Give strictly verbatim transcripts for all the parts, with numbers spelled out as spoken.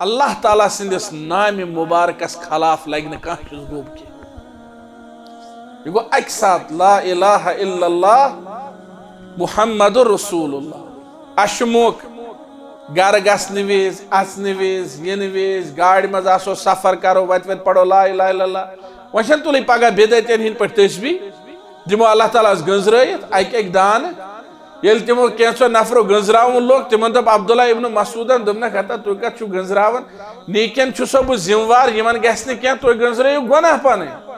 اللہ تعالیٰ سٕنٛدِس نامہِ مُبارکس خلاف لگہِ نہٕ کانٛہہ چیٖز گوٚب کینٛہہ۔ یہِ گوٚو اکہِ ساتہٕ لا الہ الا اللہ محمد رسول اللہ۔ اَسہِ چھُ موقعہٕ گرٕ گژھنہٕ وِزِ، اژنہٕ وِزِ، یِنہٕ وِزِ، گاڑِ منٛز آسو، سفر کرو، وتہِ وتہِ پرو لا الہ الا اللہ۔ وۄنۍ چھَنہٕ تُلٕے پگاہ بدعتین ہٕنٛدۍ پٲٹھۍ تسبیح، دِمو اللہ تعالیٰ ہس گٔنٛزرٲیِتھ اکہِ اکہِ دانہٕ۔ ییٚلہِ تِمو کینٛژو نفرو گٔنٛزراوُن لوگ، تِمن دوٚپ عبداللہ ابن مسعودن، دوٚپنکھ، ہتا تُہۍ کتھ چھِو گٔنٛزراوان؟ نیکین چھُسو بہٕ ذمہٕ وار، یِمن گژھِ نہٕ کینٛہہ، تُہۍ گٔنٛزرٲیِو گۄناہ پنٕنۍ۔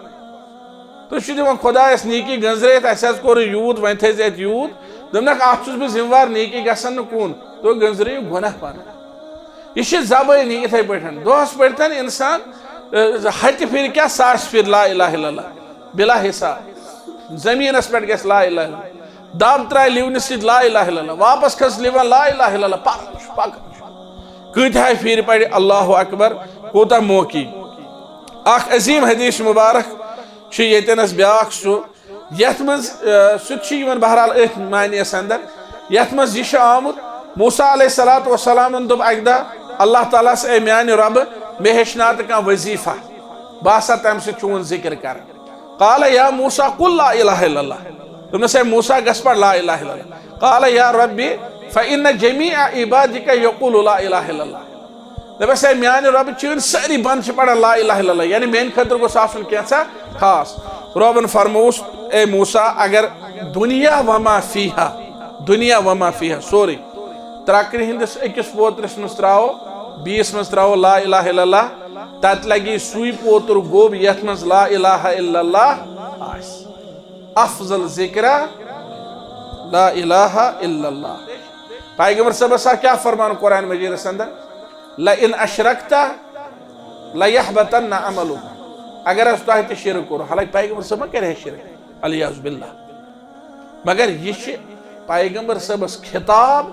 تُہۍ چھِو دِوان خۄدایس نیکی گٔنٛزرٲیِتھ، اَسہِ حظ کوٚر یوٗت، وۄنۍ تھٲیزِ اَتہِ یوٗت۔ دوٚپنکھ، اَتھ چھُس بہٕ ذمہٕ وار، نیکی گژھن نہٕ کُن، تُہۍ گٔنٛزرٲیِو گۄناہ پنٕنۍ۔ یہِ چھِ زبٲنی یِتھَے پٲٹھۍ۔ دۄہَس پٔرۍتن اِنسان، اَ، ہَتہِ پھِرِ کیٛاہ، ساسہِ پھِرِ لا الہ الا اللہ، بلا حساب۔ زٔمیٖنَس پٮ۪ٹھ گژھِ لا الہ الا اللہ۔ دَب ترٛایہِ لِونہِ سۭتۍ لا الہ الا اللہ۔ واپس کھٔژ لِوَن لا الہ الا اللہ۔ پَکان چھُ، پَکان چھُ۔ کۭتِہَے پھِرِ پَرِ اللہ اکبر، کوٗتاہ موقعہٕ۔ اَکھ عظیٖم حدیث مُبارک چھُ ییٚتٮ۪نَس بیٛاکھ سُہ، یتھ منٛز، آ، سُہ تہِ چھُ یِوان بہرحال أتھۍ معنیَس اندر، یتھ منٛز یہِ چھُ آمُت، موسیٰ علیہ الصلوۃ والسلامن دوٚپ اکہِ دۄہ اللہ تعالیٰ ہس، "اے میانہِ رۄبہٕ، مےٚ ہیٚچھناو تہٕ کانٛہہ وظیفہ، بہٕ آسہٕ ہا تمہِ سۭتۍ چون ذکر کران۔" قال یا موسیٰ قل لا الہ الا اللہ۔ دوٚپنس، "اے موسیٰ، گژھ پَر لا الہ الا اللہ۔" قال یا ربی فإن جمیع عبادک یقول لا الہ الا اللہ۔ دوٚپُس، "اے میانہِ رۄبہٕ، چٲنۍ سٲری بندٕ چھِ پران لا الہ الا اللہ، یعنی میانہِ خٲطرٕ گوٚژھ آسُن کینٛژھا خاص۔" رۄبن فرمووُس، "اے موسیٰ، اگر دنیا وما فیہا، دنیا وما فیہا، سورُے، ترٛکرِ ہٕنٛدِس أکِس پوترِس منٛز ترٛاوو، بیٚیِس منٛز ترٛاوو لا الہ الا اللہ، تتہِ لگی سُے پوتُر گوٚب یتھ منٛز لا الہ الا اللہ آسہِ۔ افضل ذکرہ لا الہ الا اللہ۔" پیغمبر صٲبس آو کیٛاہ فرمان قرآن مجیدس اندر؟ "لئن اشرکت لیحبطن عملک۔" اگر حظ تۄہہِ تہِ شرک کوٚروٕ، حالانکہ پیغمبر صٲب ما کرِ ہے شرک، العیاذ باللہ، مگر یہِ چھِ پیغمبر صٲبس خطاب،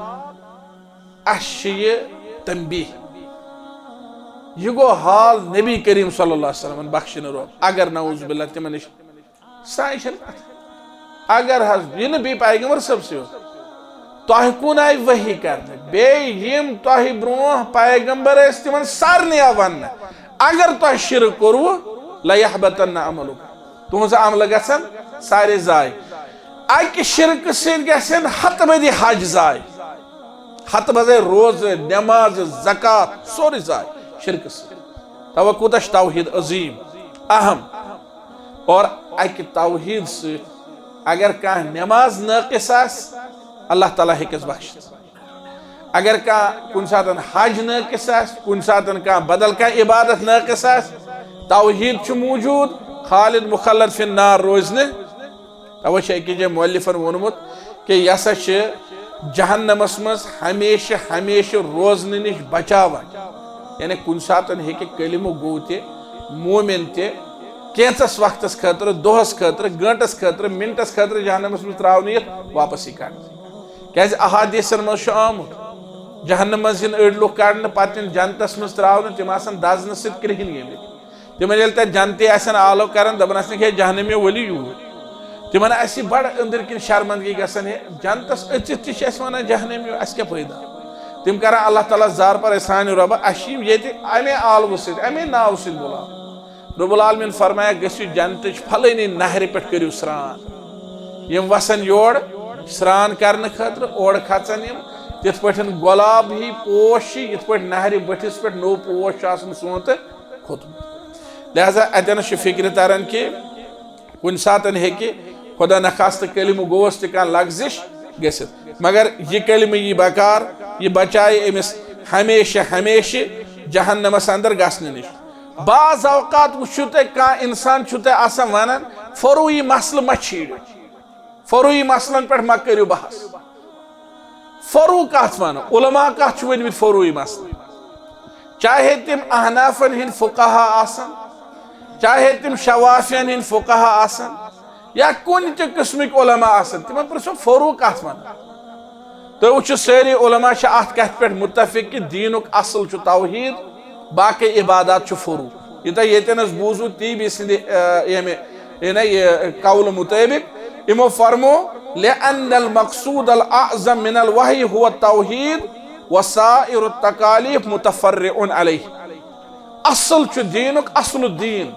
اَسہِ چھِ یہِ تنبیہ۔ یہِ گوٚو حال نبی کریم صلی اللہ علیہ وسلمن، بخشِنہٕ رۄب، اگر نعوذ باللہ تِمن نِش سانہِ چھنہٕ کتھ۔ اگر حظ یہِ نہٕ بیٚیہِ پیغمبر صٲبسٕے یوت، تۄہہِ کُن آیہِ وحی کرنہٕ، بیٚیہِ یِم تۄہہِ برونٛہہ پیغمبر ٲسۍ، تِمن سارنٕے آو وننہٕ، اگر تۄہہِ شرک کوٚروٕ، لیحبطن عملک، تُہنٛز عملہٕ گژھن سارے ضایع۔ اکہِ شرکہٕ سۭتۍ گژھن ہتہٕ بٔدی حج ضایع، ہتہٕ بٔدی روزٕ، نماز، زکوٰۃ، سورُے ضایع شرکہٕ سۭتۍ۔ توے کوٗتاہ چھُ توحید عظیم، اہم۔ اور اکہِ توحید سۭتۍ اگر کانٛہہ نماز ناقص آسہِ، اللہ تعالیٰ ہیٚکٮ۪س بخشِتھ۔ اگر کانٛہہ کُنہِ ساتن حج ناقص آسہِ، کُنہِ ساتن کانٛہہ بدل کانٛہہ عبادت ناقص آسہِ، توحید چھُ موجود، خالد مخلد فی النار روزِ نہٕ۔ توے چھُ أکِس جایہِ مؤلفن ووٚنمُت کہِ یہِ ہسا چھِ جہنمس منٛز ہمیشہٕ ہمیشہٕ روزنہٕ نِش بچاوان۔ یعنی کُنہِ ساتن ہیٚکہِ کلمہٕ گوٚو تہِ، مومن تہِ، کینٛژس وقتس خٲطرٕ، دۄہس خٲطرٕ، گٲنٹس خٲطرٕ، منٹس خٲطرٕ جہنمس منٛز ترٛاونہٕ یِتھ واپس یی کڑنہٕ۔ کیازِ احادیثن منٛز چھُ آمُت، جہنم منٛز یِن أڑۍ لُکھ کڑنہٕ، پتہٕ یِن جنتس منٛز ترٛاونہٕ، تِم آسن دزنہٕ سۭتۍ کرٛہِنۍ گٔمٕتۍ۔ تِمن ییٚلہِ تتہِ جنتی آسن آلو کران، دپان آسنکھ، "ہے جہنمیو، ؤلِو یوٗرۍ۔" تِمن آسہِ بڑٕ أنٛدٕرۍ کِنۍ شرمندگی گژھان، "ہے، جنتس أژِتھ تہِ چھِ اَسہِ ونان جہنمیو، اَسہِ کیٛاہ فٲیدٕ آو؟" تِم کران اللہ تعالیٰ ہس زارٕ پار، "ہے سانہِ رۄبہ، اَسہِ چھِ یِم ییٚتہِ امے آلوٕ سۭتۍ، امے ناوٕ سۭتۍ بُلاوان۔" رب العالمین فرمایکھ، "گٔژھِو جنتٕچ فلٲنی نہرِ پٮ۪ٹھ کٔرِو سرٛان۔" یِم وسن یور سرٛان کرنہٕ خٲطرٕ، اورٕ کھژن یِم، تِتھ پٲٹھۍ گۄلاب ہی پوش چھِ، یِتھ پٲٹھۍ نہرِ بٔٹھِس پٮ۪ٹھ نوٚو پوش چھُ آسان سونتہٕ کھوٚتمُت۔ لہذا اتٮ۪نس چھُ فکرِ تران کہِ کُنہِ ساتن ہیٚکہِ خدا نخواستہٕ کلمہٕ گوس تہِ کانٛہہ لغزش گٔژھِتھ، مگر یہِ کلمہٕ یی بکار، یہِ بچایہِ أمِس ہمیشہٕ ہمیشہٕ جہنمس اندر گژھنہٕ نِش۔ بعض اوقات وٕچھِو تُہۍ، کانٛہہ انسان چھُ تۄہہِ آسان ونان، فروعی مسلہٕ مہ چھیڑِو، فروعی مسلن پٮ۪ٹھ مہ کٔرِو بحث۔ فروع کتھ ونو؟ علماء کتھ چھِ ؤنمٕتۍ فروعی مسلہٕ؟ چاہے تِم احنافن ہٕنٛدۍ فقہا آسن، چاہے تِم شوافین ہٕنٛدۍ فقہا آسن، یا کُنہِ تہِ قٕسمٕکۍ علماء آسن، تِمن پرژھو فروع کتھ ونان۔ تُہۍ وٕچھِو، سٲری علماء چھِ اتھ کتھِ پٮ۪ٹھ متفق کہِ دینُک اصل چھُ توحید، باقی عبادات چھُ فروع۔ یہِ تۄہہِ ییٚتٮ۪نس بوٗزوٕ طیبی سٕنٛدِ، آ، ییٚمہِ، یعنی یہِ قولہٕ مطٲبق، یِمو فرمو، "لأن المقصود الأعظم من الوحی هو التوحید، وسائر التکالیف متفرع علیہ۔ اصل چھُ دیٖنُک، اصل الدین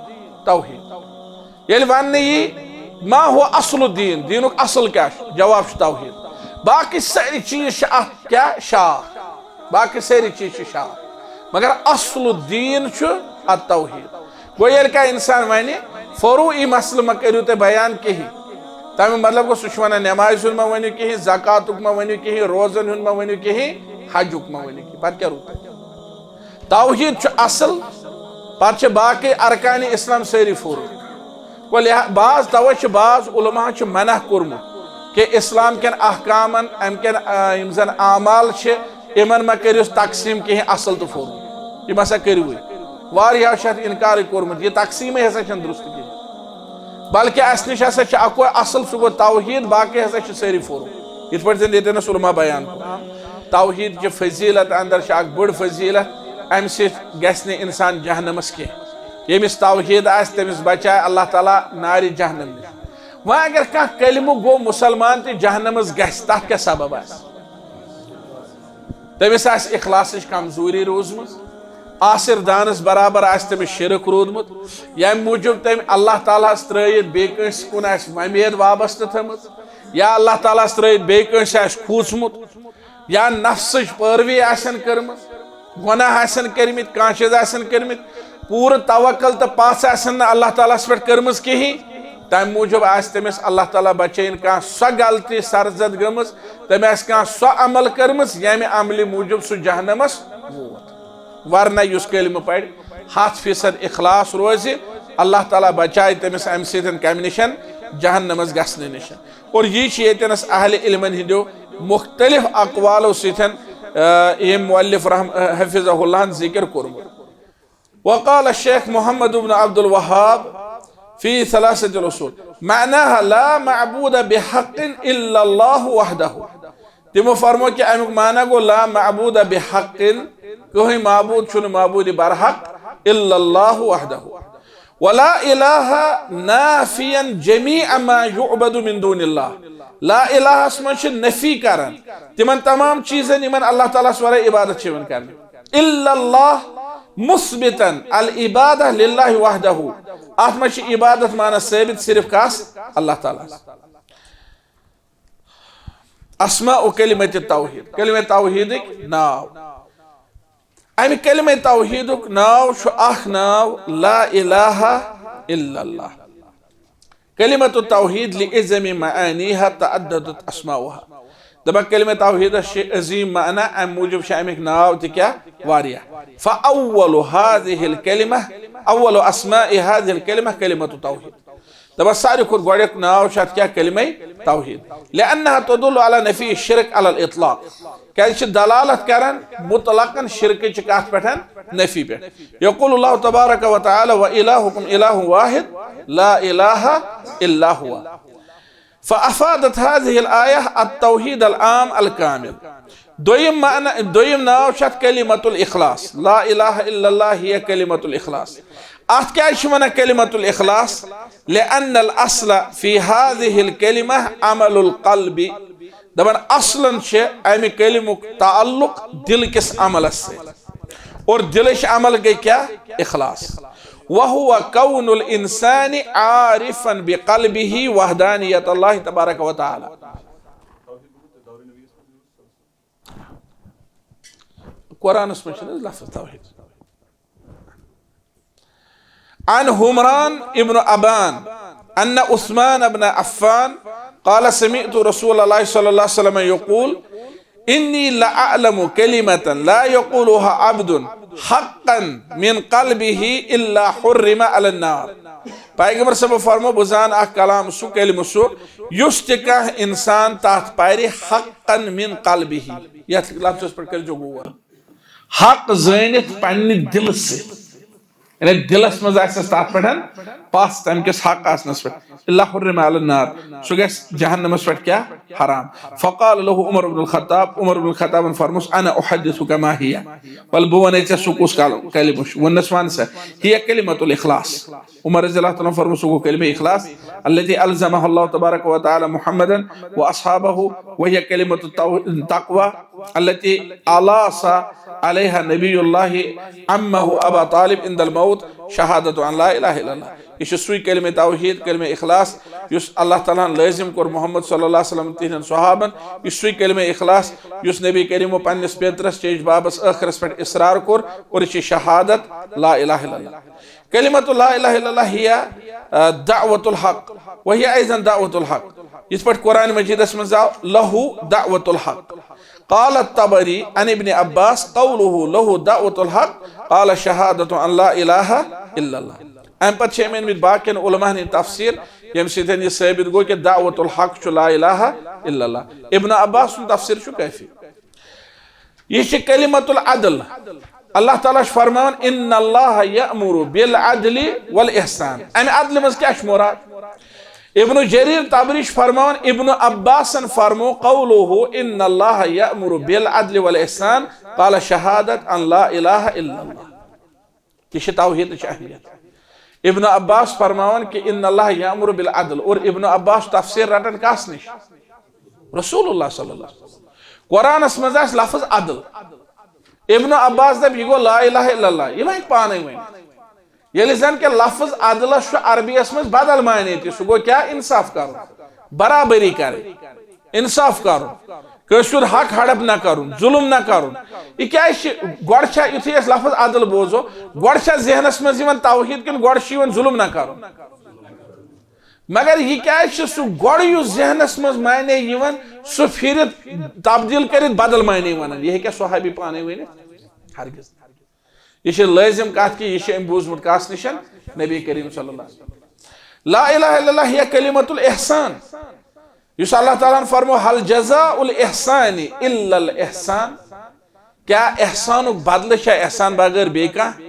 توحید۔ ییٚلہِ وننہٕ یی، ما هو اصل الدین، دیٖنُک اصل کیٛاہ چھُ؟ جواب چھُ توحید۔ باقٕے سٲری چیٖز چھِ اتھ کیٛاہ؟ شاخ۔ باقٕے سٲری چیٖز چھِ شاخ، مگر اصل الدین چھُ التوحید۔ گوٚو، ییٚلہِ کانٛہہ انسان ونہِ، فروعی مسلہٕ مہ کٔرِو تُہۍ بیان کِہیٖنۍ، تمیُک مطلب گوٚو، سُہ چھُ ونان، نمازِ ہُنٛد مہ ؤنِو کِہیٖنۍ، زکاتُک مہ ؤنِو کِہیٖنۍ، روزن ہُنٛد مہ ؤنِو کِہیٖنۍ، حجُک مہ ؤنِو کِہیٖنۍ۔ پتہٕ کیٛاہ روٗد؟ توحید چھُ اصل، پتہٕ چھِ باقٕے ارکانِ اسلام سٲری فروع۔ گوٚو لہا-، بعض، توے چھِ بعض علماء چھِ منع کوٚرمُت کہِ اسلام کٮ۪ن احکامن، امہِ کٮ۪ن، آ، یِم زن اعمال چھِ، یِمن مہ کٔرِو تقسیٖم کِہیٖنۍ، اصل تہٕ فروع۔ یِم ہسا کٔرِوٕے۔ واریاہو چھِ اتھ انکارٕے کوٚرمُت، یہِ تقسیٖمٕے ہسا چھنہٕ درست کِہیٖنۍ۔ بلکہ اسہِ نِش ہسا چھِ اکوے اصل، سُہ گوٚو توحید، باقٕے ہسا چھِ سٲری فروع۔ یِتھ پٲٹھۍ زن ییٚتٮ۪ن اسہِ علماء بیان کوٚر، توحید چہِ فضیلت اندر چھِ اکھ بٔڑ فضیلت، امہِ سۭتۍ گژھِ نہٕ انسان جہنمس کینٛہہ۔ ییٚمِس توحید آسہِ، تٔمِس بچایہِ اللہ تعالیٰ نارِ جہنم نِش۔ وۄنۍ اگر کانٛہہ کلمہٕ گوٚو مسلمان تہِ جہنمس گژھِ، تتھ کیٛاہ سبب آسہِ؟ تٔمِس آسہِ اخلاصٕچ کمزوری روٗزمٕژ، آسر دانس برابر آسہِ تٔمِس شرک روٗدمُت، ییٚمہِ موٗجوٗب تٔمۍ اللہ تعالیٰ ہس ترٲوِتھ بیٚیہِ کٲنٛسہِ کُن آسہِ وۄمید وابستہٕ تھٲومٕژ، یا اللہ تعالیٰ ہس ترٲوِتھ بیٚیہِ کٲنٛسہِ آسہِ کھوٗژمُت، یا نفسٕچ پٲروی آسن کٔرمٕژ، گۄناہ آسن کٔرمٕتۍ، کانٛہہ چیٖز آسن کٔرمٕتۍ، پوٗرٕ توکل تہٕ پژھ آسن نہٕ اللہ تعالیٰ ہس پٮ۪ٹھ کٔرمٕژ کِہیٖنۍ، تمہِ موٗجوٗب آسہِ تٔمِس اللہ تعالیٰ بچٲیِن کانٛہہ سۄ غلطی سرزد گٔمٕژ، تٔمۍ آسہِ کانٛہہ سۄ عمل کٔرمٕژ، ییٚمہِ عملہِ موٗجوٗب سُہ جہنمس ووت۔ ورنہ یُس کلمہٕ پرِ، ہتھ فیصد اخلاص روزِ، اللہ تعالیٰ بچایہِ تٔمِس امہِ سۭتۍ کمہِ نِش؟ جہنمس گژھنہٕ نِش۔ اور یہِ چھِ ییٚتٮ۪نس اہل علمن ہٕنٛدیو مختلف اقوالو سۭتۍ، آ، ییٚمۍ مؤلف رحم-، آ، حفظہ اللہ ہن ذکر کوٚرمُت۔ وقال الشيخ محمد بن عبد الوهاب في ثلاثة الأصول، معناها لا معبود بحق إلا الله وحده۔ تِمو فرمو کہِ اَمیُک معنی گوٚو لا معبود بحق، کٕہٕنۍ معبوٗد چھُنہٕ معبوٗدِ برحق الا اللہ وحدہ۔ ولا الہ نافیا جمیع ما یعبد من دون اللہ۔ لا الہس منٛز چھِ نفی کران تِمن تمام چیٖزن یِمن اللہ تعالیٰ ہس ورٲے عبادت چھِ یِوان کرنہٕ۔ الا اللہ مثبتا العبادہ للہ وحدہ۔ اتھ منٛز چھِ عبادت معنی ثٲبت صرف کس؟ اللہ تعالیٰ ہس۔ اسماء کلمت توحید، کلمہ توحیدک ناو۔ امہِ کلمہ توحیدک ناو چھُ اکھ ناو لا الہ الا اللہ۔ کلمۃ التوحید لعظم معانیها تعددت اسماؤها۔ دپان کلمہ توحیدس چھِ عظیم معنی، امہِ موٗجوٗب چھِ امیِکۍ ناو تہِ کیٛاہ؟ واریاہ۔ فاول هذه الکلمہ، اول اسماء هذه الکلمہ کلمۃ التوحید۔ دپان ساروی کھۄتہٕ گۄڈٕنیُک ناو چھُ اتھ کیٛاہ؟ کلمہ توحید۔ لأنها تدل على نفی الشرک علی الاطلاق۔ کیازِ چھِ دلالت کران مطلقاً شرکٕچ کتھ پٮ۪ٹھ؟ نفی پٮ۪ٹھ۔ یقول اللہ تبارک و تعالی، "وإلهكم إله واحد لا إله إلا هو۔" فأفادت هذه الآية التوحيد العام الكامل۔ دوٚیِم معنی، دوٚیِم ناو چھُ اتھ کلمۃ الاخلاص۔ لا الہ الا اللہ ہی کلمۃ الاخلاص۔ اتھ کیازِ چھِ ونان کلمۃ الاخلاص؟ لأن الأصل في هذه الكلمة عمل القلب۔ دپان اصلاً چھِ امہِ کلمُک تعلق دل کِس عملس سۭتۍ۔ اور دلٕچ عمل گٔے کیٛاہ؟ اخلاص۔ وهو كون الإنسان عارفا بقلبه وحدانية الله تبارك وتعالى۔ قرآنس منٛز چھُنہٕ حظ لفظ توحید؟ عن حمران ابن ابان ان عثمان بن عفان قال سمعت رسول الله صلى الله عليه وسلم يقول، إني لأعلم كلمة لا يقولها عبد حقا من قلبه إلا حرم على النار۔ پیغمبر صٲب فرمو، بہٕ زانہٕ اکھ کلام، سُہ کلمہٕ سُہ، یُس تہِ کانٛہہ انسان تتھ پرِ حقا من قلبه، یتھ لفظس پٮ۪ٹھ کٔرۍزیو غور۔ حق زٲنِتھ پننہِ دلہٕ سۭتۍ، یعنی دلس منٛز آسٮ۪س تتھ پٮ۪ٹھ پژھ تمہِ کِس حق آسنس پٮ۪ٹھ، الا حرم علی النار، سُہ گژھِ جہنمس پٮ۪ٹھ کیٛاہ؟ حرام۔ فقال له عمر بن الخطاب، عمر بن الخطابن فرموس، انا احدثک ما هي، ول بہٕ ونے ژےٚ سُہ کُس کل-، کلمہٕ چھُ۔ ووٚننس، ون سا، هي کلمۃ الاخلاص۔ عمر رضی اللہ تعالیٰ عنہ فرموس، سُہ گوٚو کلمہ اخلاص، التي الزمها الله تبارک و تعالی محمدا و اصحابہ، وهي کلمۃ التو-، التقوی۔ التي ألاص عليها نبي الله عمه أبا طالب عند الموت شهادة أن لا إله إلا الله۔ یہِ چھُ سُے کلمہ توحید، کلمہ اخلاص، یُس اللہ تعالیٰ ہن لٲزم کوٚر محمد صلی اللہ علیہ وسلم تہنٛدٮ۪ن صحابن۔ یہِ چھُ سُے کلمہ اخلاص یُس نبی کریمو پننِس پیترس چیچ بابس ٲخرس پٮ۪ٹھ اصرار کوٚر، اور یہِ چھِ شہادت لا الہ الا اللہ۔ کلمۃ لا الہ الا اللہ ہی، آ، دعوۃ الحق، وہی ایضا دعوۃ الحق۔ یِتھ پٲٹھۍ قرآن مجیدس منٛز آو، لہو دعوۃ الحق۔ قال الطبری عن ابن عباس قوله لہو دعوۃ الحق قال شہادۃ ان لا الہ الا اللہ۔ امہِ پتہٕ چھِ أمۍ أنمٕتۍ باقین علماہن ہٕنٛدۍ تفسیر، ییٚمہِ سۭتۍ یہِ ثٲبت گوٚو کہِ دعوۃ الحق چھُ لا الہ الا اللہ۔ ابن عباس سُنٛد تفسیر چھُ کٲفی۔ یہِ چھِ کلمۃ العدل۔ اللہ تعالیٰ چھُ فرماوان، ان اللہ یأمر بالعدل والاحسان۔ امہِ عدلہِ منٛز کیٛاہ چھُ مراد؟ ابن جریر طبری چھُ فرماوان، ابن عباسن فرمو، قوله ان اللہ یأمر بالعدل والاحسان قال شہادت ان لا الہ الا اللہ۔ یہِ چھِ توحیدٕچ اہمیت۔ ابن عباس فرماوان کہ ان اللہ یأمر بالعدل، اور ابن عباس تفسیر رٹان کس نش؟ رسول اللہ صلی اللہ علیہ وسلم۔ قرآنس منٛز آسہِ لفظ عدل، ابن عباس دپ، یہِ گوٚو لا الہ الا اللہ، یہِ ما ہیٚکہِ پانے ؤنِتھ۔ ییٚلہِ زن کہ لفظ عدلس چھُ عربی یس منٛز بدل معنی تہِ، سُہ گوٚو کیٛاہ؟ انصاف کرُن، برابری کرٕنۍ، انصاف کرُن، کٲنٛسہِ ہُنٛد حق ہڑپ نہ کرُن، ظلم نہ کرُن۔ یہِ کیٛازِ چھِ؟ گۄڈٕ چھا، یُتھُے أسۍ لفظ عدل بوزو، گۄڈٕ چھا ذہنس منٛز یِوان توحید کِنہٕ گۄڈٕ چھُ یِوان ظلم نہ کرُن؟ مگر یہِ کیٛازِ چھُ سُہ گۄڈٕ یُس ذہنس منٛز معنی یِوان، سُہ پھِرِتھ تبدیل کٔرِتھ بدل معنی ونان؟ یہِ ہیٚکیٛاہ صحابی پانے ؤنِتھ؟ ہرگز۔ یہِ چھِ لٲزم کتھ کہِ یہِ چھُ أمۍ بوٗزمُت کس نِش؟ نبی کریم صلی اللہ علیہ وسلم۔ لا الہ الا اللہ ہی کلمۃ الاحسان۔ یُس اللہ تعالیٰ ہن فرمو، هل جزاء الاحسان الا الاحسان؟ کیٛاہ احسانُک بدلہٕ چھا احسان بغٲر بیٚیہِ کانٛہہ؟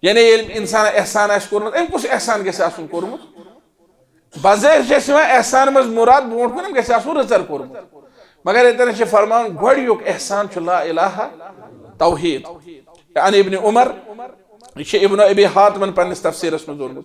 یعنی ییٚلہِ انسان احسان آسہِ کوٚرمُت، أمۍ کُس احسان گژھِ آسُن کوٚرمُت؟ بظٲہر چھِ اَسہِ یِوان احسان منٛز مُراد برونٛٹھ کُن أمۍ گژھِ آسُن رٕژر کوٚرمُت۔ مگر ییٚتٮ۪ن چھِ فرماوان، گۄڈٕنیُک احسان چھُ لا الہ توحید۔ عن ابن عمر، یہِ چھُ ابن ابی حاتمن پننِس تفسیرس منٛز ووٚنمُت۔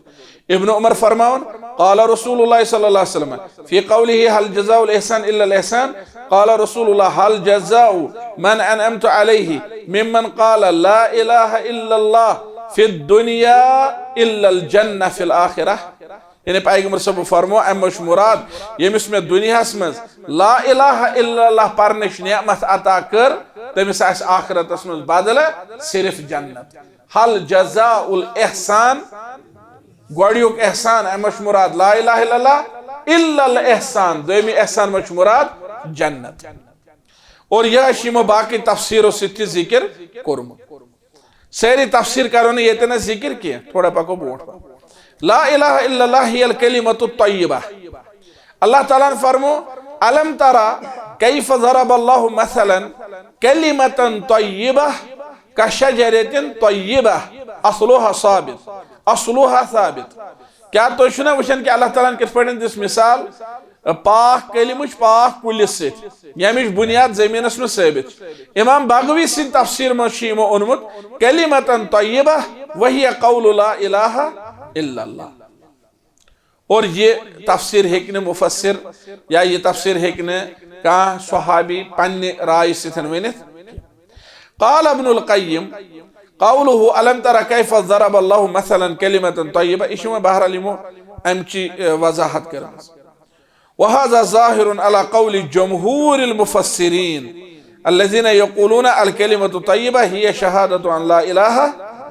ابن عمر فرماوان، قال رسول اللہ صلی اللہ علیہ وسلم فی قوله هل جزاء الاحسان الا الاحسان، قال رسول اللہ هل جزاء من انعمت علیہ ممن قال لا الہ الا اللہ فی الدنیا الا الجنہ فی الآخرہ۔ یعنی پیغمبر صٲب فرمو، امہِ منٛز چھُ مراد، ییٚمِس مےٚ دُنیاہس منٛز لا الہ الا اللہ پرنٕچ نعمت عطا کٔر، تٔمِس آسہِ آخرتس منٛز بدلہٕ صرف جنت۔ هل جزاء الاحسان، گۄڈٕنیُک احسان، امہِ منٛز چھُ مراد لا الہ الا اللہ، الا الاحسان، دوٚیمہِ احسان منٛز چھُ مراد جنت۔ اور یہِ چھُ یِمو باقٕے تفسیرو سۭتۍ تہِ ذکر کوٚرمُت۔ سٲری تفسیر کرو نہٕ ییٚتہِ نہٕ ذکر کینٛہہ، تھوڑا پکو برونٛٹھ پہن۔ لا الہ الا اللہ ہی الکلمۃ الطیبہ۔ اللہ تعالیٰ ہن فرمو، الم تر کیف ضرب اللہ مثلا کلمۃ طیبہ کشجرۃ طیبہ اصلها ثابت، اصلها ثابت۔ کیٛاہ تُہۍ چھِو نہ وٕچھان کہِ اللہ تعالیٰ ہن کِتھ پٲٹھۍ دِژ مثال پاک کلمٕچ پاک کُلِس سۭتۍ، ییٚمِچ بُنیاد زٔمیٖنَس منٛز ثٲبت چھِ؟ امام بغوی سٕنٛدِ تفسیٖر منٛز چھُ یِمو اوٚنمُت، کلمۃ طیبہ وہی قول لا الہ الا اللہ۔ اور یہِ تفسیٖر ہیٚکہِ نہٕ مُفسِر یا یہِ تفسیٖر ہیٚکہِ نہٕ کانٛہہ صحابی پننہِ رایہِ سۭتۍ ؤنِتھ۔ قال ابن القیم، قوله الم تر کیف ضرب اللہ مثلا کلمۃ طیبہ، یہِ چھُ وۄنۍ بہرحال یِمو امچی، اے، وضاحت کٔرمٕژ۔ وهذا ظاہر علی قول جمہور المفسرین الذین یقولون الکلمۃ الطیبہ ہی شہادۃ ان لا الہ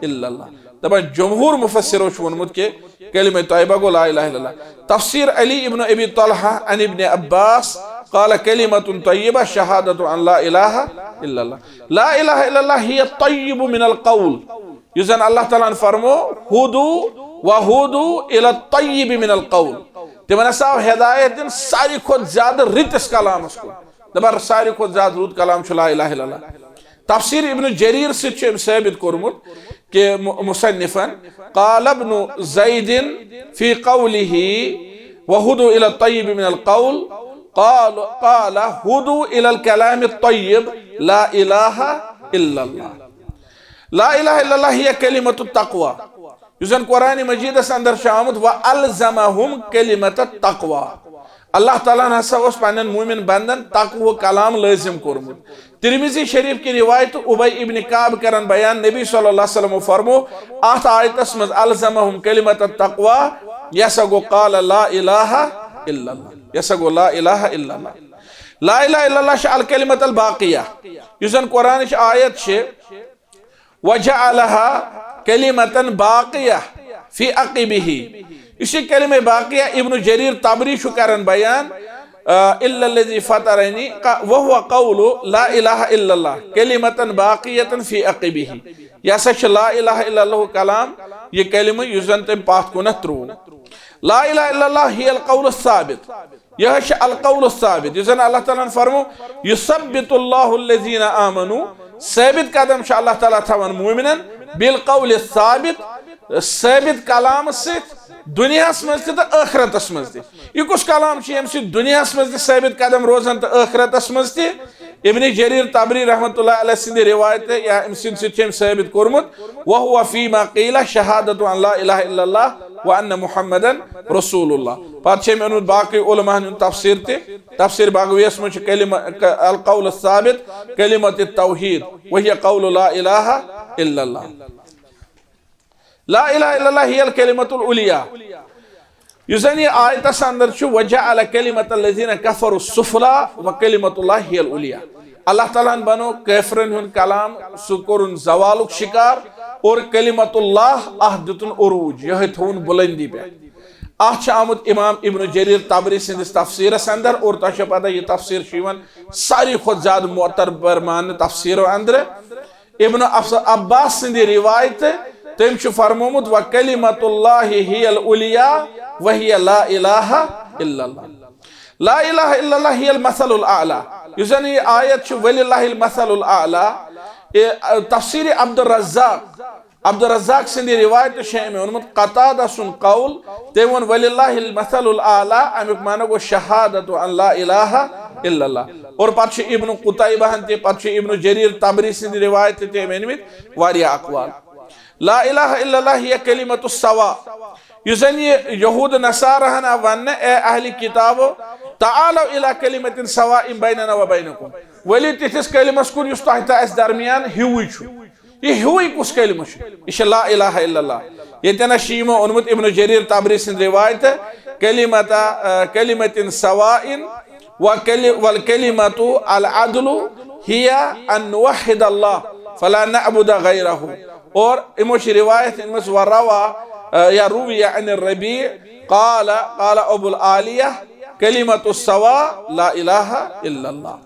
الا اللہ۔ دپان جمہور مفسرو چھُ ووٚنمُت کہِ کلمہ طیبہ گوٚو لا الہ الا اللہ۔ تفسیر علی ابن ابی طلحہ عن ابن عباس قال کلمۃ طیبہ شہادۃ ان لا الہ الا اللہ۔ لا الہ الا اللہ ہی الطیب من القول۔ یُس زن اللہ تعالیٰ ہن فرمو، ہدو و ہدو الی الطیب من القول۔ تِمن ہسا آو ہدایت دِنہٕ ساروی کھۄتہٕ زیادٕ رٕتِس کلامس کُن۔ دپان ساروی کھۄتہٕ زیادٕ رُت کلام چھُ لا الہ الا اللہ۔ تفسیر ابن جریر سۭتۍ چھُ أمۍ ثٲبت کوٚرمُت کہِ م-، مصنفن، قال ابن زید فی قوله وہدو الی الطیب من القول، قال، قال ہدو الی الکلام الطیب لا الہ الا اللہ۔ لا الہ الا اللہ ہی کلمۃ التقوی، یُس زن قرآن مجیدس اندر چھُ آمُت، وَأَلْزَمَهُمْ كَلِمَةَ التَّقْوَى۔ اللہ تعالیٰ ہن ہسا اوس پننٮ۪ن مومن بندن تقوی کلام لٲزم کوٚرمُت۔ ترمذی شریف کی روایت ابی ابن کعب کرن بیان، نبی صلی اللہ علیہ وسلم فرمو، اتھ آیتس منٛز الزمہم کلمۃ التقوی، یہِ ہسا گوٚو قال لا الہ الا اللہ، یہِ ہسا گوٚو لا الہ الا اللہ۔ لا الہ الا اللہ چھِ الکلمۃ الباقیہ، یُس زن قرآنٕچ آیت چھِ، وجعلها کلمۃ باقیہ فی عقبہ۔ یُس یہِ کلمہ باقیہ ابن جریر طبری چھُ کران بیان، آ، الا الذی فطرنی، ق-، وہو قول لا الہ الا اللہ کلمۃ باقیۃ فی عقبہ۔ یہِ ہسا چھُ لا الہ الا اللہ کلام، یہِ کلمہ یُس زن تٔمۍ پتھ کُنتھ ترٛوو۔ لا الہ الا اللہ ہی القول الثابت۔ یہِ حظ چھُ القول الثابت، یُس زن اللہ تعالیٰ ہن فرمو، یثبت اللہ الذین آمنوا، ثٲبت قدم چھُ اللہ تعالیٰ تھاوان مومنن، بالقول الثابت، ثٲبت کلامہٕ سۭتۍ، دُنیاہس منٛز تہِ تہٕ ٲخرتس منٛز تہِ۔ یہِ کُس کلام چھُ، ییٚمہِ سۭتۍ دُنیاہس منٛز تہِ ثٲبت قدم روزان تہٕ ٲخرتس منٛز تہِ؟ ابن جریر طبری رحمۃ اللہ علیہ سٕنٛدِ روایتہٕ یا أمۍ سٕنٛدِ سۭتۍ چھُ أمۍ ثٲبت کوٚرمُت، وہو فیما قیل شہادت ان لا الہ الا اللہ وان محمدا رسول اللہ۔ پتہٕ چھُ أمۍ اوٚنمُت باقٕے علماہن ہُنٛد تفسیٖر تہِ۔ تفسیٖر بغویس منٛز چھُ کلمہ، ک-، القول الثابت کلمۃ التوحید، وہی قول لا الہ الا اللہ۔ لا الہ الا اللہ ہی الکلمۃ العلیٰ۔ یُس زن یہِ آیتس اندر چھُ، وجعل کلمۃ الذین کفروا السفلی وکلمۃ اللہ ہی العلیٰ۔ اللہ تعالیٰ ہن بنو کٲفرن ہُنٛد کلام، سُہ کوٚرُن زوالُک شکار، اور کلمۃ اللہ اتھ دیُتُن عروج، یہے تھوٚوُن بلندی پٮ۪ٹھ۔ اتھ چھُ آمُت امام ابن جریر طبری سٕنٛدِس تفسیرس اندر، اور تۄہہِ چھو پتہ یہِ تفسیر چھُ یِوان ساروی کھۄتہٕ زیادٕ معتبر ماننہٕ تفسیرو اندرٕ۔ ابن افس-، عباس سٕنٛدِ روایتہٕ، تٔمۍ چھُ فرمومُت، وکلمۃ اللہ ہی العلیٰ وہی لا الہ الا اللہ۔ لا الہ الا اللہ ہی المثل الاعلیٰ۔ یُس زن یہِ آیت چھُ، وللہ المثل الاعلیٰ، اے، تفسیر عبدالرزاق، عبدالرزاق سٕنٛدِ روایتہٕ چھُ أمۍ ووٚنمُت، قتادہ سُنٛد قول، تٔمۍ ووٚن، وللہ المثل الاعلیٰ، امیُک معنی گوٚو شہادت ان لا الہ الا اللہ۔ اور پتہٕ چھُ ابن قتیبہ ہن تہِ، پتہٕ چھُ ابن جریر طبری سٕنٛدِ روایتہٕ تہِ أمۍ أنمٕتۍ واریاہ اقوال۔ لا الہ الا اللہ ہی کلمۃ السواء۔ یُس زن یہِ یہود نصارہن آو وننہٕ، اے اہل کتابو، تعالوا الی کلمۃ سواء بیننا و بینکم۔ ؤلِو تِتھِس کلمس کُن یُس تۄہہِ تہٕ اسہِ درمیان ہیوٗوٕے چھُ۔ یہِ ہیوٗوٕے کُس کلمہٕ چھُ؟ یہِ چھِ لا الہ الا اللہ۔ ییٚتٮ۪ن چھِ یِمو اوٚنمُت ابن جریر طبری سٕنٛدِ روایتہٕ، کلمۃ، آ، کلمۃ سواء وکل-، والکلمۃ العدل ہی ان نوحد اللہ فلا نعبد غیرہ۔ اور یِمو چھِ روایت أنمٕژ، وروا، آ، یا روی عن الربیع قال، قال ابو العالیہ، کلمۃ السواء لا الہ الا اللہ۔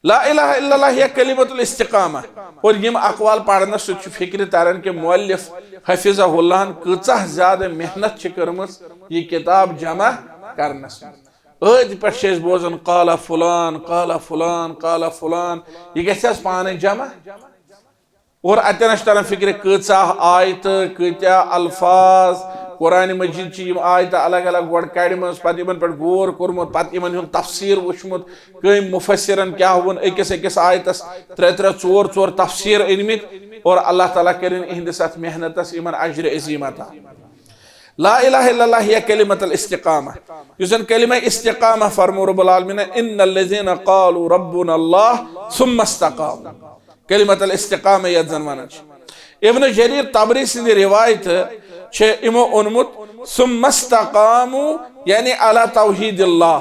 لا الہ الا اللہ یا کلمۃ الاستقامہ۔ اور یِم اقوال پرنس سۭتۍ چھُ فکرِ تران کہ مؤلف حفظہ اللہ ہن کۭژاہ زیادٕ محنت چھِ کٔرمٕژ یہِ کتاب جمع کرنس منٛز۔ أتھۍ پٮ۪ٹھ چھِ أسۍ بوزان، قال فلان، قال فلان، قال فلان۔ یہِ گژھِ حظ پانے جمع؟ اور اتٮ۪ن چھِ تران فکرِ کۭژاہ آیتہٕ، کۭتیاہ الفاظ۔ قرآن مجید چھِ یِم آیتہٕ الگ الگ گۄڈٕ کڑِمژٕ، پتہٕ یِمن پٮ۪ٹھ غور کوٚرمُت، پتہٕ یِمن ہُنٛد تفسیر وُچھمُت، کٔمۍ مفسرن کیٛاہ ووٚن، أکِس أکِس آیتس ترٛےٚ ترٛےٚ ژور ژور تفسیر أنمٕتۍ، اور اللہ تعالیٰ کٔرِن اِہنٛدِس اتھ محنتس یِمن اجر عظیم عطا۔ لا الہ الا اللہ یا کلمۃ الاستقامہ، یُس زن کلمہ استقامہ فرمو رب العالمین، ان الذین قالوا ربنا اللہ ثم استقاموا۔ کلمۃ الاستقامہ یتھ زن ونان چھِ۔ ابن جریر طبری سٕنٛدِ روایتہٕ چھِ یِمو اوٚنمُت، ثم استقاموا، یعنی علی توحید اللہ۔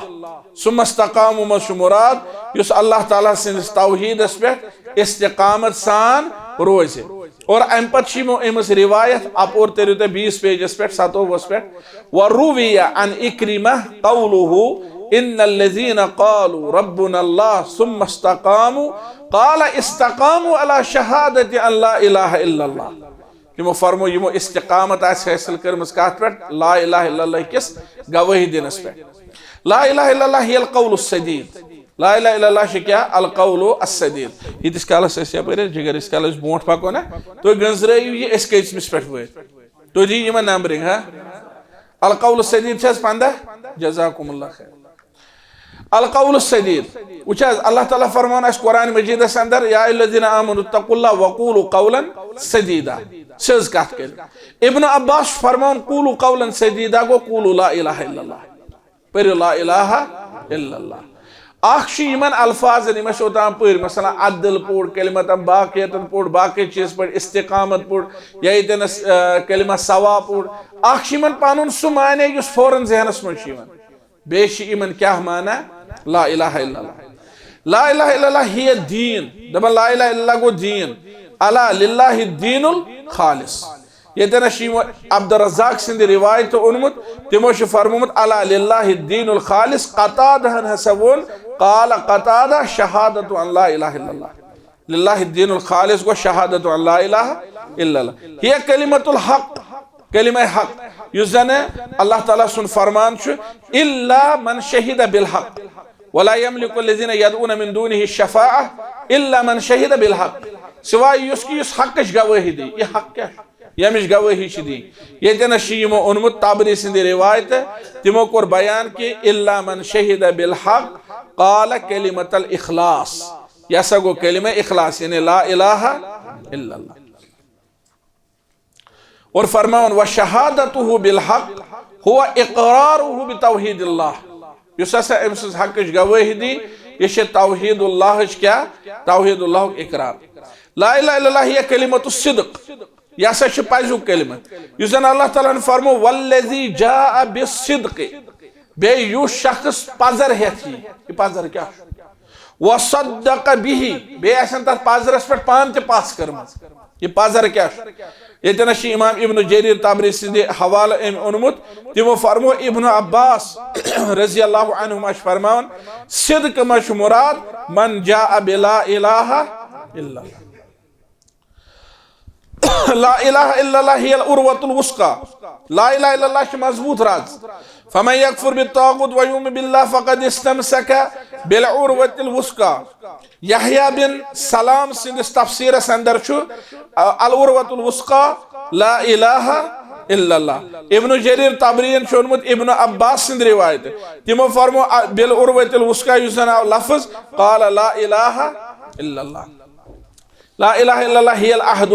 ثم استقاموا منٛز چھُ مراد یُس اللہ تعالیٰ سٕنٛدِس توحیدس پٮ۪ٹھ استقامت سان روزِ۔ اور امہِ پتہٕ چھِ یِمو أمِس روایت، اپور تٔرِو تُہۍ بیٚیِس پیجس پٮ۪ٹھ، ستووُہس پٮ۪ٹھ، وروی عن عکرمہ قولہ، ان الذین قالوا ربنا اللہ ثم استقاموا، قال استقاموا علی شہادت ان لا الہ الا اللہ۔ تِمو فرمو، یِمو استقامت آسہِ حٲصِل کٔرمٕژ کتھ پٮ۪ٹھ؟ لا الہ الا اللہ کِس گوٲہی دِنس پٮ۪ٹھ۔ لا الہ الا اللہ ہی القول السدید۔ لا الہ الا اللہ چھِ کیٛاہ؟ القول السدید۔ ییٖتِس کالس أسۍ یپٲرۍ ٲسۍ، جگر، ییٖتِس کالس أسۍ برونٛٹھ پکو نا، تُہۍ گٔنٛزرٲیِو یہِ، أسۍ کٔژمِس پٮ۪ٹھ وٲتۍ۔ تُہۍ دِیِو یِمن نمبرِنگ، ہا؟ القول السدید چھِ حظ پنٛداہ؟ جزاکم اللہ خیر۔ القول السدید۔ وٕچھ حظ، اللہ تعالیٰ فرمان اَسہِ قرآن مجیدس اندر، یا ایھا الذین آمنوا اتقوا اللہ وقولوا قولا سدیدا۔ سیٚز کتھ کٔرِو۔ ابن عباس چھُ فرمان، قولوا قولا سدیدا گوٚو قولوا لا الہ الا اللہ۔ پٔرِو لا الہ الا اللہ۔ اکھ چھُ یِمن الفاظن، یِم اَسہِ اوٚتام پٔرۍ، مثلاً عدل پوٚر، کلمتن باقیتن پوٚر، باقی چیز پٲٹھۍ، استقامت پوٚر، یا ییٚتٮ۪نس، آ، کلمہ سوا پوٚر۔ اکھ چھُ یِمن پنُن سُہ معنی یُس فوراً ذہنس منٛز چھُ یِوان۔ بیٚیہِ چھِ یِمن کیٛاہ معنی؟ لا الہ الا اللہ۔ لا الہ الا اللہ ہی دین۔ دپان لا الہ الا اللہ گوٚو دین۔ الا للہ الدین الخالص۔ ییٚتٮ۪نس چھُ یِمو عبدالرزاق سٕنٛدِ روایتہٕ اوٚنمُت، تِمو چھُ فرمومُت، الا للہ الدین الخالص۔ قتادہن ہسا ووٚن، قال قتادہ، شہادت ان لا الہ الا اللہ۔ للہ الدین الخالص گوٚو شہادت ان لا الہ الا اللہ۔ ہی کلمت الحق، کلمہ حق، یُس زن اللہ تعالیٰ سُنٛد فرمان چھُ، الا من شہد بالحق، ولا یملک الذین یدعون من دونہ الشفاعہ الا من شہد بالحق۔ سوائے یُس کہِ یُس حقٕچ گوٲہی دی۔ یہِ حق کیٛاہ چھُ؟ ییٚمِچ گوٲہی چھِ دِنۍ۔ ییٚتٮ۪نس چھِ یِمو اوٚنمُت طبری سٕنٛدِ روایتہٕ، تِمو کوٚر بیان کہِ الا من شہد بالحق قال کلمۃ الاخلاص۔ یہِ ہسا گوٚو کلمہ اخلاص، یعنی لا الہ الا اللہ۔ اور فرماوان، وشہادتہ بالحق ہو اقرارہ بتوحید اللہ۔ یُس ہسا أمۍ سٕنٛز حقٕچ گوٲہی دی، یہِ چھِ توحید اللہٕچ کیٛاہ؟ توحید اللہُک اقرار۔ لا الہ الا اللہ ہی کلمۃ الصدق۔ یہِ ہسا چھُ پزیُک کلمہٕ۔ یُس زن اللہ تعالیٰ ہن فرمو، والذی جاء بالصدق۔ بیٚیہِ یُس شخص پزر ہٮ۪تھ یی، یہِ پزر کیٛاہ چھُ؟ وصدق به، بیٚیہِ آسن تتھ پزرس پٮ۪ٹھ پانہٕ تہِ پژھ کٔرمٕژ۔ یہِ پزر کیٛاہ چھُ؟ ییٚتٮ۪نس چھُ امام ابن جریر طبری سٕنٛدِ حوالہٕ أمۍ اوٚنمُت۔ تِمو فرمو، ابن عباس رضی اللہ عنہما چھُ فرماوان، صدق منٛز چھُ مراد من جاء بلا الہ الا اللہ۔ لا الہ الا اللہ ہی العروۃ الوثقی۔ لا الہ الا اللہ چھِ مضبوط رز۔ فمن یکفر بالطاغوت ویؤمن باللہ فقد استمسک بالعروۃ الوثقی۔ یحییٰ بن سلام سٕنٛدِس تفسیرس اندر چھُ، آ، العروۃ الوثقی لا الہ الا اللہ۔ ابن جریر طبری ین چھُ اوٚنمُت ابن عباس سٕنٛدِ روایتہٕ۔ تِمو فرمو، آ، بالعروۃ الوثقی یُس زن آو لفظ، قال لا الہ الا اللہ۔ لا الہ الا اللہ ہی العہد۔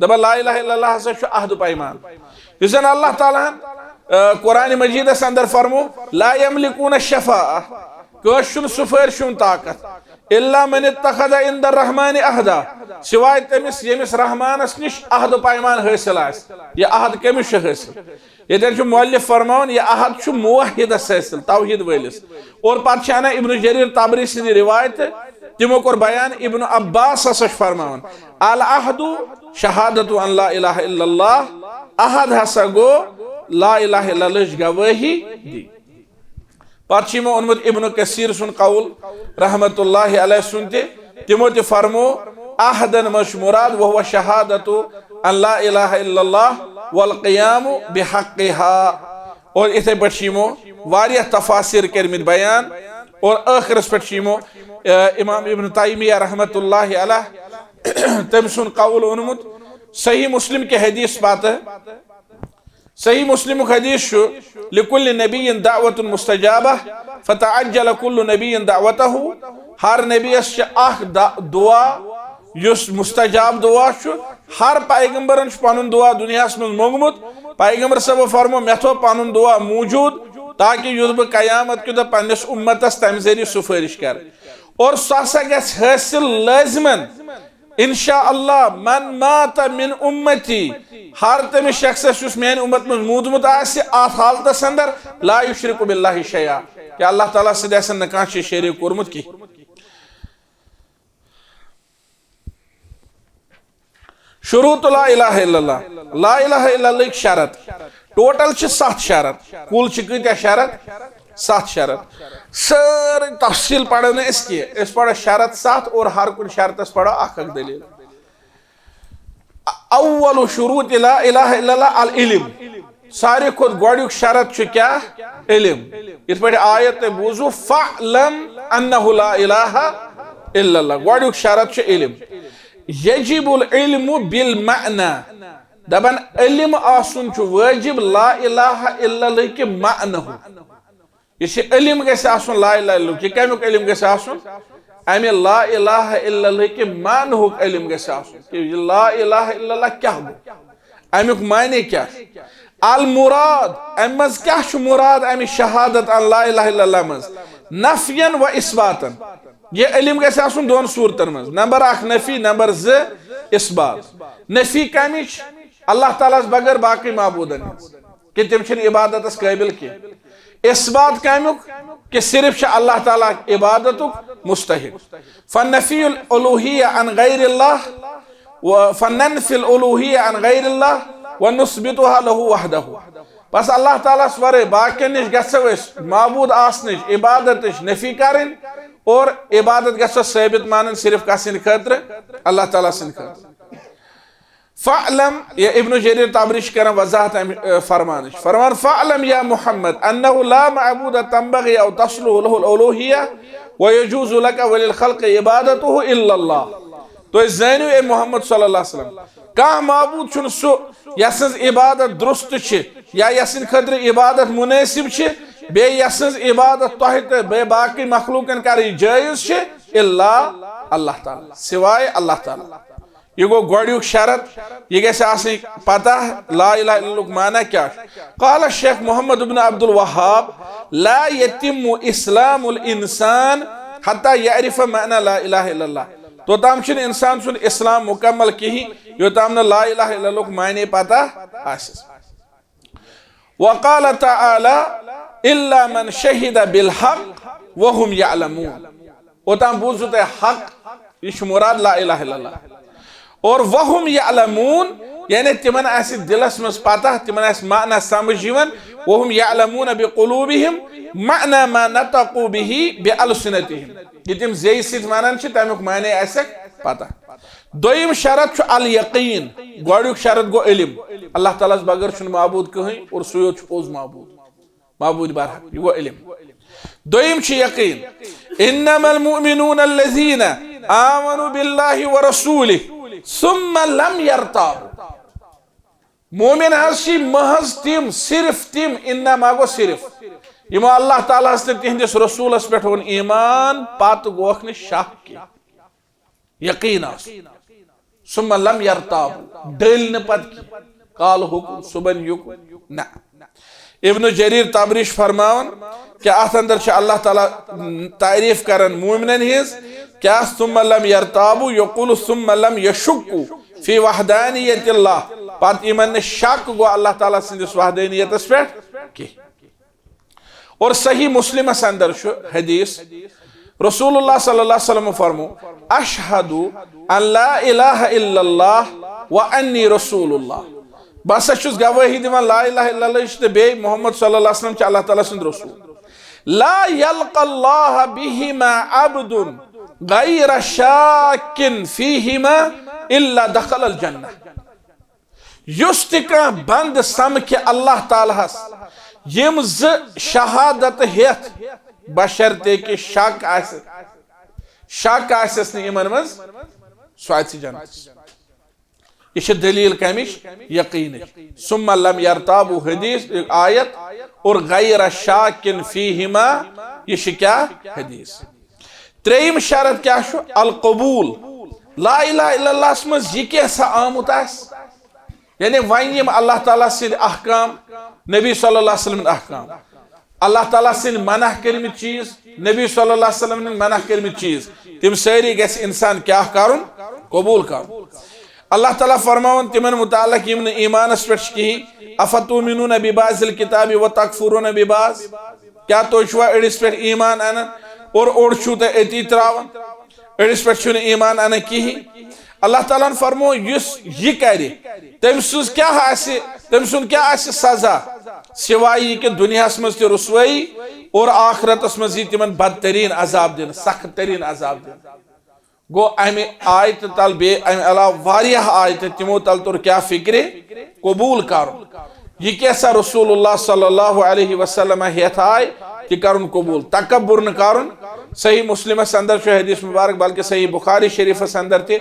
دپان لا الہ الا اللہ ہسا چھُ عہد پیمان۔ یُس زن اللہ تعالیٰ ہن، آ، قرآن مجیدس اندر فرمو، لا یملکون الشفاعہ، کٲنٛسہِ چھُنہٕ سُفٲرِش ہُنٛد طاقت، الا من اتخذ عند الرحمن عہدا، سوائے تٔمِس ییٚمِس رحمانس نِش عہد پیمان حٲصِل آسہِ۔ یہِ عہد کٔمِس چھُ حٲصِل؟ ییٚتٮ۪ن چھُ مؤلف فرماوان، یہِ عہد چھُ موحدس حٲصِل، توحید وٲلِس۔ اور پتہٕ چھِ انان ابن جریر طبری سٕنٛدِ روایتہٕ، تِمو کوٚر بیان، ابن عباس ہسا چھُ فرماوان، العہد شہادت ان لا الہ الا اللہ، عہد ہسا گوٚو لا الہ الا اللہٕچ گوٲہی دی۔ پتہٕ چھُ یِمو اوٚنمُت ابن کثیر سُنٛد قول رحمت اللہ علیہ سُنٛد تہِ، تِمو تہِ فرمو، عہدن منٛز چھُ مراد وہو شہادت ان لا الہ الا اللہ والقیام بحقہا۔ اور یِتھے پٲٹھۍ چھِ یِمو واریاہ تفاسیر کٔرمٕتۍ بیان۔ اور ٲخرس پٮ۪ٹھ چھُ یِمو، آ، امام ابن تیمیہ رحمت اللہ علیہ تٔمۍ سُنٛد قول اوٚنمُت صحیح مسلم کہِ حدیث پتہٕ۔ صحیح مسلمُک حدیث چھُ، لکل نبی دعوت مستجابہ فتعجل کل نبی دعوتہ۔ ہر نبیس چھِ اکھ دع-، دعا یُس مستجاب دعا چھُ۔ ہر پیغمبرن چھُ پنُن دعا دُنیاہس منٛز موٚنگمُت۔ پیغمبر صٲبو فرمو، مےٚ تھوٚو پنُن دعا موٗجوٗد تاکہ یُتھ بہٕ قیامت کہِ دۄہ پننِس اُمتس تمہِ ذٔریعہٕ سُفٲرِش کرٕ۔ اور سُہ ہسا گژھِ حٲصِل لٲزمن۔ انشاء اللہ، من مات من امتی، ہر تٔمِس شخصس یُس میانہِ اُمت منٛز موٗدمُت آسہِ اتھ حالتس اندر، لا یشرک باللہ شیئا، کہ اللہ تعالیٰ سۭتۍ آسن نہٕ کانٛہہ چیٖز شریٖک کوٚرمُت کینٛہہ۔ شروط لا الہ الا اللہ، لا الہ الا اللہ ہٕکۍ شرط، ٹوٹل چھِ ستھ شرط۔ کُل چھِ کۭتیاہ شرط؟ ستھ شرط۔ سٲرٕے تفصیل پرو نہٕ أسۍ کینٛہہ، أسۍ پرو شرط ستھ اور ہر کُنہِ شرطس پرو اکھ اکھ دلیل۔ اول شروط لا الہ الا اللہ العلم۔ ساروی کھۄتہٕ گۄڈٕنیُک شرط چھُ کیٛاہ؟ علم۔ یِتھ پٲٹھۍ آیت تۄہہِ بوٗزوٕ، فَاعْلَمْ أَنَّهُ لَا إِلَٰهَ إِلَّا اللَّهُ۔ گۄڈٕنیُک شرط چھُ علم۔ یجب العلم بالمعنی۔ دپان علم آسُن چھُ وٲجب لا الہ الا اللہ کہِ معنہُک۔ یہِ چھُ علم گژھِ آسُن لا الہ الا اللہ۔ یہِ کمیُک علم گژھِ آسُن؟ امہِ لا الہ الا اللہ کہِ معنہُک علم گژھِ آسُن۔ کہِ یہِ لا الہ الا اللہ کیٛاہ گوٚو؟ امیُک معنی کیٛاہ چھُ؟ المراد، امہِ منٛز کیٛاہ چھُ مراد امہِ شہادت ان لا الہ الا اللہ منٛز؟ نفین و اثباتن۔ یہِ علم گژھِ آسُن دۄن صورتن منٛز، نمبر اکھ نفی، نمبر زٕ اثبات۔ نفی کمِچ؟ اللہ تعالیٰ ہس بغٲر باقٕے معبوٗدن ہٕنٛز، کہِ تِم چھِنہٕ عبادتس قٲبل کینٛہہ۔ اثبات کمیُک؟ کہِ صرف چھِ اللہ تعالیٰ عبادتُک مستحق۔ فنفی الالوہیہ عن غیر اللہ و فننفی الالوہیہ عن غیر اللہ و نثبتها لہ وحدہ۔ بس اللہ تعالیٰ ہس ورٲے باقین نِش گژھو أسۍ معبوٗد آسنٕچ، عبادتٕچ نفی کرٕنۍ اور عبادت گژھو ثٲبت مانٕنۍ صرف کس سٕنٛدِ خٲطرٕ؟ اللہ تعالیٰ سٕنٛدِ خٲطرٕ۔ فاعلم، یا ابن جریر طبری چھِ کران وضاحت امہِ، ٲ، فرمانٕچ۔ فرمان، فاعلم یا محمد انہ لا معبود تنبغی او تصلح لہ الالوہیہ و یجوز لک وللخلق عبادتہ الا اللہ۔ تُہۍ زٲنِو اے محمد صلی اللہ علیہ وسلم، کانٛہہ معبوٗد چھُنہٕ سُہ یس سٕنٛز عبادت درست چھِ یا یس سٕنٛدِ خٲطرٕ عبادت مناسب چھِ، بیٚیہِ یس سٕنٛز عبادت تۄہہِ تہٕ بیٚیہِ باقٕے مخلوقن کرٕنۍ جٲیز چھِ، الا اللہ تعالیٰ، سوائے اللہ تعالیٰ۔ یہِ گوٚو گۄڈٕنیُک شرط، یہِ گژھِ آسٕنۍ پتہ لا الہ الا اللہُک معنی کیٛاہ چھُ۔ قال الشیخ محمد بن عبد الوہاب، لا یتم اسلام الانسان حتی یعرف معنی لا الہ الا اللہ۔ توتام چھُنہٕ انسان سُنٛد اسلام مکمل کہیٖنۍ یوتام نہٕ لا الہ الا اللہُک معنی پتہ آسٮ۪س۔ وقال تعالی، الا من شہد بالحق وهم یعلمون۔ اوتام بوٗزوٕ تۄہہِ حق، یہِ چھُ مراد لا الہ الا اللہ۔ اور وهم یعلمون، یعنی تِمن آسہِ دِلس منٛز پتہ، تِمن آسہِ معنی سمجھ یِوان، وهم یعلمون بقلوبهم معنی ما نطقوا به بالسنتهم۔ یہِ تِم زیٚیہِ سۭتۍ ونان چھِ، تمیُک معنی آسٮ۪کھ پتہ۔ دوٚیِم شرط چھُ الیقین، گۄڈٕنیُک شرط گوٚو علم۔ اللہ تعالیٰ ہس بغٲر چھُنہٕ معبوٗد کٕہٕنۍ اور سُے یوت چھُ پوٚز معبوٗد، معبوٗد برحق، یہِ گوٚو علم۔ دوٚیِم چھُ یقین، انما المؤمنون الذین آمنوا باللہ ورسولہ ثم لم یرتابوا۔ مومن حظ چھِ محض تِم، صرف تِم، انما گوٚو صرف، یِمو اللہ تعالیٰ ہس تہٕ تِہنٛدِس رسوٗلس پٮ۪ٹھ اوٚن ایمان، پتہٕ گوکھ نہٕ شک کینٛہہ۔ یقین آسُن۔ ثم لم یرتابوا، ڈٔلۍ نہٕ پتہٕ کینٛہہ۔ کالہٕ ہُکُن، صُبحن یُکُن، نہ۔ ابن جریر طبری چھُ فرماوان کہ اتھ اندر چھِ اللہ تعالیٰ تعریف کران مومنن ہٕنٛز، کیٛاہ؟ ثم لم یرتابوا، یقول ثم لم یشکوا فی وحدانیت اللہ، پتہٕ یِمن نہٕ شک گوٚو اللہ تعالیٰ سٕنٛدِس وحدانیتس پٮ۪ٹھ کینٛہہ۔ اور صحیح مسلمس اندر چھُ حدیث، رسول اللہ صلی اللہ علیہ وسلم فرمو، اشہد ان لا الہ الا اللہ و انی رسول اللہ۔ بہٕ ہسا چھُس گوٲہی دِوان لا الہ الا اللہ یِچ تہٕ بیٚیہِ محمد صلی اللہ علیہ وسلم چھُ اللہ تعالیٰ سُنٛد رسول۔ لا یلقى اللہ بہما عبد غیر شاک فیہما الا دخل الجنہ۔ یُس تہِ کانٛہہ بنٛدٕ سمکھِ اللہ تعالیٰ ہس، یِم زٕ شہادت ہٮ۪تھ، بشرطے کہِ شک آسہِ، شک آسٮ۪س نہٕ یِمن منٛز، سُہ آسہِ جنتس۔ یہِ چھِ دلیل کمِچ؟ یقینٕچ۔ ثم لم یرتابوا حدیث، آیت، اور غیر شاک فیہما، یہِ چھِ کیٛاہ؟ حدیث۔ ترٛیٚیِم شرط کیٛاہ چھُ؟ القبول۔ لا الہ الا اللہ ہس منٛز یہِ کینٛہہ سا آمُت آسہِ، یعنی وۄنۍ یِم اللہ تعالیٰ سٕنٛدۍ احکام، نبی صلی اللہ علیہ وسلم ہٕنٛدۍ احکام، اللہ تعالیٰ سٕنٛدۍ منع کٔرمٕتۍ چیٖز، نبی صلی اللہ علیہ وسلم ہٕنٛدۍ منع کٔرمٕتۍ چیٖز، تِم سٲری گژھِ انسان کیٛاہ کرُن؟ قبول کرُن۔ اللہ تعالیٰ فرماوان تِمن متعلق یِم نہٕ ایمانس پٮ۪ٹھ چھِ کِہیٖنۍ، افتؤمنون ببعض الکتاب وتکفرون ببعض، کیٛاہ تُہۍ چھِوا أڑِس پٮ۪ٹھ ایمان انان اور اوٚڑ چھِو تُہۍ أتی تراوان؟ أڑِس پٮ۪ٹھ چھُنہٕ ایمان انان کِہیٖنۍ۔ اللہ تعالیٰ ہن فرمو، یُس یہِ کرِ، تٔمۍ سٕنٛز کیٛاہ آسہِ، تٔمۍ سُنٛد کیٛاہ آسہِ سزا؟ سوائے یہِ کہِ دُنیاہس منٛز تہِ رسوٲیی اور آخرتس منٛز یی تِمن بدترین عذاب دِنہٕ، سخت ترین عذاب دِنہٕ۔ گوٚو، امہِ آیتہٕ تل بیٚیہِ امہِ علاوٕ واریاہ آیتہٕ، تِمو تل توٚر کیٛاہ فکرِ؟ قبول کرُن۔ یہِ کیٛاہ سا رسول اللہ صلی اللہ علیہ وسلم ہٮ۪تھ آے، تہِ کرُن قبول، تکبر نہٕ کرُن۔ صحیح مسلمس اندر چھُ حدیث مبارک، بلکہ صحیح بخاری شریفس اندر تہِ،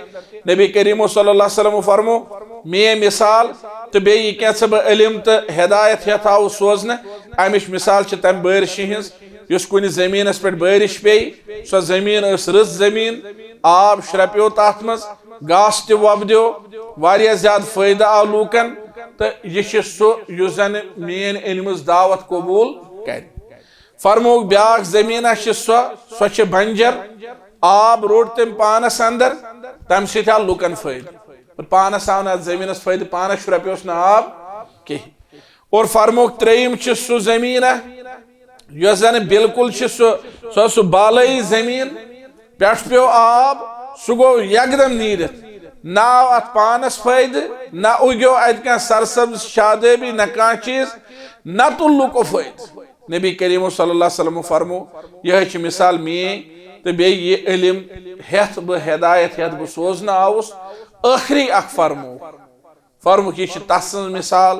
نبی کریم صلی اللہ علیہ وسلم فرمو، میٲنۍ مثال تہٕ بیٚیہِ یہِ کینٛہہ ژٕ بہٕ علم تہٕ ہدایت ہٮ۪تھ آوُس سوزنہٕ، امِچ مثال چھِ تمہِ بٲرشہِ ہٕنٛز، یُس کُنہِ زٔمیٖنس پٮ۪ٹھ بٲرِش پیٚیہِ، سۄ زٔمیٖن ٲس رٕژ زٔمیٖن، آب شرٛپیو تتھ منٛز، گاسہٕ تہِ وۄپدیو، واریاہ زیادٕ فٲیدٕ آو لوٗکن، تہٕ یہِ چھُ سُہ یُس زن میٲنۍ أنمٕژ دعوت قبول کرِ۔ فرمووُکھ، بیاکھ زٔمیٖنا چھِ سۄ، سۄ چھِ بنجر، آب روٚٹ تٔمۍ پانس اندر، تمہِ سۭتۍ آو لُکن فٲیدٕ۔ پانس آو نہٕ اتھ زٔمیٖنس فٲیدٕ، پانس شرپیوس نہٕ آب کینٛہہ۔ اور فرمووُکھ، ترٛیٚیِم چھِ سُہ زٔمیٖنا یۄس زن بالکل چھِ سُہ، سۄ ٲس سُہ بالٲیی زٔمیٖن، پٮ۪ٹھ پیوٚو آب، سُہ گوٚو یکدم نیٖرِتھ۔ نہ آو اتھ پانس فٲیدٕ، نہ اُگیو اتہِ کانٛہہ سرسبز شادٲبی، نہ کانٛہہ چیٖز، نہ تُل لُکو فٲیدٕ۔ نبی کریم صلی اللہ علیہ وسلم فرمو، یِہوٚے چھِ مثال میٲنۍ تہٕ بیٚیہِ یہِ علم ہٮ۪تھ بہٕ، ہدایت ہٮ۪تھ بہٕ سوزنہٕ آوُس، ٲخری اکھ فرمو۔ فرمووُکھ، یہِ چھِ تسٕنٛز مثال،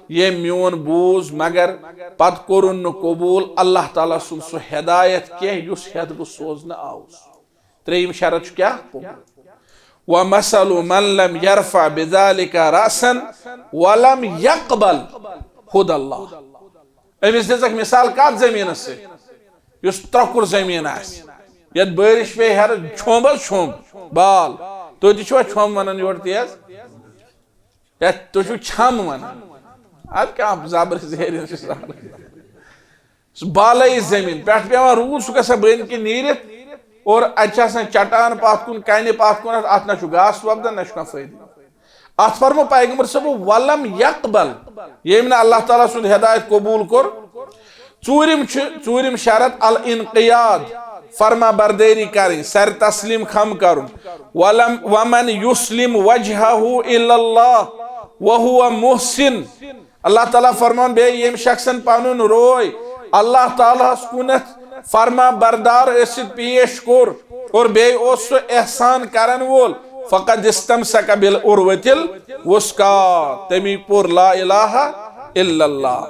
ییٚمۍ میون بوٗز، مگر پتہٕ کوٚرُن نہٕ قبوٗل اللہ تعالیٰ سُنٛد سُہ ہدایت کینٛہہ، یُس ہٮ۪تھ بہٕ سوزنہٕ آوُس۔ ترٛیٚیِم شرط چھُ کیٛاہ؟ قبوٗل۔ وَمَثَلُ مَنْ لَمْ يَرْفَعْ بِذَلِكَ رَأْسًا وَلَمْ يَقْبَلْ هُدَى اللَّهِ۔ أمِس دِژکھ مثال کتھ زٔمیٖنس سۭتۍ؟ یُس ترٛکُر زٔمیٖن آسہِ، یتھ بٲرِش پیٚیہِ ہیرٕ، چھوٚمب حظ چھوٚمب، بال۔ تُہۍ تہِ چھِوا چھوٚمب ونان یورٕ تیز؟ یا تُہۍ چھِو چھم ونان؟ ادٕ کیٛاہ زبر زیرِ ہٕنٛز چھِ زبر۔ سُہ بالٲیی زٔمیٖن، پٮ۪ٹھ پٮ۪وان روٗد، سُہ گژھان بٔنۍ کِنۍ نیٖرِتھ، اور اتہِ چھِ آسان چٹان پتھ کُن، کنہِ پتھ کُن، اتھ نہ چھُ گاسہٕ وۄپدان، نہ چھُ کانٛہہ فٲیدٕ۔ اتھ فرمو پیغمبر صٲب، "ولم یقبل"، ییٚمۍ نہٕ اللہ تعالیٰ سُنٛد ہدایت قبوٗل کوٚر۔ ژوٗرِم چھُ، ژوٗرِم شرط، الانقیاد، فرما بردٲری کرٕنۍ، سر تسلیم خم کرُن۔ ولم، ومن یسلم وجهه الی اللہ وهو محسن۔ اللہ تعالیٰ فرمان بیٚیہِ، ییٚمۍ شخصن پنُن روے اللہ تعالیٰ ہس کُنتھ فرما بردار ٲسِتھ پیش کوٚر اور بیٚیہِ اوس سُہ احسان کرن وول، فقد استمسک بالعروۃ الوثقی، تٔمی پوٚر لا الہ الا اللہ۔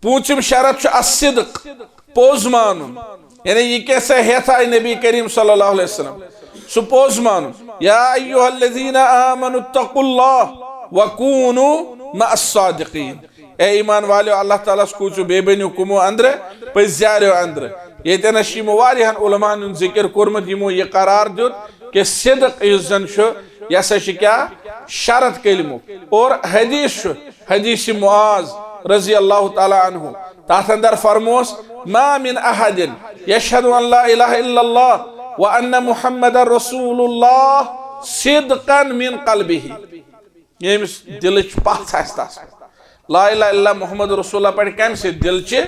پوٗنٛژِم شرط چھُ الصدق، پوٚز مانُن۔ یعنی یہِ کیٛاہ سا ہٮ۪تھ آیہِ نبی کریم صلی اللہ علیہ وسلم، سُہ پوٚز مانُن۔ یا ایھا الذین آمنوا اتقوا اللہ وکونوا مع الصادقین۔ اے ایمان والیو، اللہ تعالیٰ ہس کھوٗژِو، بیٚیہِ بٔنِو کٕمو اندرٕ؟ پٔزۍ یاریو اندرٕ۔ ییٚتٮ۪نس چھِ یِمو واریاہن علماہن ہُنٛد ذکر کوٚرمُت، یِمو یہِ قرار دیُت کہِ صدق یُس زن چھُ، یہِ ہسا چھِ کیٛاہ؟ شرط کلمُک۔ اور حدیث چھُ، حدیث معاذ رضی اللہ تعالیٰ عنہ، تتھ اندر فرموس، ما من احد یشہد ان لا الہ الا اللہ وان محمد رسول اللہ صدقا من قلبہ۔ ییٚمِس دِلٕچ پژھ آسہِ تس پٮ۪ٹھ، لا الہ الا اللہ محمد رسول اللہ پرِ کمہِ سۭتۍ؟ دِلچہِ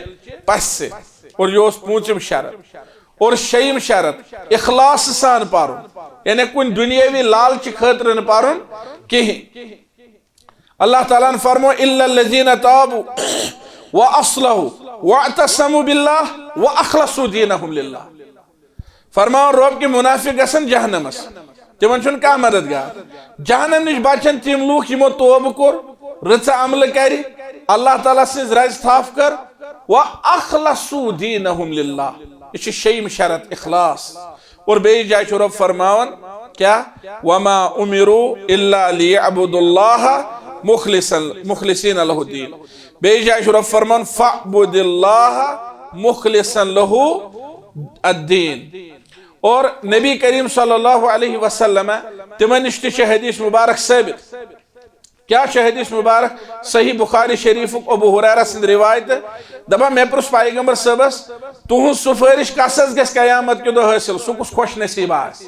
پژھِ سۭتۍ۔ اور یہِ اوس پوٗنٛژِم شرط۔ اور شیٚیِم شرط، اخلاص سان پرُن، یعنی کُنہِ دُنیٲوی لالچہِ خٲطرٕ نہٕ پرُن کِہیٖنۍ۔ اللہ تعالیٰ ہن فرمو، الا الذین تابوا واصلحوا واعتصموا باللہ واخلصوا دینہم للہ۔ فرماوان رۄب کہِ منافق گژھن جہنمس، تِمن چھُنہٕ کانٛہہ مددگار۔ جہنم نِش بچن تِم لوٗکھ یِمو توبہٕ کوٚر، رٕژٕ عملہٕ کرِ، اللہ تعالیٰ سٕنٛز رزِ تھپھ کٔر، واخلصوا دینہم للہ۔ یہِ چھُ شیٚیِم شرط، اخلاص۔ اور بیٚیِس جایہِ چھُ رۄب فرماوان کیٛاہ؟ وما امروا الا لیعبدوا اللہ مخلصا، مخلصین لہ الدین۔ بیٚیِس جایہِ چھُ رۄب فرمان، فاعبد اللہ مخلصا لہ الدین۔ اور نبی کریم صلی اللہ علیہ وسلم، تِمن نِش تہِ چھِ حدیث مبارک ثٲبت۔ کیٛاہ چھِ حدیث مبارک؟ صحیح بخاری شریفُک ابو ہریرہ سٕنٛدِ روایتہٕ۔ دپان، مےٚ پرُژھ پیغمبر صٲبس، تُہنٛز سفٲرش کس حظ گژھِ قیامت کہِ دۄہ حٲصِل؟ سُہ کُس خۄش نصیب آسہِ؟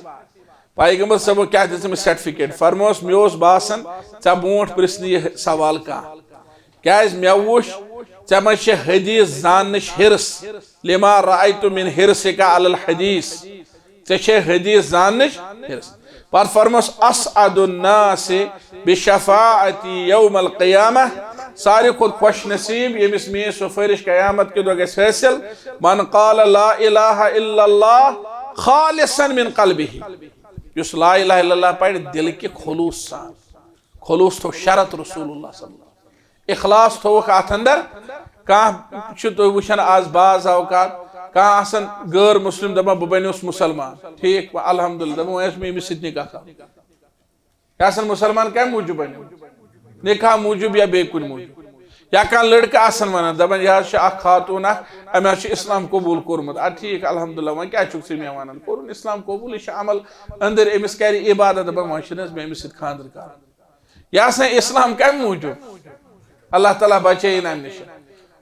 پیغمبر صٲبو کیٛاہ دِژ أمِس certificate؟ فرموس، مےٚ اوس باسان، ژےٚ برونٛٹھ پرژھِ نہٕ یہِ سوال کانٛہہ۔ کیٛازِ مےٚ وُچھ، ژےٚ منٛز چھِ حدیث زاننٕچ حرص۔ لما رأیت من حرصک علی الحدیث۔ ژےٚ چھے حدیث زاننٕچ حرص۔ پتہٕ فرموس، اسعد الناس بشفاعتی یوم القیامہ۔ ساروی کھۄتہٕ خۄش نصیب، ییٚمِس میٲنۍ سفٲرش قیامت کہِ دۄہ گژھِ حٲصِل، من قال لا الہ الا اللہ خالصا من قلبہ۔ یُس لا الہ الا اللہ پرِ دِلہٕ کہِ خلوص سان۔ خلوص تھوٚو شرط رسول اللہ صلی اللہ علیہ وسلم۔ اخلاص تھوٚوُکھ اتھ اندر۔ کانٛہہ چھُ تُہۍ وٕچھان آز بعض اوقات، کانٛہہ آسان غٲر مسلم دپان، بہٕ بنیوس مسلمان۔ ٹھیٖک، الحمدللہ، دپان، وۄنۍ اوس مےٚ أمِس سۭتۍ نکاح کرُن۔ یہِ آسان مسلمان کمہِ موٗجوٗب بنیومُت؟ نکاح موٗجوٗب یا بیٚیہِ کُنہِ موٗجوٗب۔ یا کانٛہہ لڑکہٕ آسان ونان، دپان، "یہِ حظ چھِ اکھ خاتوٗن اکھ، أمۍ حظ چھُ اسلام قبوٗل کوٚرمُت۔" اَدٕ ٹھیٖک، الحمدللہ، وۄنۍ کیٛاہ چھُکھ ژٕ مےٚ ونان؟ کوٚرُن اسلام قبوٗل، یہِ چھُ عمل أنٛدٕرۍ، أمِس کرِ عبادت، دپان، "وۄنۍ چھُنہٕ حظ مےٚ أمِس سۭتۍ خانٛدر کرُن؟" یہِ آسان اسلام کمہِ موٗجوٗب؟ اللہ تعالیٰ بچٲیِن امہِ نِش۔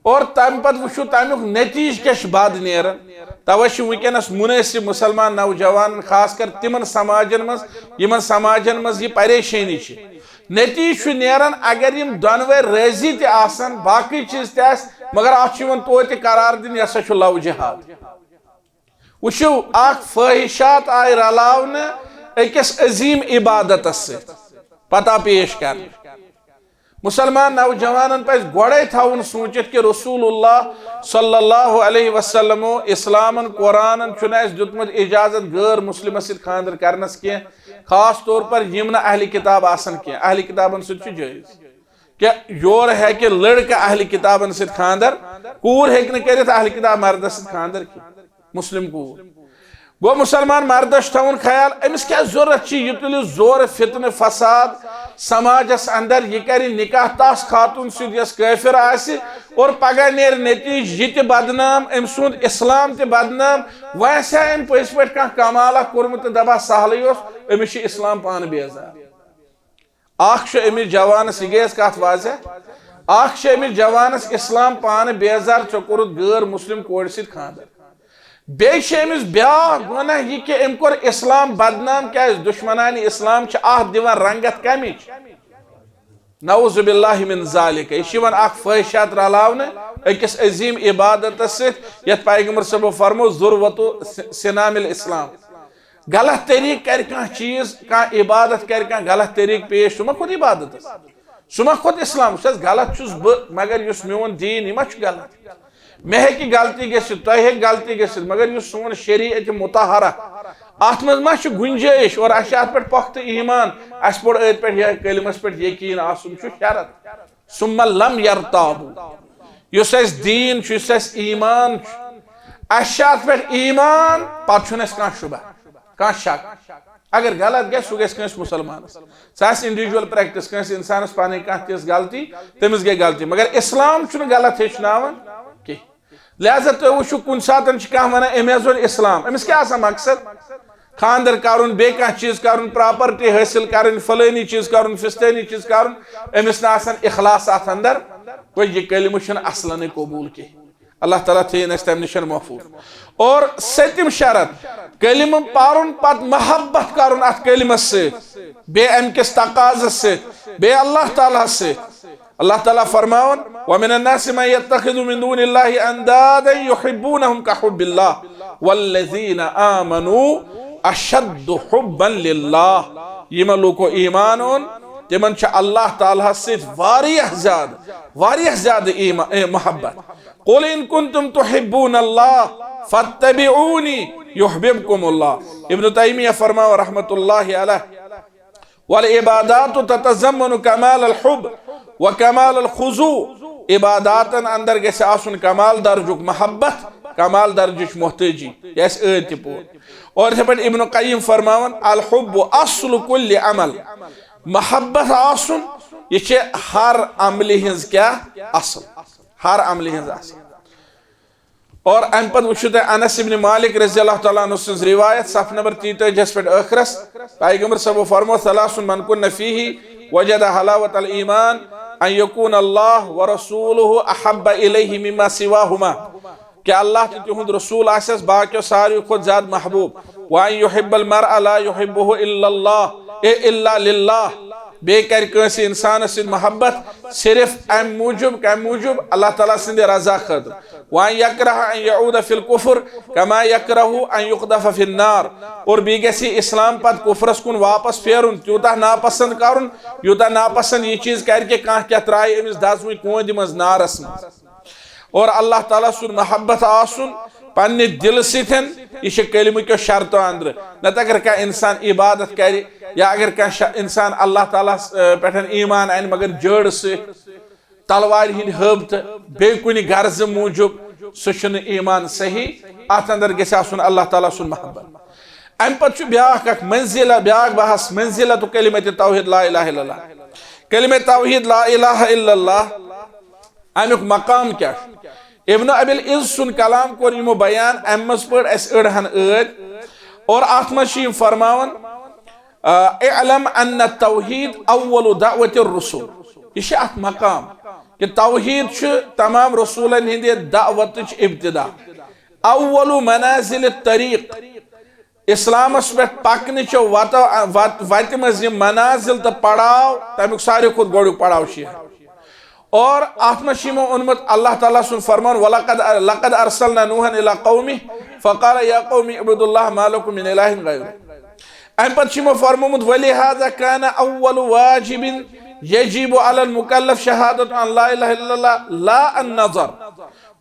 اور تمہِ پتہٕ وٕچھِو تمیُک نتیٖجہٕ کیٛاہ چھُ بعد نیران۔ توے چھُ وٕنکیٚنس منٲسب مسلمان نوجوانن، خاص کر تِمن سماجن منٛز، یِمن سماجن منٛز یہِ پریشٲنی چھِ۔ نتیٖجہٕ چھُ نیران، اگر یِم دۄنوے رٲضی تہِ آسن، باقٕے چیٖز تہِ آسہِ، مگر اتھ چھُ یِوان توتہِ قرار دِنہٕ، یہِ ہسا چھُ love جہاد۔ وٕچھِو، اکھ فٲحشات آیہِ رلاونہٕ أکِس عظیٖم عبادتس سۭتۍ۔ پتہ پیش کرنہٕ۔ مسلمان نوجوانن پزِ گۄڈے تھاوُن سوٗنچِتھ کہِ رسول اللہ صلی اللہ علیہ وسلمو اسلامن، قرآنن چھُنہٕ اسہِ دیُتمُت اجازت غٲر مسلمس سۭتۍ خانٛدر کرنس کینٛہہ، خاص طور پر یِم نہٕ اہل کتاب آسن کینٛہہ۔ اہل کتابن سۭتۍ چھُ جٲیز۔ کیا یور ہیٚکہِ لڑکہٕ اہل کتابن سۭتۍ خانٛدر؟ کوٗر ہیٚکہِ نہٕ کٔرِتھ اہل کتاب مردس سۭتۍ خانٛدر کینٛہہ۔ مسلم کوٗر۔ گوٚو مسلمان مردس چھُ تھاوُن خیال، أمِس کیٛاہ ضروٗرت چھِ، یہِ تُلہِ زورٕ فتنہٕ فساد سماجس اندر، یہِ کرِ نکاح تس خاتون سۭتۍ یۄس کٲفر آسہِ، اور پگاہ نیرِ نتیٖجہٕ یہِ تہِ بدنام، أمۍ سُنٛد اسلام تہِ بدنام۔ وۄنۍ آسہِ ہا أمۍ پٔزۍ پٲٹھۍ کانٛہہ کمالہ کوٚرمُت تہٕ دپہٕ ہا سہلٕے اوس، أمِس چھُ اسلام پانہٕ بیزار۔ اکھ چھُ أمِس جوانس، یہِ گٔیَس کتھ واضح، اکھ چھُ أمِس جوانس اسلام پانہٕ بیزار، ژےٚ کوٚرُتھ غٲر مسلم کورِ سۭتۍ خانٛدر۔ بیٚیہِ چھُ أمِس بیٛاکھ گۄناہ یہِ کہِ أمۍ کوٚر اسلام بدنام، کیٛازِ دشمنان اسلام چھِ اتھ دِوان رنگت کمِچ؟ نعوذ باللہ من ذالک۔ یہِ چھُ یِوان اکھ فٲحشات رلاونہٕ أکِس عظیٖم عبادتس سۭتۍ، یتھ پیغمبر صٲبو فرموو، ذروۃ سنام الاسلام۔ غلط طریقہٕ کرِ کانٛہہ چیٖز، کانٛہہ عبادت کرِ کانٛہہ غلط طریقہٕ پیش، سُہ ما کھوٚت عبادتس؟ سُہ ما کھوٚت اسلام؟ سُہ آسہِ، غلط چھُس بہٕ، مگر یُس میون دیٖن، یہِ ما چھُ غلط؟ مےٚ ہیٚکہِ غلطی گٔژھِتھ، تۄہہِ ہیٚکہِ غلطی گٔژھِتھ، مگر یُس سون شریعت مطہرہ، اتھ منٛز ما چھُ گُنجٲیِش؟ اور اسہِ چھُ اتھ پٮ۪ٹھ پۄختہٕ ایمان، اسہِ پوٚر أتھۍ پٮ۪ٹھ، یہِ کلمس پٮ۪ٹھ یقیٖن آسُن چھُ شرط۔ ثم لم یرتابوا۔ یُس اسہِ دیٖن چھُ، یُس اسہِ ایمان چھُ، اسہِ چھُ اتھ پٮ۪ٹھ ایمان، پتہٕ چھُنہٕ اسہِ کانٛہہ شبہ، کانٛہہ شک۔ اگر غلط گژھِ، سُہ گژھِ کٲنٛسہِ مسلمانس۔ سُہ آسہِ individual practice، کٲنٛسہِ انسانس پنٕنۍ کانٛہہ تِژھ غلطی، تٔمِس گٔے غلطی۔ مگر اسلام چھُنہٕ غلط ہیٚچھناوان کینٛہہ۔ لہذا تُہۍ وٕچھِو، کُنہِ ساتہٕ چھِ کانٛہہ ونان، "أمۍ حظ اوٚن اسلام"، أمِس کیٛاہ آسان مقصد؟ خانٛدر کرُن، بیٚیہِ کانٛہہ چیٖز کرُن، property حٲصِل کرٕنۍ، فلٲنی چیٖز کرُن، فستٲنی چیٖز کرُن، أمِس نہٕ آسان اخلاص اتھ اندر، گوٚو یہِ کلمہٕ چھُنہٕ اصلنٕے قبوٗل کینٛہہ۔ اللہ تعالیٰ تھٲیِن اَسہِ تَمہِ نِش محفوٗظ۔ اور سٔتِم شرط، کلمہٕ پَرُن، پَتہٕ محبت کَرُن اَتھ کلمَس سۭتۍ، بیٚیہِ اَمہِ کِس تقاضس سۭتۍ، بیٚیہِ اللہ تعالیٰ ہَس سۭتۍ۔ اللہ تعالیٰ فرماوان، "ومن الناس من يتخذ من دون الله أندادا يحبونهم كحب الله والذين آمنوا أشد حبا لله۔" یِمن لوٗکو ایمان اوٚن، تِمن چھُ اللہ تعالیٰ ہَس سۭتۍ واریاہ زیادٕ، واریاہ زیادٕ ایما-، اے، محبت۔ "قل إن كنتم تحبون الله فاتبعوني يحببكم الله۔" ابن تیمیہ فرماوان رحمۃ اللہ علیہ، "والعبادات تتضمن كمال الحب وكمال الخضوع۔" عباداتن اندر گژھِ آسُن کمال درجُک محبت، کمال درجٕچ محتٲجی، یہِ اَسہِ ٲدۍ تہِ پوٚر۔ اور یِتھے پٲٹھۍ ابن قیم فرماوان، "الحب اصل كل عمل۔" محبت آسُن، یہِ چھِ ہر عملہِ ہٕنٛز کیٛاہ؟ اصل۔ ہر عملہِ ہٕنٛز اصل۔ اور امہِ پتہٕ وٕچھِو تُہۍ انس ابن مالک رضی اللہ تعالیٰ عنہ سٕنٛز روایت، صفحہ نمبر تیتٲجی ہس پٮ۪ٹھ ٲخرس، پیغمبر صٲبو فرمو، "ثلاث من كن فيه وجد حلاوة الإيمان، أن يكون الله ورسوله أحب إليه مما سواهما۔" کہ اللہ تہٕ تِہُنٛد رسول آسٮ۪س باقیو ساروی کھۄتہٕ زیادٕ محبوب۔ "وأن يحب المرء لا يحبه إلا الله، إيه، إلا لله۔" بیٚیہِ کرِ کٲنٛسہِ انسانس سۭتۍ محبت صرف امہِ موٗجوٗب، کمہِ موٗجوٗب؟ اللہ تعالیٰ سٕنٛدِ رضا خٲطرٕ۔ "وأن يكره أن يعود في الكفر كما يكره أن يقذف في النار۔" اور بیٚیہِ گژھِ یہِ اسلام پتہٕ کفرس کُن واپس پھیرُن، تیوٗتاہ ناپسنٛد کرُن، یوٗتاہ ناپسنٛد یہِ چیٖز کرِ کہِ کانٛہہ کیٛاہ ترٛایہِ أمِس دزوٕنۍ کوندِ منٛز نارس منٛز۔ اور اللہ تعالیٰ سُنٛد محبت آسُن پننہِ دِلہٕ سۭتۍ، یہِ چھِ کلمہٕ کیو شرطو اندرٕ۔ نتہٕ اگر کانٛہہ انسان عبادت کرِ یا اگر کانٛہہ شا-، انسان اللہ تعالیٰ ہس، آ، پٮ۪ٹھ ایمان انہِ مگر جٲڑ سۭتۍ، تلوارِ ہٕنٛدِ حٲب تہٕ بیٚیہِ کُنہِ غرضہٕ موٗجوٗب، سُہ چھُنہٕ ایمان صحیح۔ اتھ اندر گژھِ آسُن اللہ تعالیٰ سُنٛد محبت۔ امہِ پتہٕ چھُ بیٛاکھ اکھ منزلہ، بیٛاکھ بحث، منزلہ تو کلمت توحید لا الہ الا اللہ۔ کلمہ توحید لا الہ الا اللہ امیُک مقام کیٛاہ چھُ؟ ابن ابی العز سُنٛد کلام کوٚر یِمو بیان، امہِ منٛز پٔر اسہِ أڑ ہن ٲدۍ۔ اور اتھ منٛز چھِ یِم فرماوان، آ، اعلم ان التوحید اول دعوت الرسل۔ یہِ چھِ اتھ مقام کہ توحید چھُ تمام رسولن ہٕنٛدِ دعوتٕچ ابتدا، اول منازل الطریق۔ اسلامس پٮ۪ٹھ پکنٕچو وتو، وت-، وتہِ منٛز یِم منازل تہٕ پڑاو، تمیُک ساروی کھۄتہٕ گۄڈیُک پڑاو چھُ یہِ۔ اور اتھ منٛز چھُ یِمو اوٚنمُت اللہ تعالیٰ سُنٛد فرمان، ولقد، لقد ارسلنا نوحا الی قومہ فقال یا قوم اعبدوا اللہ ما لکم من الہ غیرہ۔ امہِ پتہٕ چھُ یِمو فرمومُت، ولہذا کان اول واجب یجب علی المکلف شہادت ان لا الہ الا اللہ لا النظر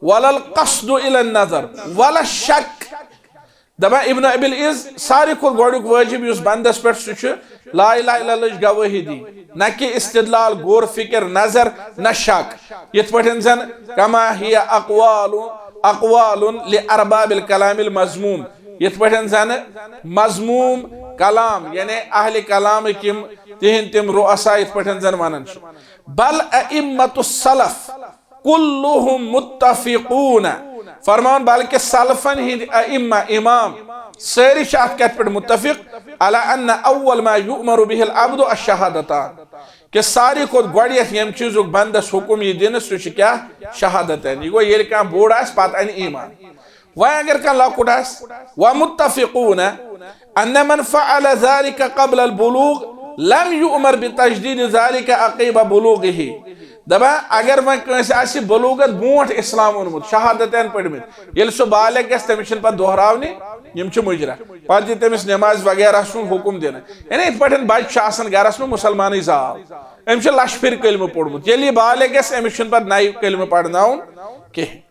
ولا القصد الی النظر ولا الشک۔ دپان ابن ابی العز، ساروی کھۄتہٕ گۄڈیُک وٲجب یُس بندس پٮ۪ٹھ، سُہ چھُ لا الہ الا اللہٕچ گوٲہی دِنۍ، نہ کہ استدلال، غور فکر، نظر، نہ شک۔ یِتھ پٲٹھۍ زن کما ہی اقوال، اقوال لارباب الکلام المذموم، یِتھ پٲٹھۍ زن مذموم کلام یعنی اہل کلامٕکۍ یِم تِہنٛدۍ تِم رؤسا یِتھ پٲٹھۍ زن ونان چھِ، بل ائمۃ السلف کلہم متفقون۔ فرمان بلکہ سلفن ہند ائمہ، امام، سٲری چھِ اتھ کتھ پٮ۪ٹھ متفق، علی ان اول ما یؤمر به العبد الشہادتان، کہ ساروی کھۄتہٕ گۄڈٕ یتھ ییٚمہِ چیٖزُک بندس حکم یی دِنہٕ، سُہ چھُ کیٛاہ؟ شہادتین۔ یہِ گوٚو، ییٚلہِ کانٛہہ بوٚڑ آسہِ، پتہٕ انہِ ایمان۔ وۄنۍ اگر کانٛہہ لۄکُٹ آسہِ، ومتفقون ان من فعل ذلك قبل البلوغ لم يؤمر بتجديد ذلك عقب بلوغه۔ دپان اگر وۄنۍ کٲنٛسہِ آسہِ بلوغت برونٛٹھ اسلام اوٚنمُت، شہادتین پٔرمٕتۍ، ییٚلہِ سُہ بالغ گژھِ، تٔمِس چھِنہٕ پتہٕ دۄہراونہِ، یِم چھِ مُجرا۔ پتہٕ یہِ تٔمِس نماز وغیرہ سُنٛد حکم دِنہٕ۔ یعنی یِتھ پٲٹھۍ بچہِ چھُ آسان گرس منٛز، مسلمانٕے زاو، أمِس چھُ لچھِ پھِرِ کلمہٕ پوٚرمُت، ییٚلہِ یہِ بالغ گژھِ، أمِس چھُنہٕ پتہٕ نَیہِ کلمہٕ پرناوُن کینٛہہ۔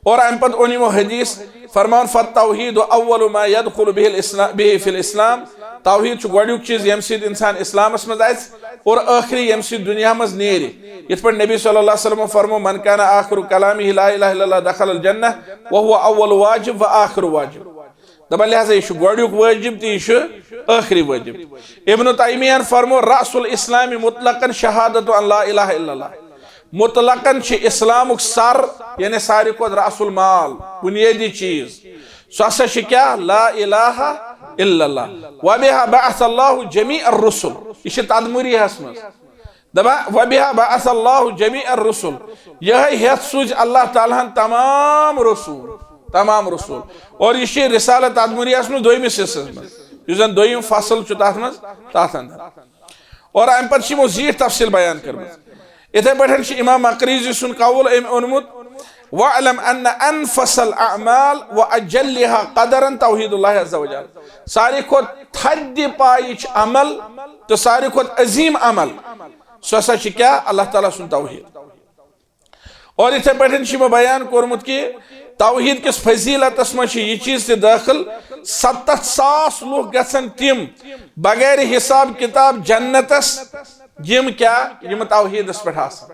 اور امہِ پتہٕ اوٚن یِمو حدیث، فرمان، فالتوحید اول ما یدخل به الاسلام، به فی الاسلام۔ توحید چھُ گۄڈنیُک چیٖز، ییٚمہِ سۭتۍ انسان اسلامس منٛز اژِ اور ٲخری ییٚمہِ سۭتۍ دُنیا منٛز نیرِ۔ یِتھ پٲٹھۍ نبی صلی اللہ علیہ وسلمو فرمو، من کان آخر کلامہ لا الہ الا اللہ دخل الجنہ وہو اول واجب و آخر واجب۔ دپان لہذا یہِ چھُ گۄڈنیُک وٲجب تہٕ یہِ چھُ ٲخری وٲجب۔ ابن تیمیہن فرمو، رأس الاسلام مطلقاً شہادت ان لا الہ الا اللہ۔ مطلقاً چھِ اسلامُک سر، یعنی ساروی کھۄتہٕ رأس المال، بنیٲدی چیٖز، سُہ ہسا چھُ کیٛاہ؟ لا الہ الا اللہ۔ وبها بعث اللہ جمیع الرسل۔ یہِ چھِ تدمریہس منٛز۔ دپان، وبها بعث اللہ جمیع الرسل۔ یہے ہیتھ سوز اللہ تعالیٰ ہن تمام رسول، تمام رسول۔ اور یہ چھ رسالہ تدمریہ منٛز دویمس حصس منٛز، یُس زن دویم فصل چھُ تتھ منٛز، تتھ اندر۔ اور امہِ پتہٕ چھِ یِمو زیٖٹھ تفصیل بیان کٔرمٕژ۔ یِتھے پٲٹھۍ چھُ امام مقریزی سُنٛد قول أمۍ اوٚنمُت، واعلم ان انفس الاعمال واجلها قدرا توحید اللہ عز وجل۔ ساروی کھۄتہٕ تھدِ پایِچ عمل تہٕ ساروی کھۄتہٕ عظیم عمل سُہ ہسا چھُ کیٛاہ؟ اللہ تعالیٰ سُنٛد توحید۔ اور یِتھے پٲٹھۍ چھُ یِمو بیان کوٚرمُت کہِ توحید کِس فضیلتس منٛز چھِ یہِ چیٖز تہِ دٲخل، ستتھ ساس لُکھ گژھن تِم بغیر حساب کتاب جنتس، یِم کیٛاہ؟ یِم توحیدس پٮ۪ٹھ آسن۔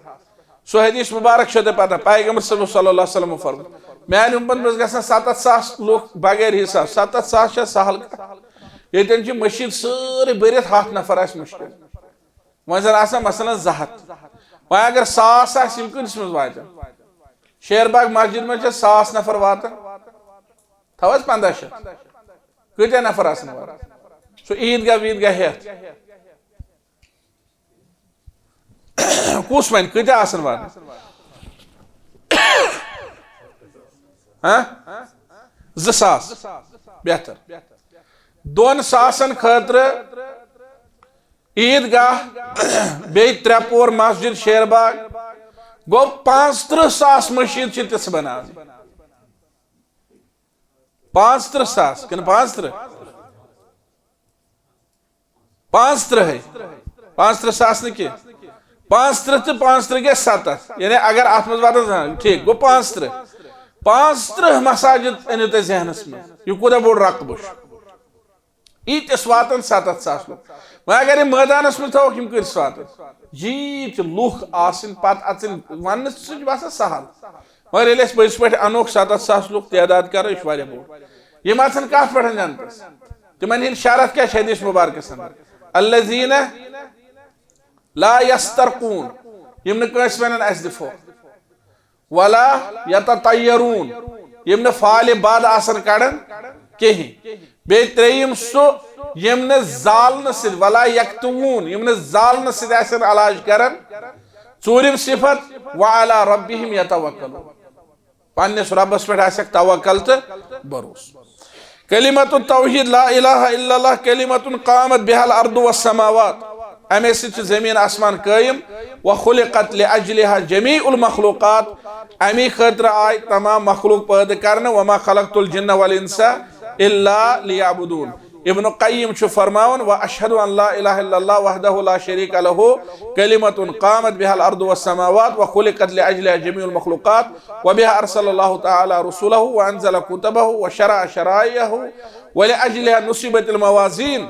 سُہ حدیث مبارک چھو تۄہہِ پتہ، پیغمبر صلی اللہ علیہ وسلم فرموو، میانہِ امت منٛز گژھن ستتھ ساس لُکھ بغیر حساب۔ ستتھ ساس چھا سہل کتھ؟ ییٚتٮ۪ن چھِ مٔشیٖد سٲرٕے بٔرِتھ، ہتھ نفر آسہِ مُشکل۔ وۄنۍ زن آسن مثلاً زٕ ہتھ۔ وۄنۍ اگر ساس آسہِ، یِم کۭتِس منٛز واتن؟ شیر باغ مسجد منٛز چھِ ساس نفر واتان۔ تھاو حظ پنٛداہ شیٚتھ۔ کۭتیٛاہ نفر آسن واتان؟ سُہ عیٖدگاہ ویٖدگاہ ہٮ۪تھ۔ کُس وَنہِ کۭتیٛاہ آسن واتان؟ ہاں؟ زٕ ساس۔ بہتر۔ دۄن ساسن خٲطرٕ عیٖدگاہ، بیٚیہِ ترٛےٚ پور مسجد شیر باغ، گوٚو پانٛژترٕٛہ ساس مٔشیٖد چھِ تِژھ بناونہِ۔ پانٛژترٕٛہ ساس کِنہٕ پانٛژترٕٛہ؟ پانٛژترٕٛہے۔ پانٛژترٕٛہ ساس نہٕ کینٛہہ۔ پانٛژترٕٛہ تہٕ پانٛژترٕٛہ گٔے ستتھ۔ یعنی اگر اتھ منٛز واتن زٕ ہتھ، ٹھیٖک گوٚو پانٛژترٕٛہ۔ پانٛژترٕٛہ مساجد أنِو تُہۍ ذہنس منٛز۔ یہِ کوٗتاہ بوٚڑ رقبہٕ چھُ؟ ییٖتِس واتن ستتھ ساس لُکھ۔ وۄنۍ اگر یہِ مٲدانس منٛز تھاووکھ، یِم کۭتِس واتن؟ ییٖتۍ لُکھ آسٕنۍ، پتہٕ اژٕنۍ وننہٕ، سُہ چھُ باسان سہل۔ مگر ییٚلہِ أسۍ پٔزۍ پٲٹھۍ انوکھ ستتھ ساس لُکھ تعداد کرو، یہِ چھُ واریاہ بوٚڑ۔ یِم اژن کتھ پٮ۪ٹھ جنتس؟ تِمن ہٕنٛدۍ شرط کیٛاہ چھِ حدیث مبارکس اندر؟ الذین لا یسترقون۔ یِم نہٕ کٲنٛسہِ ونن اسہِ دِ پھۄکھ۔ ولا یتطیرون، یِم نہٕ فالہِ بد آسن کڑان کِہیٖنۍ۔ بیٚیہِ ترٛیٚیِم سُہ، یِم نہٕ زالنہٕ سۭتۍ، ولا یکتوون، یِم نہٕ زالنہٕ سۭتۍ آسن علاج کران۔ ژوٗرِم صفت، وعلی ربہم یتوکلون، پننِس رۄبس پٮ۪ٹھ آسٮ۪کھ توکل تہٕ بھروسہٕ۔ کلمۃ التوحید لا الہ الا اللہ کلمۃ قامت بها الارض والسماوات، امے سۭتۍ چھِ زمین آسمان قٲیِم۔ وخلقت لاجلها جمیع المخلوقات، امی خٲطرٕ آے تمام مخلوق پٲدٕ کرنہٕ۔ وما خلقت الجن والانس الا لیعبدون۔ ابن قیم چھُ فرماوان، واشهد ان لا الہ الا اللہ وحدہ لا شریک لہ کلمۃ قامت بها الارض والسماوات وخلقت لاجلها جمیع المخلوقات وبها ارسل اللہ تعالی رسولہ وانزل کتبہ وشرع شرائعہ ولاجلها نصبت الموازین۔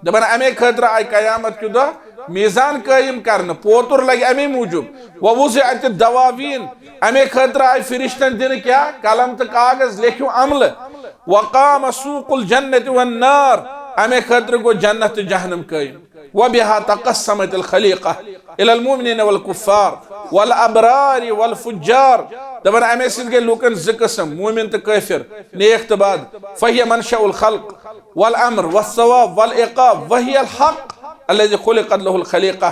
دپان امے خٲطرٕ آیہِ قیامت کہِ دۄہ میزان قٲیِم کرنہٕ، پوتُر لگہِ امے موٗجوٗب۔ ووضعت الدواوین، امے خٲطرٕ آیہِ فرشتن دِنہٕ کیٛاہ؟ قلم تہٕ کاغذ، لیکھِو عملہٕ۔ وقام سوق الجنت والنار، امے خٲطرٕ گوٚو جنت تہٕ جہنم قٲیِم۔ وبها تقسمت الخلیقہ الی المؤمنین والکفار والابرار والفجار۔ دپان امے سۭتۍ گٔے لوٗکن زٕ قٕسم، مومن تہٕ کٲفر، نیک تہٕ بد۔ فہی منشأ الخلق والامر والثواب والعقاب وہی الحق الذی خلقت لہ الخلیقہ۔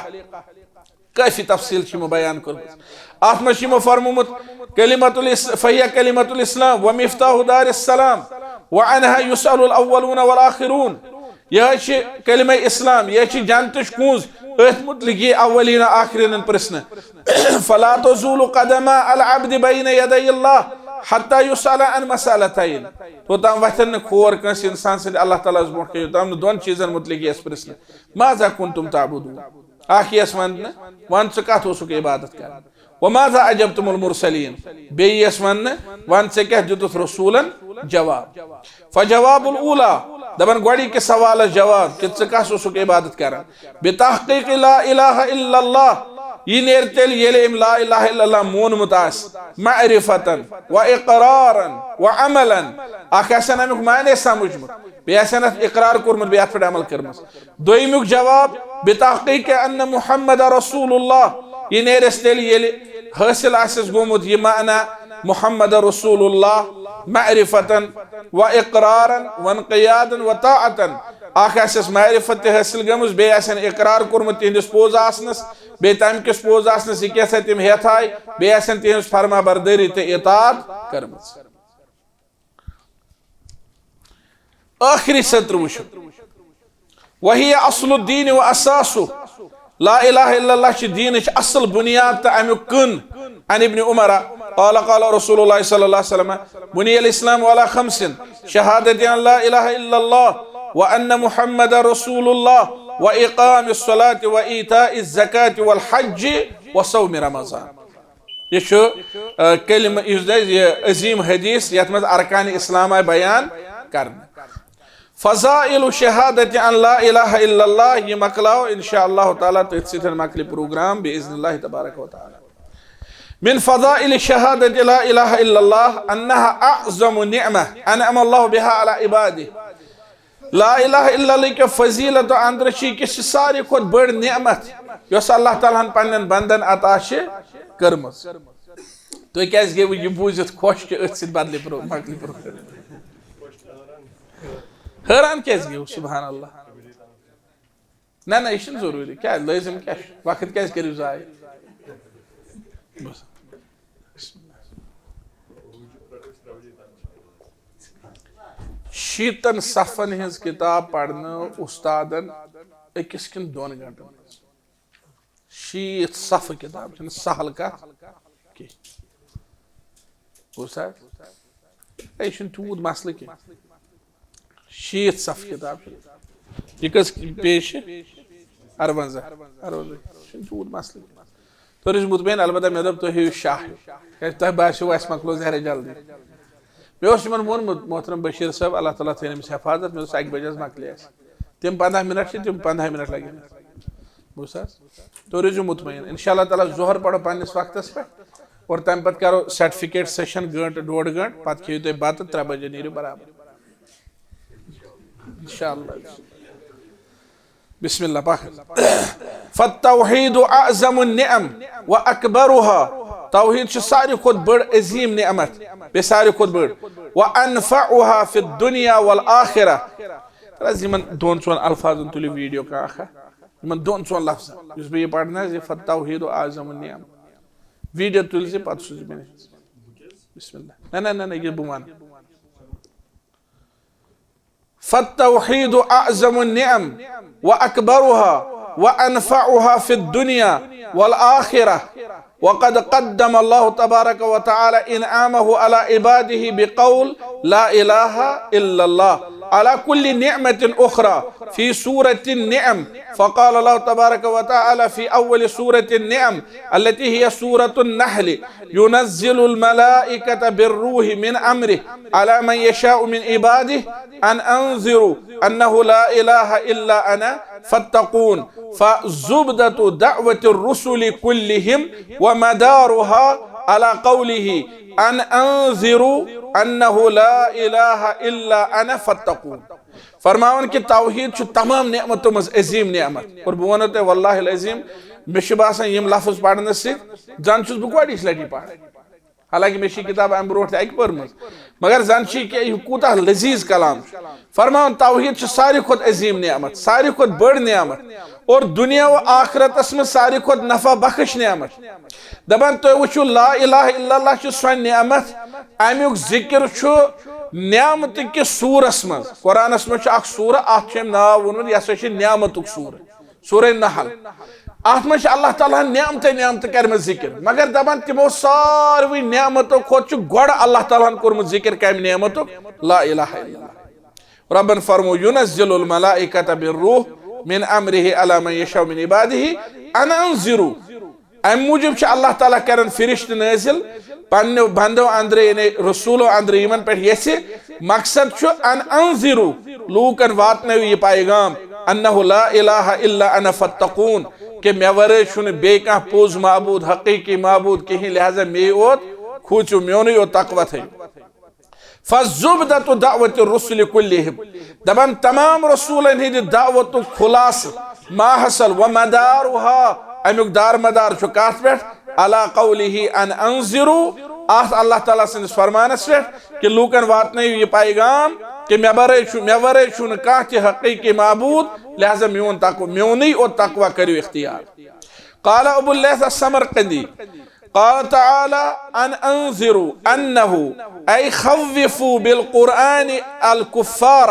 کٲفی تفصیل چھِ یِمو بیان کٔرمٕژ۔ اتھ منٛز چھِ یِمو فرمومُت، کلمۃ الاس-، فہی کلمۃ الاسلام ومفتاح دار السلام وعنها یسأل الاولون والآخرون۔ یہے چھِ کلمہ اسلام، یہے چھِ جنتٕچ کُنٛز، أتھۍ مُتعلق یی اولین و آخرینن پرژھنہٕ۔ فلا تزول قدما العبد بین یدی اللہ حتی یسأل عن مسألتین۔ توٚتام وۄتھن نہٕ کھور کٲنٛسہِ انسان سٕنٛدِ اللہ تعالیٰ ہس برونٛٹھ کُن، یوٚتام نہٕ دۄن چیٖزن مُتعلق یی اسہِ پرژھنہٕ۔ ماذا کنتم تعبدون؟ اکھ یِیَس وننہٕ، وَن ژٕ کَتھ اوسُکھ عبادت کران؟ وماذا اجبتم المرسلین؟ بیٚیہِ یِیَس وننہٕ، وَن ژےٚ کیٛاہ دیُتُتھ رسوٗلن جواب؟ فجواب الاولی، دپان گۄڈٕنِکِس سوالس جواب کہِ ژٕ کَس اوسُکھ عبادت کران؟ بتحقیق لا الہ الا اللہ، یہِ نیرِ تیٚلہِ ییٚلہِ أمۍ لا الہ الا اللہ مونمُت آسہِ، معرفتاً و اقراراً و عملاً، اکھ آسن امیُک معنی سمجھمُت، بیٚیہِ آسن اتھ اقرار کوٚرمُت، بیٚیہِ اتھ پٮ۪ٹھ عمل کٔرمٕژ۔ دوٚیمیُک جواب، بتحقیق ان محمد رسول اللہ، یہِ نیرِ اَسہِ تیٚلہِ ییٚلہِ حٲصِل آسٮ۪س گوٚمُت یہِ معنی محمد رسول اللہ معرفتاً و اقراراً و انقیاداً و طاعتاً۔ اکھ آسٮ۪س معرفت تہِ حٲصِل گٔمٕژ، بیٚیہِ آسن اقرار کوٚرمُت تِہنٛدِس پوٚز آسنس، بیٚیہِ تمہِ کِس پوٚز آسنس یہِ کیٛاہ سا تِم ہٮ۪تھ آے، بیٚیہِ آسن تِہنٛز فرما بردٲری تہٕ اطاعت کٔرمٕژ۔ ٲخری سطر وٕچھو۔ وہی اصل الدین و اساسہ۔ لا الہ الا اللہ چھِ دیٖنٕچ اصل بنیاد تہٕ امیُک کٕن۔ عن ابن عمر قال قال رسول اللہ صلی اللہ علیہ وسلم، بنی الاسلام علی خمس، شہادت ان لا الہ الا اللہ و ان محمد رسول اللہ و اقام الصلاۃ و ایتاء الزکاۃ والحج و صوم رمضان۔ یہِ چھُ، آ، کلمہ، یُس زَن یہِ عظیم حدیث یتھ منٛز ارکان اسلام آیہِ بیان کرنہٕ۔ فضائل شہادت ان لا الہ الا اللہ، یہِ مۄکلاو انشاء اللہ تعالیٰ، تٔتھۍ سۭتۍ مۄکلہِ پروگرام باذن اللہ تبارک و تعالیٰ۔ من فضائل شہادت لا الہ الا اللہ انہا اعظم نعمہ انعم اللہ بها علی عبادہ۔ لا الہ الا اللہ کیو فضیلتو اندرٕ چھِ یہِ کہِ سُہ ساروی کھۄتہٕ بٔڑ نعمت یۄس اللہ تعالیٰ ہن پننٮ۪ن بندن عطا چھِ کٔرمٕژ۔ تُہۍ کیازِ گٔیوٕ یہِ بوٗزِتھ خۄش کہِ أتھۍ سۭتۍ بدلہِ برو-، مۄکلہِ برو؟ حٲران کیازِ گٔیوٕ؟ سبحان اللہ۔ نہ، نہ، یہِ چھُنہٕ ضروٗری۔ کیٛاہ لٲزِم کیٛاہ چھُ؟ وقت کیٛازِ کٔرِو ضایع؟ بس۔ شیٖتن صفن ہٕنٛز کِتاب پرنہٕ اُستادن أکِس کِنہٕ دۄن گنٹن منٛز؟ شیٖتھ صفہٕ کِتاب چھَنہٕ سہل کتھ کینٛہہ۔ بوٗز حظ؟ اے، یہِ چھُنہٕ تیوٗت مسلہٕ کینٛہہ۔ شیٖتھ صفہٕ کِتاب چھِ۔ یہِ کٔژ پیج چھِ؟ ارونزہ۔ ارونزہ۔ یہِ چھُنہٕ تیوٗت مسلہٕ کینٛہہ۔ تُہۍ روٗزِو مطمئن، البتہ مےٚ دوٚپ تُہۍ ہیٚیِو شاہ، کیٛازِ تۄہہِ باسیو اَسہِ مۄکلو زہرے جلدی۔ مےٚ اوس یِمن ووٚنمُت، محترم بشیٖر صٲب، اللہ تعالیٰ تھٲینٔمِس حفاظت، مےٚ دوٚپُس اَکہِ بجہِ حظ مۄکلہِ اَسہِ۔ تِم پنٛداہ منٹ چھِ، تِم پنٛداہ منٹ لگن۔ بوٗز حظ؟ تُہۍ روٗزِو مطمئن، انشاءاللہ تعالیٰ ظہر پرو پننِس وقتس پٮ۪ٹھ اور تمہِ پتہٕ کرو certificate session گٲنٹہٕ ڈوڈ گٲنٹہٕ، پتہٕ کھیٚیِو تُہۍ بتہٕ، ترٛےٚ بجے نیٖرِو برابر۔ انشاءاللہ۔ بسم اللہ پاک۔ فالتوحید اعظم النعم و اکبرها۔ توحید چھِ ساروی کھۄتہٕ بٔڑ عظیم نعمت، بیٚیہِ ساروی کھۄتہٕ بٔڑ۔ و انفعها فی الدنیا والآخرہ۔ حض، یِمن دۄن ژۄن الفاظن تُلِو ویڈیو کانٛہہ اکھ۔ یِمن دۄن ژۄن لفظن یُس بہٕ یہِ پرنہٕ حض، یہِ فالتوحید اعظم النعم۔ ویڈیو تُلۍ زِ پتہٕ سوٗزِ مےٚ۔ بسم اللہ۔ نہ، نہ، نہ، نہ، یہِ بہٕ ونہٕ۔ فالتوحید اعظم النعم و اکبرها و انفعها فی الدنیا والآخرہ۔ وقد قدم الله تبارك وتعالى انعامه على عباده بقول لا اله الا الله على كل نعمة اخرى في سورة النعم، فقال الله تبارك وتعالى في اول سورة النعم التي هي سورة النحل: ينزل الملائكة بالروح من أمره على من يشاء من عباده أن أنذروا أنه لا إله إلا أنا فاتقون، فزبدة دعوة الرسل كلهم ومدارها على قوله أن أنذروا أنه لا إله إلا أنا فاتقون۔ فرماوان کہ توحید چھُ تمام نعمتو منٛز عظیم نعمت۔ اور بہٕ ونو تۄہہِ واللہ العظیم، مےٚ چھُ باسان یِم لفظ پرنہٕ سۭتۍ زن چھُس بہٕ گۄڈٕنِچ لٹہِ پران۔ حالانکہ مےٚ چھِ یہِ کِتاب امہِ برونٛٹھ تہِ اکہِ پٔرمٕژ، مگر زن چھِ یہِ کہِ یہِ کوٗتاہ لذیذ کلام چھُ۔ فرماوان توحید چھُ ساروی کھۄتہٕ عظیم نعمت، ساروی کھۄتہٕ بٔڑ نعمت، اور دنیا و آخرتس منٛز ساروی کھۄتہٕ نفع بخش نعمت۔ دپان تُہۍ وٕچھِو، لا الہ الا اللہ چھِ سۄ نعمت، امیُک ذکر چھُ نعمتہٕ کِس سورس منٛز۔ قرآنس منٛز چھُ اکھ سورہ، اتھ چھُ أمۍ ناو ووٚنمُت، یہِ ہسا چھُ نعمتُک سورہ، سورہ نحل۔ اتھ منٛز چھِ اللہ تعالیٰ ہن نعمتہٕ نعمتہٕ کرِمژٕ ذکر، مگر دپان تِمو ساروٕے نعمتو کھۄتہٕ چھُ گۄڈٕ اللہ تعالیٰ ہن کوٚرمُت ذکر کمہِ نعمتُک؟ لا الہ الا اللہ۔ ربن فرمو، ينزل الملائكة بالروح من امره على من يشاء من عباده ان انذروا۔ امہِ موٗجوٗب چھِ اللہ تعالیٰ کران فرشتہٕ نٲزِل پننیو بندو اندرٕ، یعنی رسولو اندرٕ یِمن پٮ۪ٹھ یژھِ۔ مقصد چھُ ان انذروا، لوٗکن واتنٲوِو یہِ پیغام، انہ لا الہ الا انا فاتقون، کہ مےٚ ورٲے چھُنہٕ بیٚیہِ کانٛہہ پوٚز معبوٗد، حقیٖقی معبوٗد کِہیٖنۍ، لہذا مے یوت کھوٗژِو، میونُے یوت تقوی تھٲیِو۔ فزبدة دعوة الرسل كلهم، دپان تمام رسولن ہٕنٛدِ دعوتُک خلاصہٕ، ما حصل و مدارها، امیُک دار مدار چھُ کتھ پٮ۪ٹھ؟ على قوله ان انذروا، اتھ اللہ تعالیٰ سٕنٛدِس فرمانس پٮ۪ٹھ کہ لوٗکن واتنٲیِو یہِ پیغام کہ مےٚ ورٲے چھُ، مےٚ ورٲے چھُنہٕ کانٛہہ تہِ حقیٖقی معبوٗد، لہذا میون تقوی، میونُے یوت تقوی کٔرِو اختیار۔ قال ابو اللیث السمرقندی، قال تعالی ان انذروا انہ، اے خوفوا بالقرآن الکفار،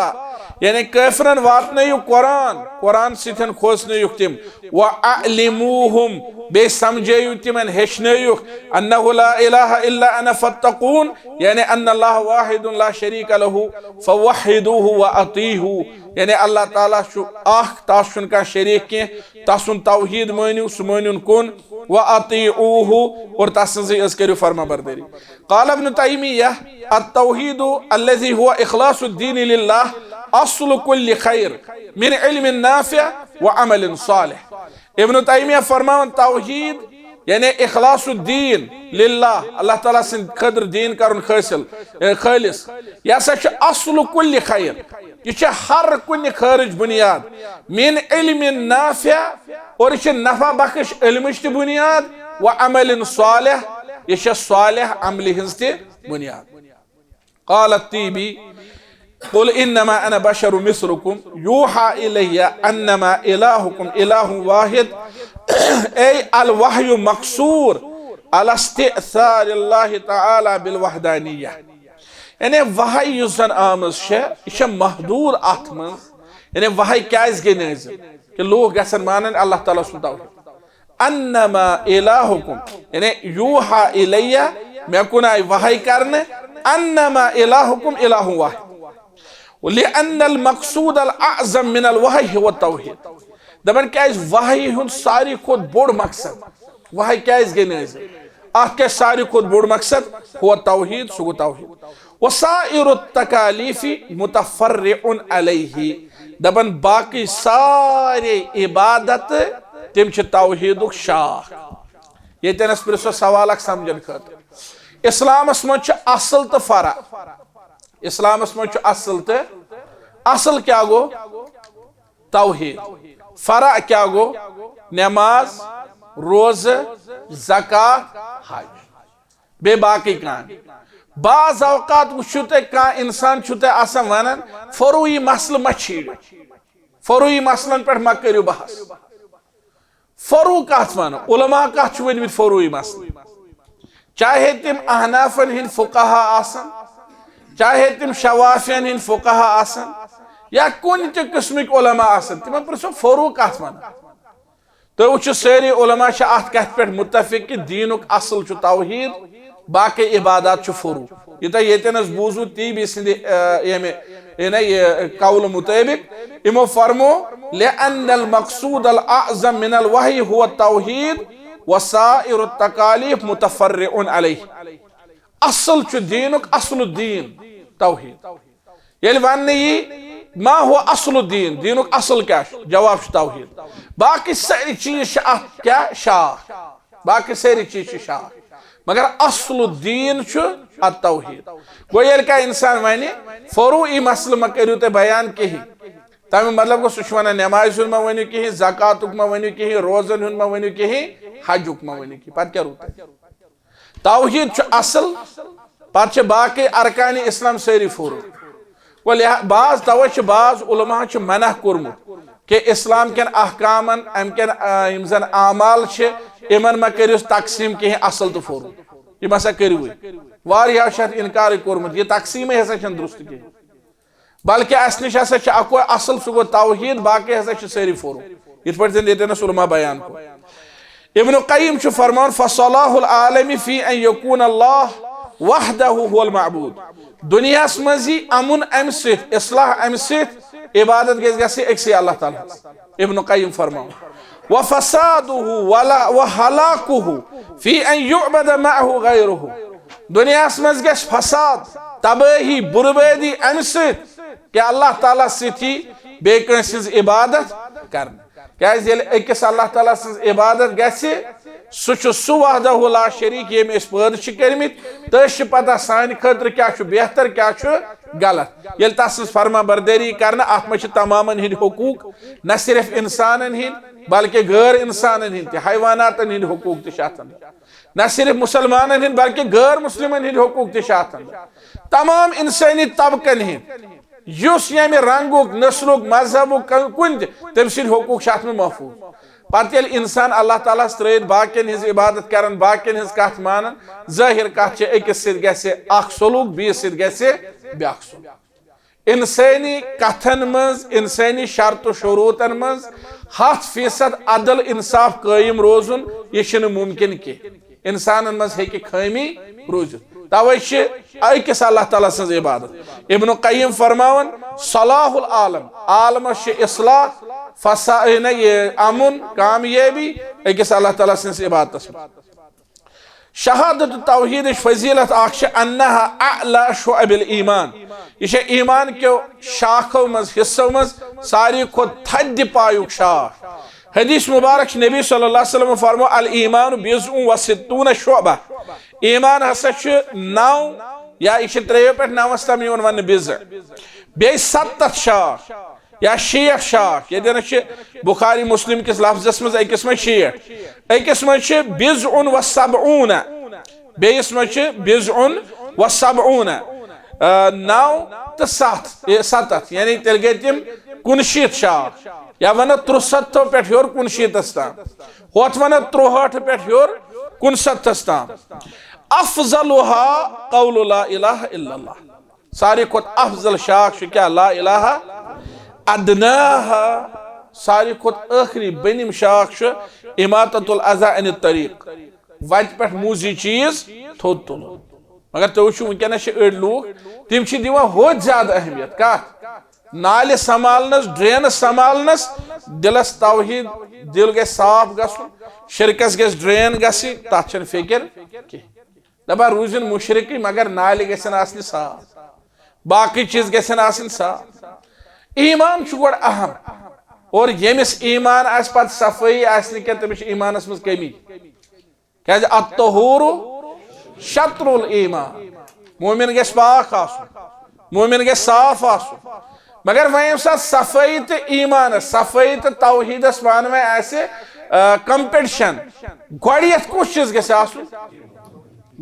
یعنی کٲفرن واتنٲیِو قرآن، قرآن سۭتۍ کھوژنٲیِکھ تِم، واعلموہم، بیٚیہِ سمجھٲیِو تِمن، ہیٚچھنٲیِکھ، انہ لا الہ الا انا فاتقون، یعنی ان اللہ واحد لا شریک لہ فوحدوہ واطیعوہ، یعنی اللہ تعالیٰ چھُ اکھ، تس چھُنہٕ کانٛہہ شریک کینٛہہ، تسُنٛد توحید مٲنِو، سُہ مٲنِوُن کُن، واطیعوہ، اور تس سٕنٛزٕے یٲژ کٔرِو فرما بردٲری۔ قال ابن تیمیہ، التوحید الذی هو اخلاص الدین للہ اصل کل خیر من علم نافع و عمل صالح۔ ابن تیمیہ فرماوان توحید یعنی اخلاص الدین للہ، اللہ تعالیٰ سٕنٛدِ خٲطرٕ دیٖن کرُن حٲصِل، اے، خٲلص، یہِ ہسا چھُ اصل کل خیر۔ یہِ چھِ ہر کُنہِ خٲرٕچ بُنیاد۔ من علم نافع، اور یہِ چھِ نفع بخش علمٕچ تہِ بُنیاد، و عمل صالح، یہِ چھِ صالح عملہِ ہٕنٛز تہِ بُنیاد۔ قال الطیبی، قل انما انا بشر مثلکم یوحی الی انما الہکم الہ واحد۔ اے الوحی مقصور علی استئثار اللہ تعالی بالوحدانیہ۔ یعنی وحی یُس زن آمٕژ چھےٚ، یہِ چھےٚ محدوٗر اتھ منٛز۔ یعنی وحی کیازِ گٔے نٲزِل؟ کہ لوٗکھ گژھن مانٕنۍ اللہ تعالیٰ سُنٛد توحید۔ انما الہکم، یعنی یوحی الیہ، مےٚ کُن آیہِ وحی کرنہٕ، انما الہکم الہ واحد۔ لأن المقصود الاعظم من الوحی هو التوحید۔ دپان کیازِ وحی ہُنٛد ساروی کھۄتہٕ بوٚڑ مقصد، وحی کیازِ گٔے نٲزِل؟ اتھ کیٛاہ ساروی کھۄتہٕ بوٚڑ مقصد؟ ہو توحید، سُہ گوٚو توحید۔ وسائر التکالیف متفرع علیہ۔ دپان باقی سارے عبادت تِم چھِ توحیدُک شاخ۔ ییٚتٮ۪نس پرٛژھو سوال اکھ سمجھن خٲطرٕ۔ اسلامس منٛز چھُ اصل تہٕ فرع۔ اسلامس منٛز چھُ اصل تہٕ، اصل کیٛاہ گوٚو؟ توحید۔ فرع کیٛاہ گوٚو؟ نماز، روزٕ، زکوٰۃ، حج، بیٚیہِ باقٕے کامہِ۔ بعض اوقات وٕچھِو تُہۍ، کانٛہہ اِنسان چھُ تۄہہِ آسان وَنان، فروعی مسلہٕ مہ چھیڑِو، فروعی مسلن پٮ۪ٹھ مہ کٔرِو بحث۔ فروع کتھ ونو؟ علماء کتھ چھِ ؤنمٕتۍ فروعی مسلہٕ؟ چاہے تِم احنافن ہٕنٛدۍ فقہا آسن، چاہے تِم شوافین ہٕنٛدۍ فقہا آسن، یا کُنہِ تہِ قٕسمٕکۍ علماء آسن، تِمن پرژھو فروع کتھ ونو؟ تُہۍ وٕچھِو، سٲری علماء چھِ اتھ کتھِ پٮ۪ٹھ متفق کہِ دیٖنُک اصل چھُ توحید، باقٕے عبادات چھِ فروع۔ یہِ تۄہہِ ییٚتٮ۪نس بوٗزوٕ تی بی سٕنٛدِ، آ، ییٚمہِ، یعنی یہِ قول مطٲبق یِمو فرمو، لأن المقصود الأعظم من الوحي هو التوحيد وسائر التكاليف متفرع عليه۔ اصل چھُ دیٖنُک، اصل الدین توحید۔ ییٚلہِ وننہٕ یی، ما هو اصل الدین، دیٖنُک اصل کیٛاہ چھُ؟ جواب چھُ توحید۔ باقٕے سٲری چیٖز چھِ اتھ کیٛاہ؟ شاخ۔ باقٕے سٲری چیٖز چھِ شاخ، مگر اصل الدین چھُ التوحید۔ گوٚو، ییٚلہِ کانٛہہ انسان ونہِ، فروعی مسلہٕ مہ کٔرِو تُہۍ بیان کِہیٖنۍ، تمیُک مطلب گوٚو، سُہ چھُ ونان، نمازِ ہُنٛد مہ ؤنِو کِہیٖنۍ، زکاتُک مہ ؤنِو کِہیٖنۍ، روزن ہُنٛد مہ ؤنِو کِہیٖنۍ، حجُک مہ ؤنِو کِہیٖنۍ۔ پتہٕ کیٛاہ روٗد تۄہہِ؟ توحید چھُ اصل، پتہٕ چھِ باقٕے ارکانِ اسلام سٲری فروع۔ وۄنۍ لہا-، بعض، توے چھِ بعض علماء چھِ منع کوٚرمُت کہِ اسلام کٮ۪ن احکامن، امہِ کٮ۪ن، آ، یِم زن اعمال چھِ، یِمن مہ کٔرِو تقسیٖم کینٛہہ اصل تہٕ فروع۔ یِم ہسا کٔرِوٕے۔ واریاہو چھِ اتھ انکارٕے کوٚرمُت، یہِ تقسیٖمٕے ہسا چھَنہٕ درست کینٛہہ۔ بلکہ اسہِ نِش ہسا چھِ اکوے اصل، سُہ گوٚو توحید، باقٕے ہسا چھِ سٲری فروع۔ یِتھ پٲٹھۍ زن ییٚتٮ۪نس علماء بیان کوٚر۔ ابن قیم چھُ فرماوان، فصلاح العالم فی ان یکون اللہ وحدہ هو المعبود۔ دُنیاہس منٛز یی امُن امہِ سۭتۍ، اصلاح امہِ سۭتۍ، عبادت گژھِ گژھِ أکسٕے اللہ تعالیٰ ہس۔ ابن قیم فرماوان، وفسادہ ولا-، وہلاکہ فی ان یعبد معہ غیرہ۔ دُنیاہس منٛز گژھِ فساد، تبٲہی، بربٲدی امہِ سۭتۍ کہ اللہ تعالیٰ سۭتۍ یی بیٚیہِ کٲنٛسہِ ہٕنٛز عبادت کرنہٕ۔ کیازِ ییٚلہِ أکِس اللہ تعالیٰ سٕنٛز عبادت گژھِ، سُہ چھُ سُہ وحدہ لا شریک ییٚمۍ أسۍ پٲدٕ چھِ کٔرمٕتۍ، تہٕ أسۍ چھِ پتہ سانہِ خٲطرٕ کیٛاہ چھُ بہتر، کیٛاہ چھُ غلط۔ ییٚلہِ تَس سٕنٛز فرما بردٲری کرنہٕ، اَتھ منٛز چھِ تمامن ہٕنٛدۍ حقوٗق، نہ صرف انسانن ہٕنٛدۍ بلکہ غٲر انسانن ہٕنٛدۍ تہِ، حیواناتن ہٕنٛدۍ حقوٗق تہِ چھِ اَتھ اندر۔ نہ صرف مسلمانن ہٕنٛدۍ بلکہ غٲر مسلمن ہٕنٛدۍ حقوٗق تہِ چھِ اَتھ اندر۔ تمام انسٲنی طبقن ہٕنٛدۍ، یُس ییٚمہِ رنگُک، نسلُک، مذہبُک، ک-، کُنہِ تہِ، تٔمۍ سٕنٛدۍ حقوٗق چھِ اَتھ منٛز محفوٗظ۔ پتہٕ ییٚلہِ انسان اللہ تعالیٰ ہس ترٲوِتھ باقین ہٕنٛز عبادت کران، باقین ہٕنٛز کتھ مانان، ظٲہر کتھ چھِ، أکِس سۭتۍ گژھِ اکھ سلوک، بیٚیِس سۭتۍ گژھِ بیٛاکھ سلوک۔ انسٲنی کتھن منٛز، انسٲنی شرط و شروٗطن منٛز ہتھ فیصد عدل انصاف قٲیِم روزُن، یہِ چھُنہٕ ممکن کینٛہہ۔ انسانن منٛز ہیٚکہِ خٲمی روٗزِتھ۔ توے چھِ أکِس اللہ تعالیٰ سٕنٛز عبادت۔ ابن قیم فرماوان، صلاح العالم، عالمس چھِ اصلاح، فسا-، یعنی یہِ امُن، کامیٲبی أکِس اللہ تعالیٰ سٕنٛز عبادتس منٛز۔ شہادت توحیدٕچ فضیلت اکھ چھِ انہا اعلی شعب الایمان۔ یہِ چھےٚ ایمان کیو شاخو منٛز، حصو منٛز ساروی کھۄتہٕ تھدِ پایُک شاخ۔ حدیث مبارک چھِ نبی صلی اللہ علیہ وسلم فرمو، الایمان بضع و ستون شعبہ۔ ایمان ہسا چھُ نو، یا یہِ چھِ ترٛیٚیو پٮ۪ٹھ نوَس تام یِوان وننہٕ بضع۔ بیٚیہِ ستتھ شاخ۔ یا شیٹھ شاخ، ییٚتٮ۪ن چھِ بخاری مسلم کِس لفظس منٛز أکِس منٛز شیٹھ، أکِس منٛز چھِ بضع و سبعون، بیٚیِس منٛز چھِ بضع و سبعون، آ، نو تہٕ ستھ، اے، ستتھ، یعنی تیٚلہِ گٔے تِم کُنشیٖتھ شاخ، یا ونو ترُستھو پٮ۪ٹھ ہیوٚر کُنشیٖتس تام، ہۄتھ ونو ترُہٲٹھ پٮ۪ٹھ ہیوٚر کُنستھس تام۔ افضلها قول لا الہ الا اللہ۔ ساروی کھۄتہٕ افضل شاخ چھُ کیٛاہ؟ لا الہ۔ ادناہا، ساروی کھۄتہٕ ٲخری بٔنِم شاخ چھُ اماطۃ الاذی عن الطریق، وتہِ پٮ۪ٹھ موٗزی چیٖز تھوٚد تُلُن۔ مگر تُہۍ وٕچھِو، وٕنکیٚنس چھِ أڑۍ لوٗکھ، تِم چھِ دِوان ہوٚتۍ زیادٕ اہمیت۔ کتھ؟ نالہِ سنبھالنس، ڈرینہٕ سنبھالنس، دِلس توحید، دِل گژھِ صاف گژھُن، شرکس گژھِ ڈرین گژھٕنۍ، تتھ چھنہٕ فکر کینٛہہ۔ دپان روٗزِن مُشرِکٕے، مگر نالہِ گژھن آسنہِ صاف، باقٕے چیٖز گژھن آسٕنۍ صاف۔ ایمان چھُ گۄڈٕ اہم، اور ییٚمِس ایمان آسہِ، پتہٕ صفٲیی آسہِ نہٕ کینٛہہ، تٔمِس چھِ ایمانس منٛز کمی۔ کیازِ؟ الطہور شطر الایمان۔ مومن گژھِ پاک آسُن، مومن گژھِ صاف آسُن۔ مگر وۄنۍ ییٚمہِ ساتہٕ صفٲیی تہٕ ایٖمانس، صفٲیی تہٕ توحیٖدس پانہٕ وۄنۍ آسہِ، آ، competition، گۄڈٕ یتھ کُس چیٖز گژھِ آسُن؟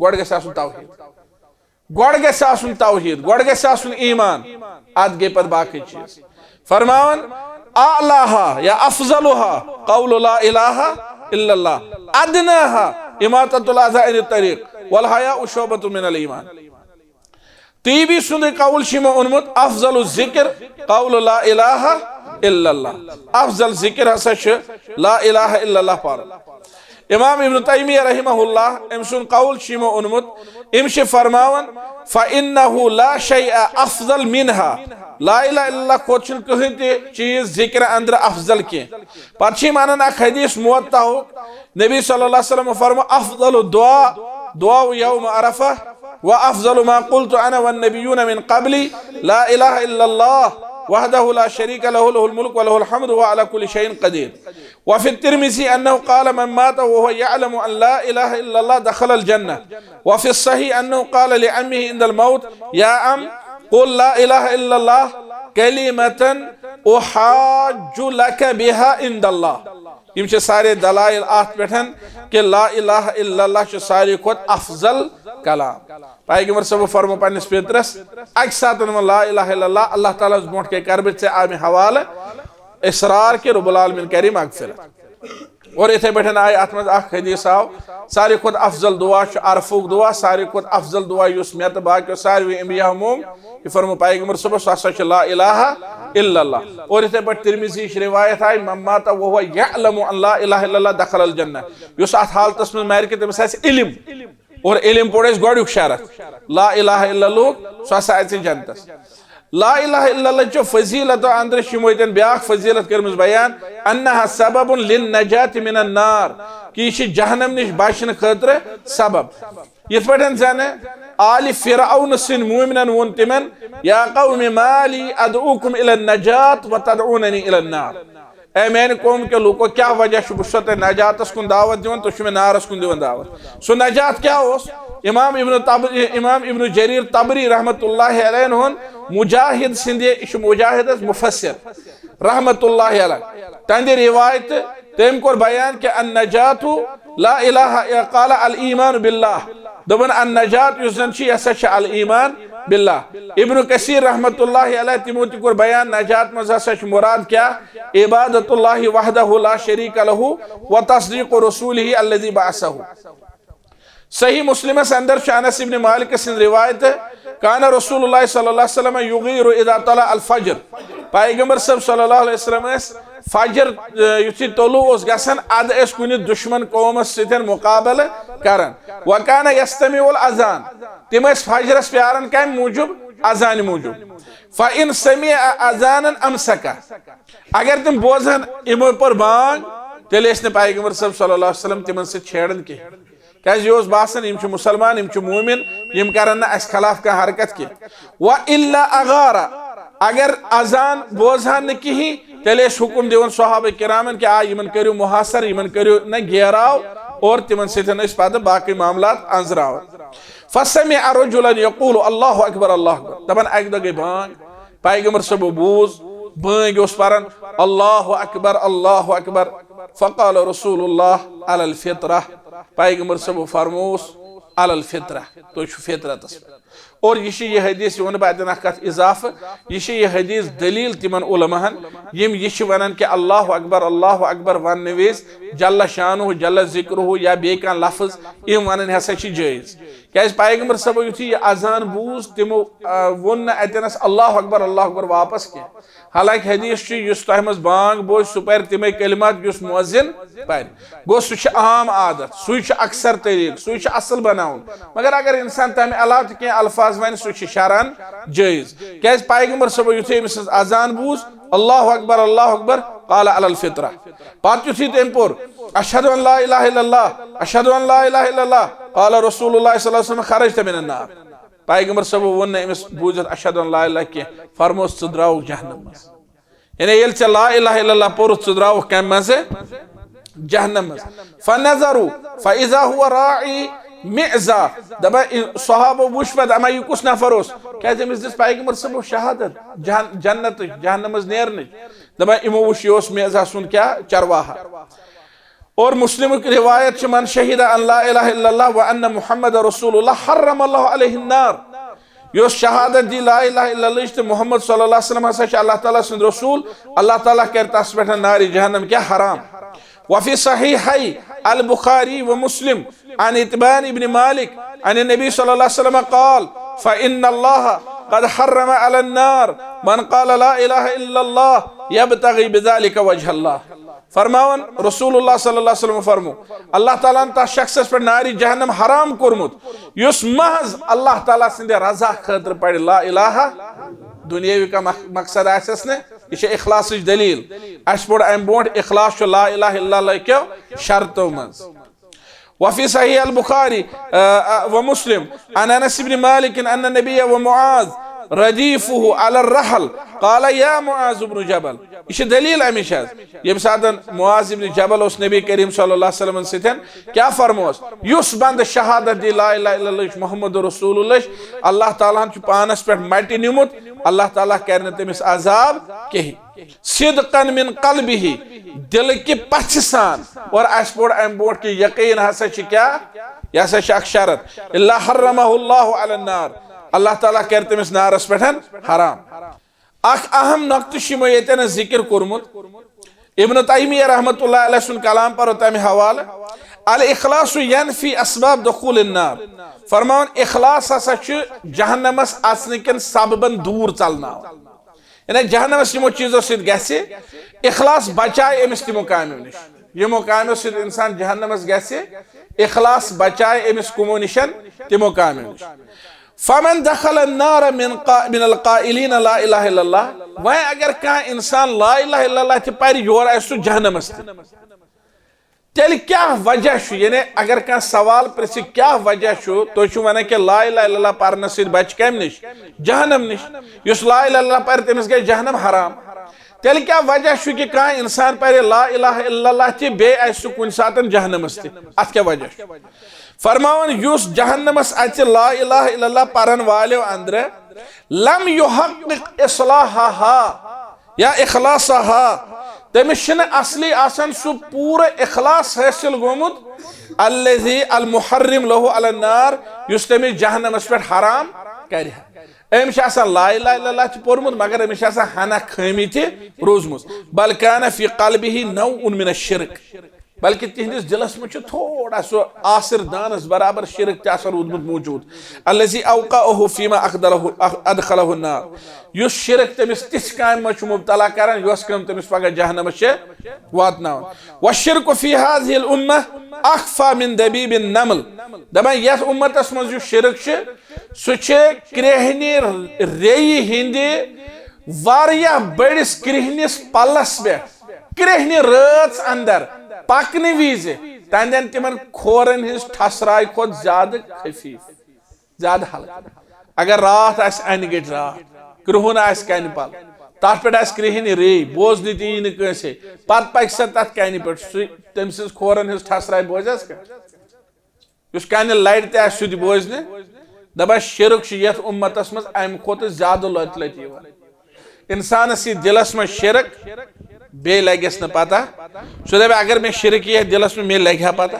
گۄڈٕ گژھِ آسُن توحیٖد۔ گۄڈٕ گژھِ آسُن توحیٖد، گۄڈٕ گژھِ آسُن ایٖمان، اتھ گٔے پتہٕ باقٕے چیٖز۔ فرماوان، اعلاہا یا افضلہا قول لا الہ الا اللہ، ادناہا اماطۃ الاذی عن الطریق، والحیاء شعبۃ من الایمان۔ طیبی سُنٛدٕے قول چھُ یِمو اوٚنمُت، افضل الذکر قول لا الہ الا اللہ۔ افضل ذکر ہسا چھُ لا الہ الا اللہ پرُن۔ امام ابن تیمیہ رحمہ اللہ، أمۍ سُنٛد قول چھُ یِمو اوٚنمُت، أمۍ چھِ فرماوان، فإنہ لا شیء افضل منہا، لا الہ الا اللہ کھۄتہٕ چھُنہٕ کٕہٕنۍ تہِ چیٖز ذکر اندرٕ افضل کینٛہہ۔ پتہٕ چھِ یِم انان اکھ حدیث موطاہُک، نبی صلی اللہ علیہ وسلم فرمو، افضل الدعاء دعاء یوم عرفہ، وافضل ما قلت انا والنبیون من قبلی، لا الہ الا اللہ وحدہ لا شریک لہ، لہ الملک ولہ الحمد وهو علی کل شیء قدیر۔ وفی الترمذی انہ قال من مات وهو یعلم ان لا الہ الا اللہ دخل الجنہ۔ وفی الصحیح انہ قال لعمہ عند الموت، یا عم، قل لا الہ الا اللہ کلمة احاج لک بها عند اللہ۔ یِم چھِ سارے دلائل اتھ پٮ۪ٹھ کہ لا الہ الا اللہ چھُ ساروی کھۄتہٕ افضل کلام۔ پیغمبر صٲب فرمو پننِس پیترس، اکہِ ساتہٕ ووٚن لا الہ الا اللہ، اللہ تعالیٰ ہس برونٛٹھ کنے کرٕ بہٕ ژےٚ امہِ حوالہٕ اصرار کہ رب العالمین کرِ مغفرت۔ اور یِتھے پٲٹھۍ آیہِ اتھ منٛز اکھ حدیث آو، ساروی کھۄتہٕ افضل دعا چھُ عرفُک دعا، ساروی کھۄتہٕ افضل دعا یُس مےٚ تہٕ باقیو ساروی انبیاء مونگ، یہِ فرمو پیغمبر صٲبس، سُہ ہسا چھُ لا الہ الا اللہ۔ اور یِتھے پٲٹھۍ ترمذی یِچ روایت آیہِ، من مات وهو یعلم ان لا الہ الا اللہ دخل الجنہ، یُس اتھ حالتس منٛز مرِ کہ تٔمِس آسہِ علم، اور علم پوٚر اَسہِ گۄڈٕنیُک شرط، لا الہ الا اللہ، سُہ ہسا اژِ جنتس۔ لا الہ الا اللہ چو فضیلت اندر چھِ یِمو ییٚتٮ۪ن بیاکھ فضیلت کٔرمٕژ بیان، انہا سبب للنجات من النار، کہ یہِ چھِ جہنم نِش بچنہٕ خٲطرٕ سبب۔ یِتھ پٲٹھۍ زن آلِ فرعون سٕنٛدۍ مومنن ووٚن تِمن، یا قوم ما لی ادعوکم الی النجات و تدعوننی الی النار۔ اے میانہِ قوم کیو لوٗکو، کیٛاہ وجہ چھُ بہٕ چھُسو تۄہہِ نجاتس کُن دعوت دِوان، تُہۍ چھِو مےٚ نارس کُن دِوان دعوت؟ سُہ نجات کیٛاہ اوس؟ امام ابن طب-، امام ابن جریر طبری رحمت اللہ علیہ ہُنٛد مجاہد سٕنٛدِ، یہِ چھُ مجاہد حظ مفسر رحمت اللہ علیہ، تہنٛدِ روایتہٕ تٔمۍ کوٚر بیان کہ النجات لا الہ، قال الایمان باللہ۔ دوٚپُن، النجات یُس زن چھُ، یہِ ہسا چھُ الایمان باللہ۔ ابن کثیر رحمت اللہ علیہ، تِمو تہِ کوٚر بیان، نجات منٛز ہسا چھُ مراد کیٛاہ؟ عبادت اللہ وحدہ لا شریک لہ و تصدیق رسولہ الذی بعثہ۔ صحیح مسلمس اندر چھُ انس ابن مالک سٕنٛز روایت، کان رسول اللہ صلی اللہ علیہ وسلم یغیر اذا طلع الفجر۔ پیغمبر صٲب صلی اللہ علیہ وسلم ٲسۍ فجر، آ، یُتھُے طلوع اوس گژھان، ادٕ ٲسۍ کُنہِ دشمن قومس سۭتۍ مقابلہٕ کران۔ وکان یستمع الاذان، تِم ٲسۍ فجرس پیاران کمہِ موٗجوٗب؟ اذانہِ موٗجوٗب۔ فان سمع اذانا امسک، اگر تِم بوزہن یِمو پٔر بانگ، تیٚلہِ ٲسۍ نہٕ پیغمبر صٲب صلی اللہ علیہ وسلم تِمن سۭتۍ چھیڑان کینٛہہ۔ کیازِ یہِ اوس باسان، یِم چھِ مسلمان، یِم چھِ مومن، یِم کرن نہٕ اسہِ خلاف کانٛہہ حرکت کینٛہہ۔ و الا اغار، اگر اذان بوزہن نہٕ کِہیٖنۍ، تیٚلہِ ٲسۍ حکم دِوان صحابہ کرامن کہ آ، یِمن کٔرِو محاصر، یِمن کٔرِو نہ گیراو، اور تِمن سۭتۍ ٲسۍ پتہٕ باقٕے معاملات انزراوان۔ فسمع رجلا یقول اللہ اکبر، اللہ اکبر، دپان اکہِ دۄہ گٔے بانگ، پیغمبر صٲبو بوٗز، بٲنگۍ اوس پران، اللہ اکبر، اللہ اکبر۔ فقال رسول اللہ علی الفطرہ، پیغمبر صٲبو فرمووس، علی الفطرہ، تُہۍ چھِو فطرتس پٮ۪ٹھ۔ اور یہِ چھِ یہِ حدیث، یہِ وَنہٕ بہٕ اَتٮ۪ن اَکھ کَتھ اضافہٕ، یہِ چھِ یہِ حدیث دلیٖل تِمن علماہن، یِم یہِ چھِ وَنان کہِ اللہ اکبر، اللہ اکبر وَننہٕ وِزِ جل شانہ، جل ذکرہ یا بیٚیہِ کانٛہہ لفظ، یِم وَنٕنۍ ہسا چھِ جٲیز۔ کیازِ پیغمبر صٲبو یُتھُے یہِ اذان بوٗز، تِمو، آ، ووٚن نہٕ اَتٮ۪نَس اللہ اکبر، اللہ اکبر واپس کینٛہہ۔ حالانکہ حدیث چھُ، یُس تۄہہِ منٛز بانگ بوزِ، سُہ پرِ تِمے کلمات یُس مؤذن پرِ۔ گوٚو، سُہ چھُ عام عادت، سُے چھُ اکثر طریقہٕ، سُے چھُ اصل بناوُن۔ مگر اگر انسان تمہِ علاوٕ تہِ کینٛہہ الفاظ ونہِ، سُہ چھُ شرعن جٲیز۔ کیازِ پیغمبر صٲبو یُتھُے أمۍ سٕنٛز اذان بوٗز، اللہ اکبر، اللہ اکبر، قال علی الفطرہ۔ پتہٕ یُتھُے تٔمۍ پوٚر، اشہد ان لا الہ الا اللہ، اشہد ان لا الہ الا اللہ، قال رسول اللہ صلی اللہ علیہ وسلم، خرجت من النار۔ پیغمبر صٲبو ووٚن نہٕ أمِس، بوٗزِتھ اشہد ان لا الہ کینٛہہ، فرموس، ژٕ درٛاوُکھ جہنم منٛز۔ یعنی ییٚلہِ ژےٚ لا الہ الا اللہ پوٚرُتھ، ژٕ درٛاوُکھ کَمہِ منٛزٕ؟ جہنم منٛز۔ فنظروا فاذا هو راعی معزہ، دپان، صحابہ وُچھ پتہٕ، دپان، یہِ کُس نفر اوس؟ کیازِ أمِس دِژ پیغمبر صٲبو شہادت جہن-، جنتٕچ، جہنمس نیرنٕچ۔ دپان، یِمو وُچھ، یہِ اوس معزہ سُنٛد کیٛاہ؟ چرواہا۔ اور مسلمٕچ روایت چھِ، من شہد ان لا الہ الا اللہ و ان محمد رسول اللہ حرم اللہ علیہ النار۔ یُس شہادت دی لا الہ الا اللہ تہٕ محمد صلی اللہ علیہ وسلم ہسا چھِ اللہ تعالیٰ سُنٛد رسول، اللہ تعالیٰ کرِ تس پٮ۪ٹھ نارِ جہنم کیٛاہ؟ حرام۔ وفی صحیحی البخاری و مسلم عن عتبان ابن مالک عن النبی صلی اللہ علیہ وسلم قال، فإن اللہ قد حرم علی النار من قال لا الہ الا اللہ یبتغی بذلک وجہ اللہ۔ فرماوان رسول اللہ صلی اللہ علیہ وسلم فرمو، اللہ تعالیٰ ہن تس شخصس پٮ۪ٹھ نارِ جہنم حرام کوٚرمُت، یُس محض اللہ تعالیٰ سٕنٛدِ رضا خٲطرٕ پرِ لا الہ۔ دنیاوی کانٛہہ مق-، مقصد آسٮ۪س نہٕ، یہِ چھِ اخلاصٕچ دلیل۔ اسہِ پوٚر امہِ برونٛٹھ، اخلاص چھُ لا الہ الا اللہ کیو شرطو منٛز۔ وفی صحیح البخاری، آ، آ، و مسلم عن انس بن مالک ان النبی و معاذ ردیفہ علی الرحل قال یا معاذ بن جبل۔ یہِ چھِ دلیل امِچ حظ۔ ییٚمہِ ساتہٕ معاذ ابن جبل اوس نبی کریم صلی اللہ علیہ وسلمن سۭتۍ، کیٛاہ فرموس؟ یُس بندٕ شہادت دی لا الہ الا اللہ محمد رسول اللہ، اللہ تعالیٰ ہن چھُ پانس پٮ۪ٹھ مٹہِ نیوٗمُت، اللہ تعالیٰ کرِ نہٕ تٔمِس عذاب کِہیٖنۍ۔ صدقا من قلبہ، دلہٕ کہِ پژھِ سان۔ اور اسہِ پوٚر امہِ برونٛٹھ کہِ یقین ہسا چھِ کیٛاہ؟ یہِ ہسا چھِ اکھ شرط۔ الا حرمہ اللہ علی النار، اللہ تعالیٰ کرِ تٔمِس نارس پٮ۪ٹھ حرام۔ اکھ اہم نقطہٕ چھُ یِمو ییٚتٮ۪ن ذکر کوٚرمُت۔ ابن تیمیہ رحمۃ اللہ علیہ سُنٛد کلام پرو تمہِ حوالہٕ، الاخلاص ینفی اسباب دخول النار۔ فرماوان، اخلاص ہسا چھُ جہنمس اژنہٕ کٮ۪ن سببن دوٗر ژلناوان۔ یعنی جہنمس یِمو چیٖزو سۭتۍ گژھِ، اخلاص بچایہِ أمِس تِمو کامیو نِش۔ یِمو کامیو سۭتۍ انسان جہنمس گژھِ، اخلاص بچایہِ أمِس کُمو نِشن؟ تِمو کامیو نِش۔ فمن دخل النار من قا-، من القائلین لا الہ الا اللہ۔ وۄنۍ اگر کانٛہہ انسان لا الہ الا اللہ تہِ پرِ، یورٕ آسہِ سُہ جہنمس تہِ۔ تیٚلہِ کیٛاہ وجہ چھُ؟ یعنی اگر کانٛہہ سوال پرژھِ، کیٛاہ وجہ چھُ؟ تُہۍ چھِو ونان کہِ لا الہ الا اللہ پرنہٕ سۭتۍ بچہِ کمہِ نِش؟ جہنم نِش۔ یُس لا الہ الا اللہ پرِ، تٔمِس گژھِ جہنم حرام۔ تیٚلہِ کیٛاہ وجہ چھُ کہِ کانٛہہ انسان پرِ لا الہ الا اللہ تہِ، بیٚیہِ آسہِ سُہ کُنہِ ساتن جہنمس تہِ؟ اتھ کیٛاہ وجہ چھُ؟ فرماوان، یُس جہنمس اژِ لا الہ الا اللہ پرن والیو اندرٕ، لم یحقق اصلاحہا یا اخلاصہا، تٔمِس چھُنہٕ اصلی آسان سُہ پوٗرٕ اخلاص حٲصِل گوٚمُت، الذی المحرم لہ علی النار، یُس تٔمِس جہنمس پٮ۪ٹھ حرام کرِ ہا۔ أمِس چھِ آسان لا الہ الا اللہ تہِ پوٚرمُت، مگر أمِس چھِ آسان ہنا خٲمی تہِ روٗزمٕژ۔ بل کان فی قلبہ نوع من الشرک، بلکہ تہندس دلس منٛز چھُ تھوڑا سُہ آسر دانس برابر شرک تہِ آسان روٗدمُت موجود۔ الذی اوقعہ فیما اخدلہ، ادخلہ النار، یُس شرک تٔمِس تِژھ کامہِ منٛز چھُ مبتلا کران، یۄس کٲم تٔمِس پگاہ جہنمس چھِ واتناوان۔ والشرک فی ہذہ الامہ اخفی من دبیب النمل۔ دپان، یتھ امتس منٛز یُس شرک چھُ، سُہ چھُ کرٛیہنہِ ریٚیہِ ہٕنٛدِ واریاہ بٔڑِس کرٛیہنِس پلس پٮ۪ٹھ کرٛیہنہِ رٲژ اندر پکنہٕ وِزِ تہنٛدٮ۪ن تِمن کھورن ہٕنٛز ٹھسراے کھۄتہٕ زیادٕ خفیف، زیادٕ ہلکہٕ۔ اگر راتھ آسہِ انہِ گٔٹۍ راتھ، کرٛہُن آسہِ کنہِ پل، تتھ پٮ۪ٹھ آسہِ کرٛیہنہِ ریٚیہِ، بوزنہٕ تہِ یی نہٕ کٲنٛسے، پتہٕ پکہِ سۄ تتھ کنہِ پٮ۪ٹھ، سُہ، تٔمۍ سٕنٛز کھورن ہٕنٛز ٹھسراے بوزٮ۪س کانٛہہ؟ یُس کنہِ لرِ تہِ آسہِ، سُہ تہِ بوزِ نہٕ۔ دپان، شرک چھُ یتھ امتس منٛز امہِ کھۄتہٕ زیادٕ لۄتہِ لۄتہِ یِوان۔ انسانس یی دلس منٛز شرک، بیٚیہِ لگٮ۪س نہٕ پتہ۔ سُہ دپہِ، اگر مےٚ شرک یی دلس منٛز، مےٚ لگہِ ہا پتہ،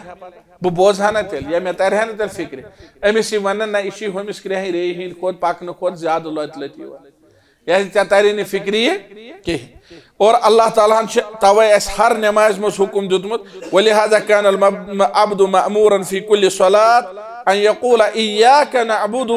بہٕ بوزٕ ہا نہ تیٚلہِ، یا مےٚ ترِ ہا نہٕ تیٚلہِ فکرِ۔ أمِس یی وننہٕ، نہ، یہِ چھُ ہُمِس کرٛیہنہِ ریٚیہِ ہٕنٛدِ کھۄتہٕ پکنہٕ کھۄتہٕ زیادٕ لۄتہِ لۄتہِ یِوان۔ یعنی ژےٚ ترِ نہٕ فکرِ یہِ کِہیٖنۍ۔ اور اللہ تعالیٰ ہن چھِ توے اسہِ ہر نمازِ منٛز حکم دیُتمُت، ولہذا کان العبد مأمورا فی کل صلاة ان یقول ایاک نعبد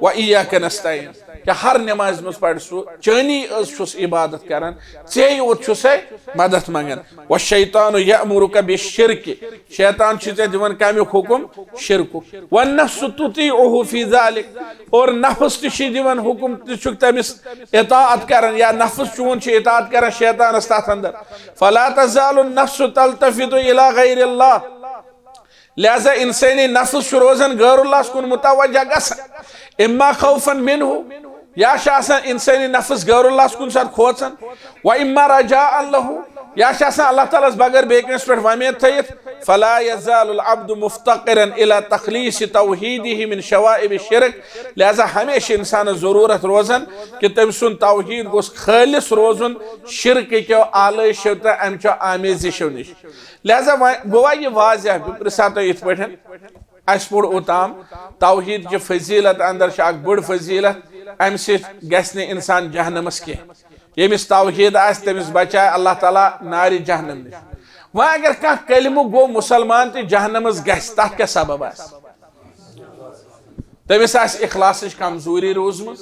و ایاک نستعین۔ کیا ہر نمازِ منٛز پرِ سُہ، چٲنی یٲژ چھُس عبادت کران، ژے یوت چھُسے مدد منگان۔ والشیطان یأمرک بالشرک، شیطان چھُ ژےٚ دِوان کمیُک حکم؟ شرکُک۔ والنفس تطیعہ فی ذلک، اور نفس تہِ چھُ دِوان حکم، تہِ چھُکھ تٔمِس اطاعت کران، یا نفس چون چھُ اطاعت کران شیطانس تتھ اندر۔ فلا تزال النفس تلتفت الی غیر اللہ، لہذا انسٲنی نفس چھُ روزان غیر اللہس کُن متوجہ گژھان، اما خوفا منہ، یا چھُ آسان انسٲنی نفس غیر اللہس کُن ساتہٕ کھوژان، و اما رجاء لہ، یا چھُ آسان اللہ تعالیٰ ہس بغٲر بیٚیہِ کٲنٛسہِ پٮ۪ٹھ وۄمید تھٲیِتھ، فلا يزال العبد مفتقرا الى تخليص توحيده من شوائب الشرك۔ لہذا ہمیشہ انسانس ضرورت روزان کہ تٔمۍ سُنٛد توحید گوٚژھ خالص روزُن شرکہٕ کیو آلٲیشو تہٕ امہِ چو آمیزشو نِش۔ لہذا وۄنۍ گوٚوا یہِ واضح، بہٕ پرژھا تۄہہِ یِتھ پٲٹھۍ، اسہِ پوٚر اوٚتام توحید چہِ فضیلت اندر چھِ اکھ بٔڑ فضیلت، امہِ سۭتۍ گژھِ نہٕ انسان جہنمس کینٛہہ۔ ییٚمِس توحید آسہِ، تٔمِس بچایہِ اللہ تعالیٰ نارِ جہنم نِش۔ وۄنۍ اگر کانٛہہ کلمہٕ گوٚو مسلمان تہِ جہنمس گژھِ، تتھ کیٛاہ سبب آسہِ؟ تٔمِس آسہِ اخلاصٕچ کمزوری روٗزمٕژ،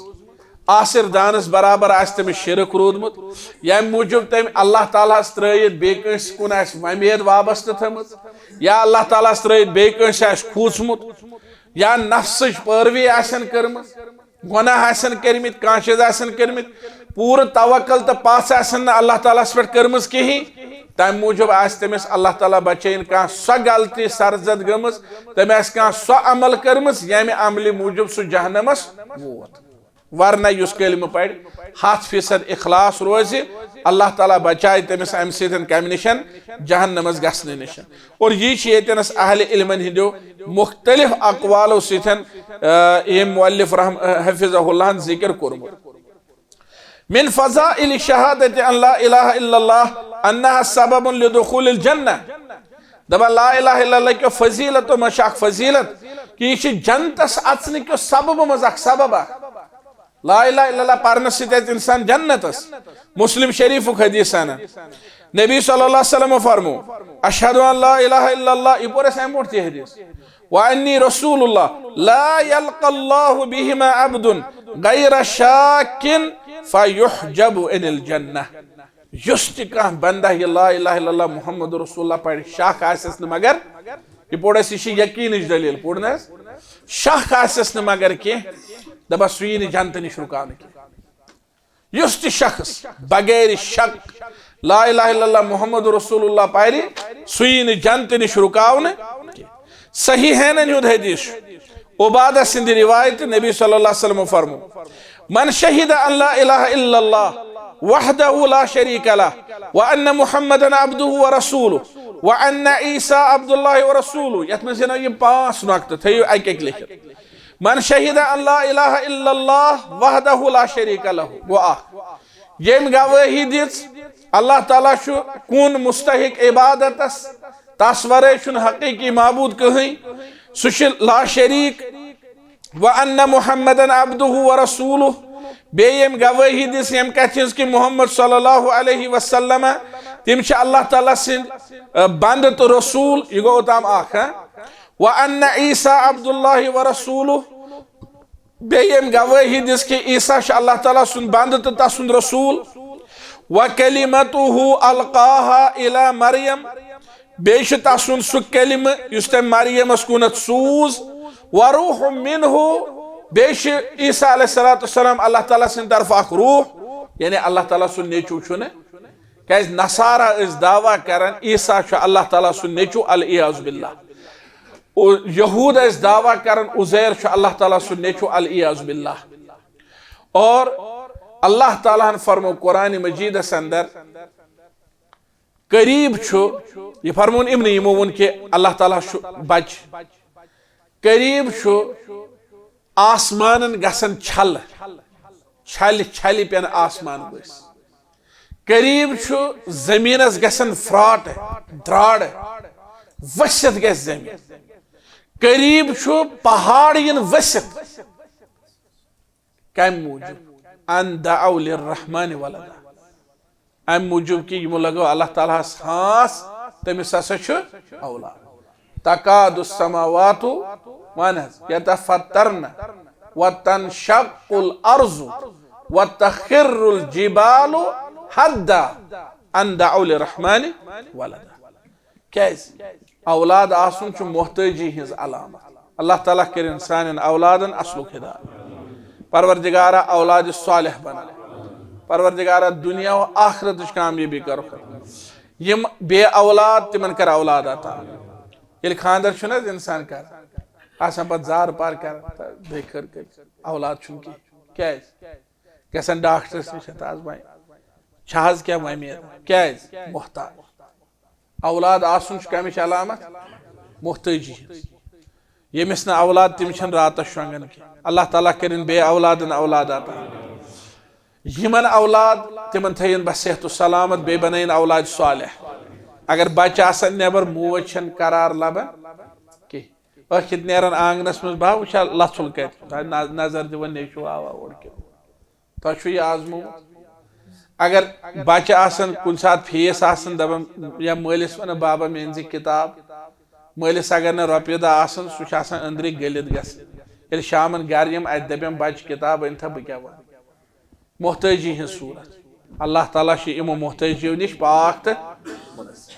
آصر دانس برابر آسہِ تٔمِس شرک روٗدمُت، ییٚمہِ موٗجوٗب تٔمۍ اللہ تعالیٰ ہس ترٲیِتھ بیٚیہِ کٲنٛسہِ کُن آسہِ وۄمید وابستہٕ تھٲومٕژ، یا اللہ تعالیٰ ہس ترٲیِتھ بیٚیہِ کٲنٛسہِ آسہِ کھوٗژمُت، یا نفسٕچ پٲروی آسن کٔرمٕژ، گۄناہ آسن کٔرمٕتۍ، کانٛہہ چیٖز آسن کٔرمٕتۍ، پوٗرٕ توکل تہٕ پژھ آسن نہٕ اللہ تعالیٰ ہس پٮ۪ٹھ کٔرمٕژ کِہیٖنۍ، تمہِ موٗجوٗب آسہِ تٔمِس اللہ تعالیٰ بچٲیِن کانٛہہ سۄ غلطی سرزد گٔمٕژ، تٔمۍ آسہِ کانٛہہ سۄ عمل کٔرمٕژ، ییٚمہِ عملہِ موٗجوٗب سُہ جہنمس ووت۔ ورنہ یُس کلمہٕ پرِ، ہتھ فیصد اخلاص روزِ، اللہ تعالیٰ بچایہِ تٔمِس امہِ سۭتۍ کمہِ نِش؟ جہنمس گژھنہٕ نِش۔ اور یہِ چھِ ییٚتٮ۪نس اہل علمن ہٕنٛدیو مختلف اقوالو سۭتۍ، آ، ییٚمۍ مؤلف رحم-، آ، حفظہ اللہ ہن ذکر کوٚرمُت۔ من فضائل شهادة أن لا إله إلا الله أنها سبب لدخول الجنة۔ دپان لا الہ الا اللہ کیو فضیلتو منٛز چھِ اکھ فضیلت کہ یہِ چھِ جنتس اژنہٕ کیو سببو منٛز اکھ سبب اکھ۔ لا الہ الا اللہ پرنہٕ سۭتۍ اژِ انسان جنتس۔ مسلم شریفُک حدیث انان۔ نبی صلی اللہ علیہ وسلم فرمو، اشہد ان لا الہ الا اللہ، یہِ پوٚر اَسہِ امہِ برونٛٹھ تہِ حدیث۔ وانی رسول اللہ، لا یلقى اللہ بہما عبد غیر شاک فیحجب عن الجنہ۔ یُس تہِ کانٛہہ بندہ یہِ لا الہ الا اللہ محمد رسول اللہ پرِ، شک آسٮ۪س نہٕ مگر، یہِ پوٚر اَسہِ، یہِ چھِ یقینٕچ دٔلیٖل، پوٚر نہٕ حظ؟ شک آسٮ۪س نہٕ مگر کینٛہہ، دپان سُہ یی نہٕ جنتہٕ نِش رُکاونہٕ کینٛہہ۔ یُس تہِ شخص بغیر شک لا الہ الا اللہ محمد رسول اللہ پرِ، سُہ یی نہٕ جنتہٕ نِش رُکاونہٕ کینٛہہ۔ صحیحینن ہُنٛد حدیث چھُ، عبادہ سٕنٛدِ روایت، نبی صلی اللہ علیہ وسلم فرمو، من شہد ان لا الہ الا اللہ وحدہ لا شریک لہ وان محمدا عبدہ ورسولہ وان عیسیٰ عبداللہ ورسولہ، یتھ منٛز زینو یِم پانٛژھ نۄقطہٕ، تھٲیِو اکہِ اکہِ لیکھِتھ۔ من شہد ان لا الہ الا اللہ وحدہ لا شریک لہ، گوٚو اکھ۔ ییٚمۍ گوٲہی دِژ اللہ تعالیٰ چھُ کُن مستحق عبادتس، تس ورٲے چھُنہٕ حقیقی معبود کٕہٕنۍ، سُہ چھُ لا شریک، وان محمدا عبدہ ورسولہ۔ بیٚیہِ ییٚمۍ گوٲہی دِژ ییٚمہِ کتھِ ہٕنٛز کہ محمد صلی اللہ علیہ وسلم، تِم چھِ اللہ تعالیٰ سٕنٛدۍ، آ، بندٕ تہٕ رسول، یہِ گوٚو اوٚتام اکھ، ہاں؟ وان عیسیٰ عبداللہ ورسولہ۔ بیٚیہِ ییٚمۍ گوٲہی دِژ کہ عیسیٰ چھُ اللہ تعالیٰ سُنٛد بندٕ تہٕ تسُنٛد رسول۔ وکلمتہ القاہا الی مریم۔ بیٚیہِ چھُ تسُنٛد سُہ کلمہٕ یُس تٔمۍ مریمس کُنتھ سوٗز۔ وروح منہ۔ بیٚیہِ چھُ عیسیٰ علیہ الصلوۃ والسلام اللہ تعالیٰ سٕنٛدِ طرفہٕ اکھ روح، یعنی اللہ تعالیٰ سُنٛد نیٚچو چھُنہٕ۔ کیازِ نصارہ ٲسۍ دعویٰ کران عیسیٰ چھُ اللہ تعالیٰ سُنٛد نیٚچو، العیاذ باللہ۔ او-، یہود ٲسۍ دعویٰ کران عزیر چھُ اللہ تعالیٰ سُنٛد نیٚچو، العیاذ باللہ۔ اور اللہ تعالیٰ ہن فرمو قرآن مجیدس اندر، قریب چھُ، یہِ فرمون یِمنٕے، یِمو ووٚن کہ اللہ تعالیٰ چھُ بچہٕ، قریب چھُ آسمانن گژھن چھلہٕ، چھلہِ چھلہِ پٮ۪ن آسمان ؤسۍ۔ قریب چھُ زٔمیٖنس گژھن فراٹہٕ، درٛاڑٕ، ؤسِتھ گژھِ زٔمیٖن۔ قریب چھُ پہاڑ یِن ؤسِتھ۔ کمہِ موٗجوٗب؟ ان دعوا للرحمن ولدا۔ امہِ موٗجوٗب کہِ یِمو لگٲو اللہ تعالیٰ ہس ہانٛس، تٔمِس ہسا چھُ اولاد۔ تکاد السماوات، وَن حظ، یتفطرن وتنشق الارض وتخر الجبال هدا ان دعوا للرحمن ولدا۔ کیازِ؟ اولاد آسُن چھُ محتٲجی ہٕنٛز علامت۔ اللہ تعالیٰ کٔرِن سانٮ۪ن اولادن اصلُک ہدایت۔ پروردگارا، اولاد صالح بناو۔ پروردگارا، دنیا و آخرتٕچ کامیٲبی کرُکھ۔ یِم بے اولاد، تِمن کر اولاد عطا۔ ییٚلہِ خانٛدر چھُنہٕ حظ انسان کران، آسان پتہٕ زار پار کران، تہٕ بیٚیہِ خٲر کٔرِتھ اولاد چھُنہٕ کینٛہہ۔ کیازِ؟ گژھان ڈاکٹرس نِش، ہتا حظ وۄنۍ چھا حظ کینٛہہ وۄمید؟ کیازِ؟ محتاج۔ اولاد آسُن چھُ کمِچ علامت؟ محتٲجی ہٕنٛز۔ ییٚمِس نہٕ اولاد، تٔمِس چھَنہٕ راتس شۄنٛگان کینٛہہ۔ اللہ تعالیٰ کٔرِن بے اولادن اولاد عطا۔ یِمن اولاد، تِمن تھٲیِن بس صحت و سلامت، بیٚیہِ بنٲیِن اولاد صالح۔ اگر بچہٕ آسن نٮ۪بر، موج چھَنہٕ قرار لبان کینٛہہ۔ ٲخِر نیران آنگنس منٛز، بہٕ ہا وٕچھِ ہا لژھُل کتہِ، نظر دِوان نیٚچو آوا اورٕ کِنہٕ۔ تۄہہِ چھُ یہِ آزمومُت؟ اگر بچہٕ آسن کُنہِ ساتہٕ فیس آسن دپان، یا مٲلِس ونان، "بابا، مےٚ أنۍ زِ کِتاب"، مٲلِس اگر نہٕ رۄپیہِ دہ آسن، سُہ چھُ آسان أنٛدرٕے گٔلِتھ گژھان۔ ییٚلہِ شامن گرٕ یِم، اتہِ دپن بچہٕ، "کِتاب أنۍ تھا، بہٕ کیٛاہ ونہٕ؟" محتٲجی ہٕنٛز صورت۔ اللہ تعالیٰ چھُ یِمو محتٲجیو نِش پاک تہٕ منزہ۔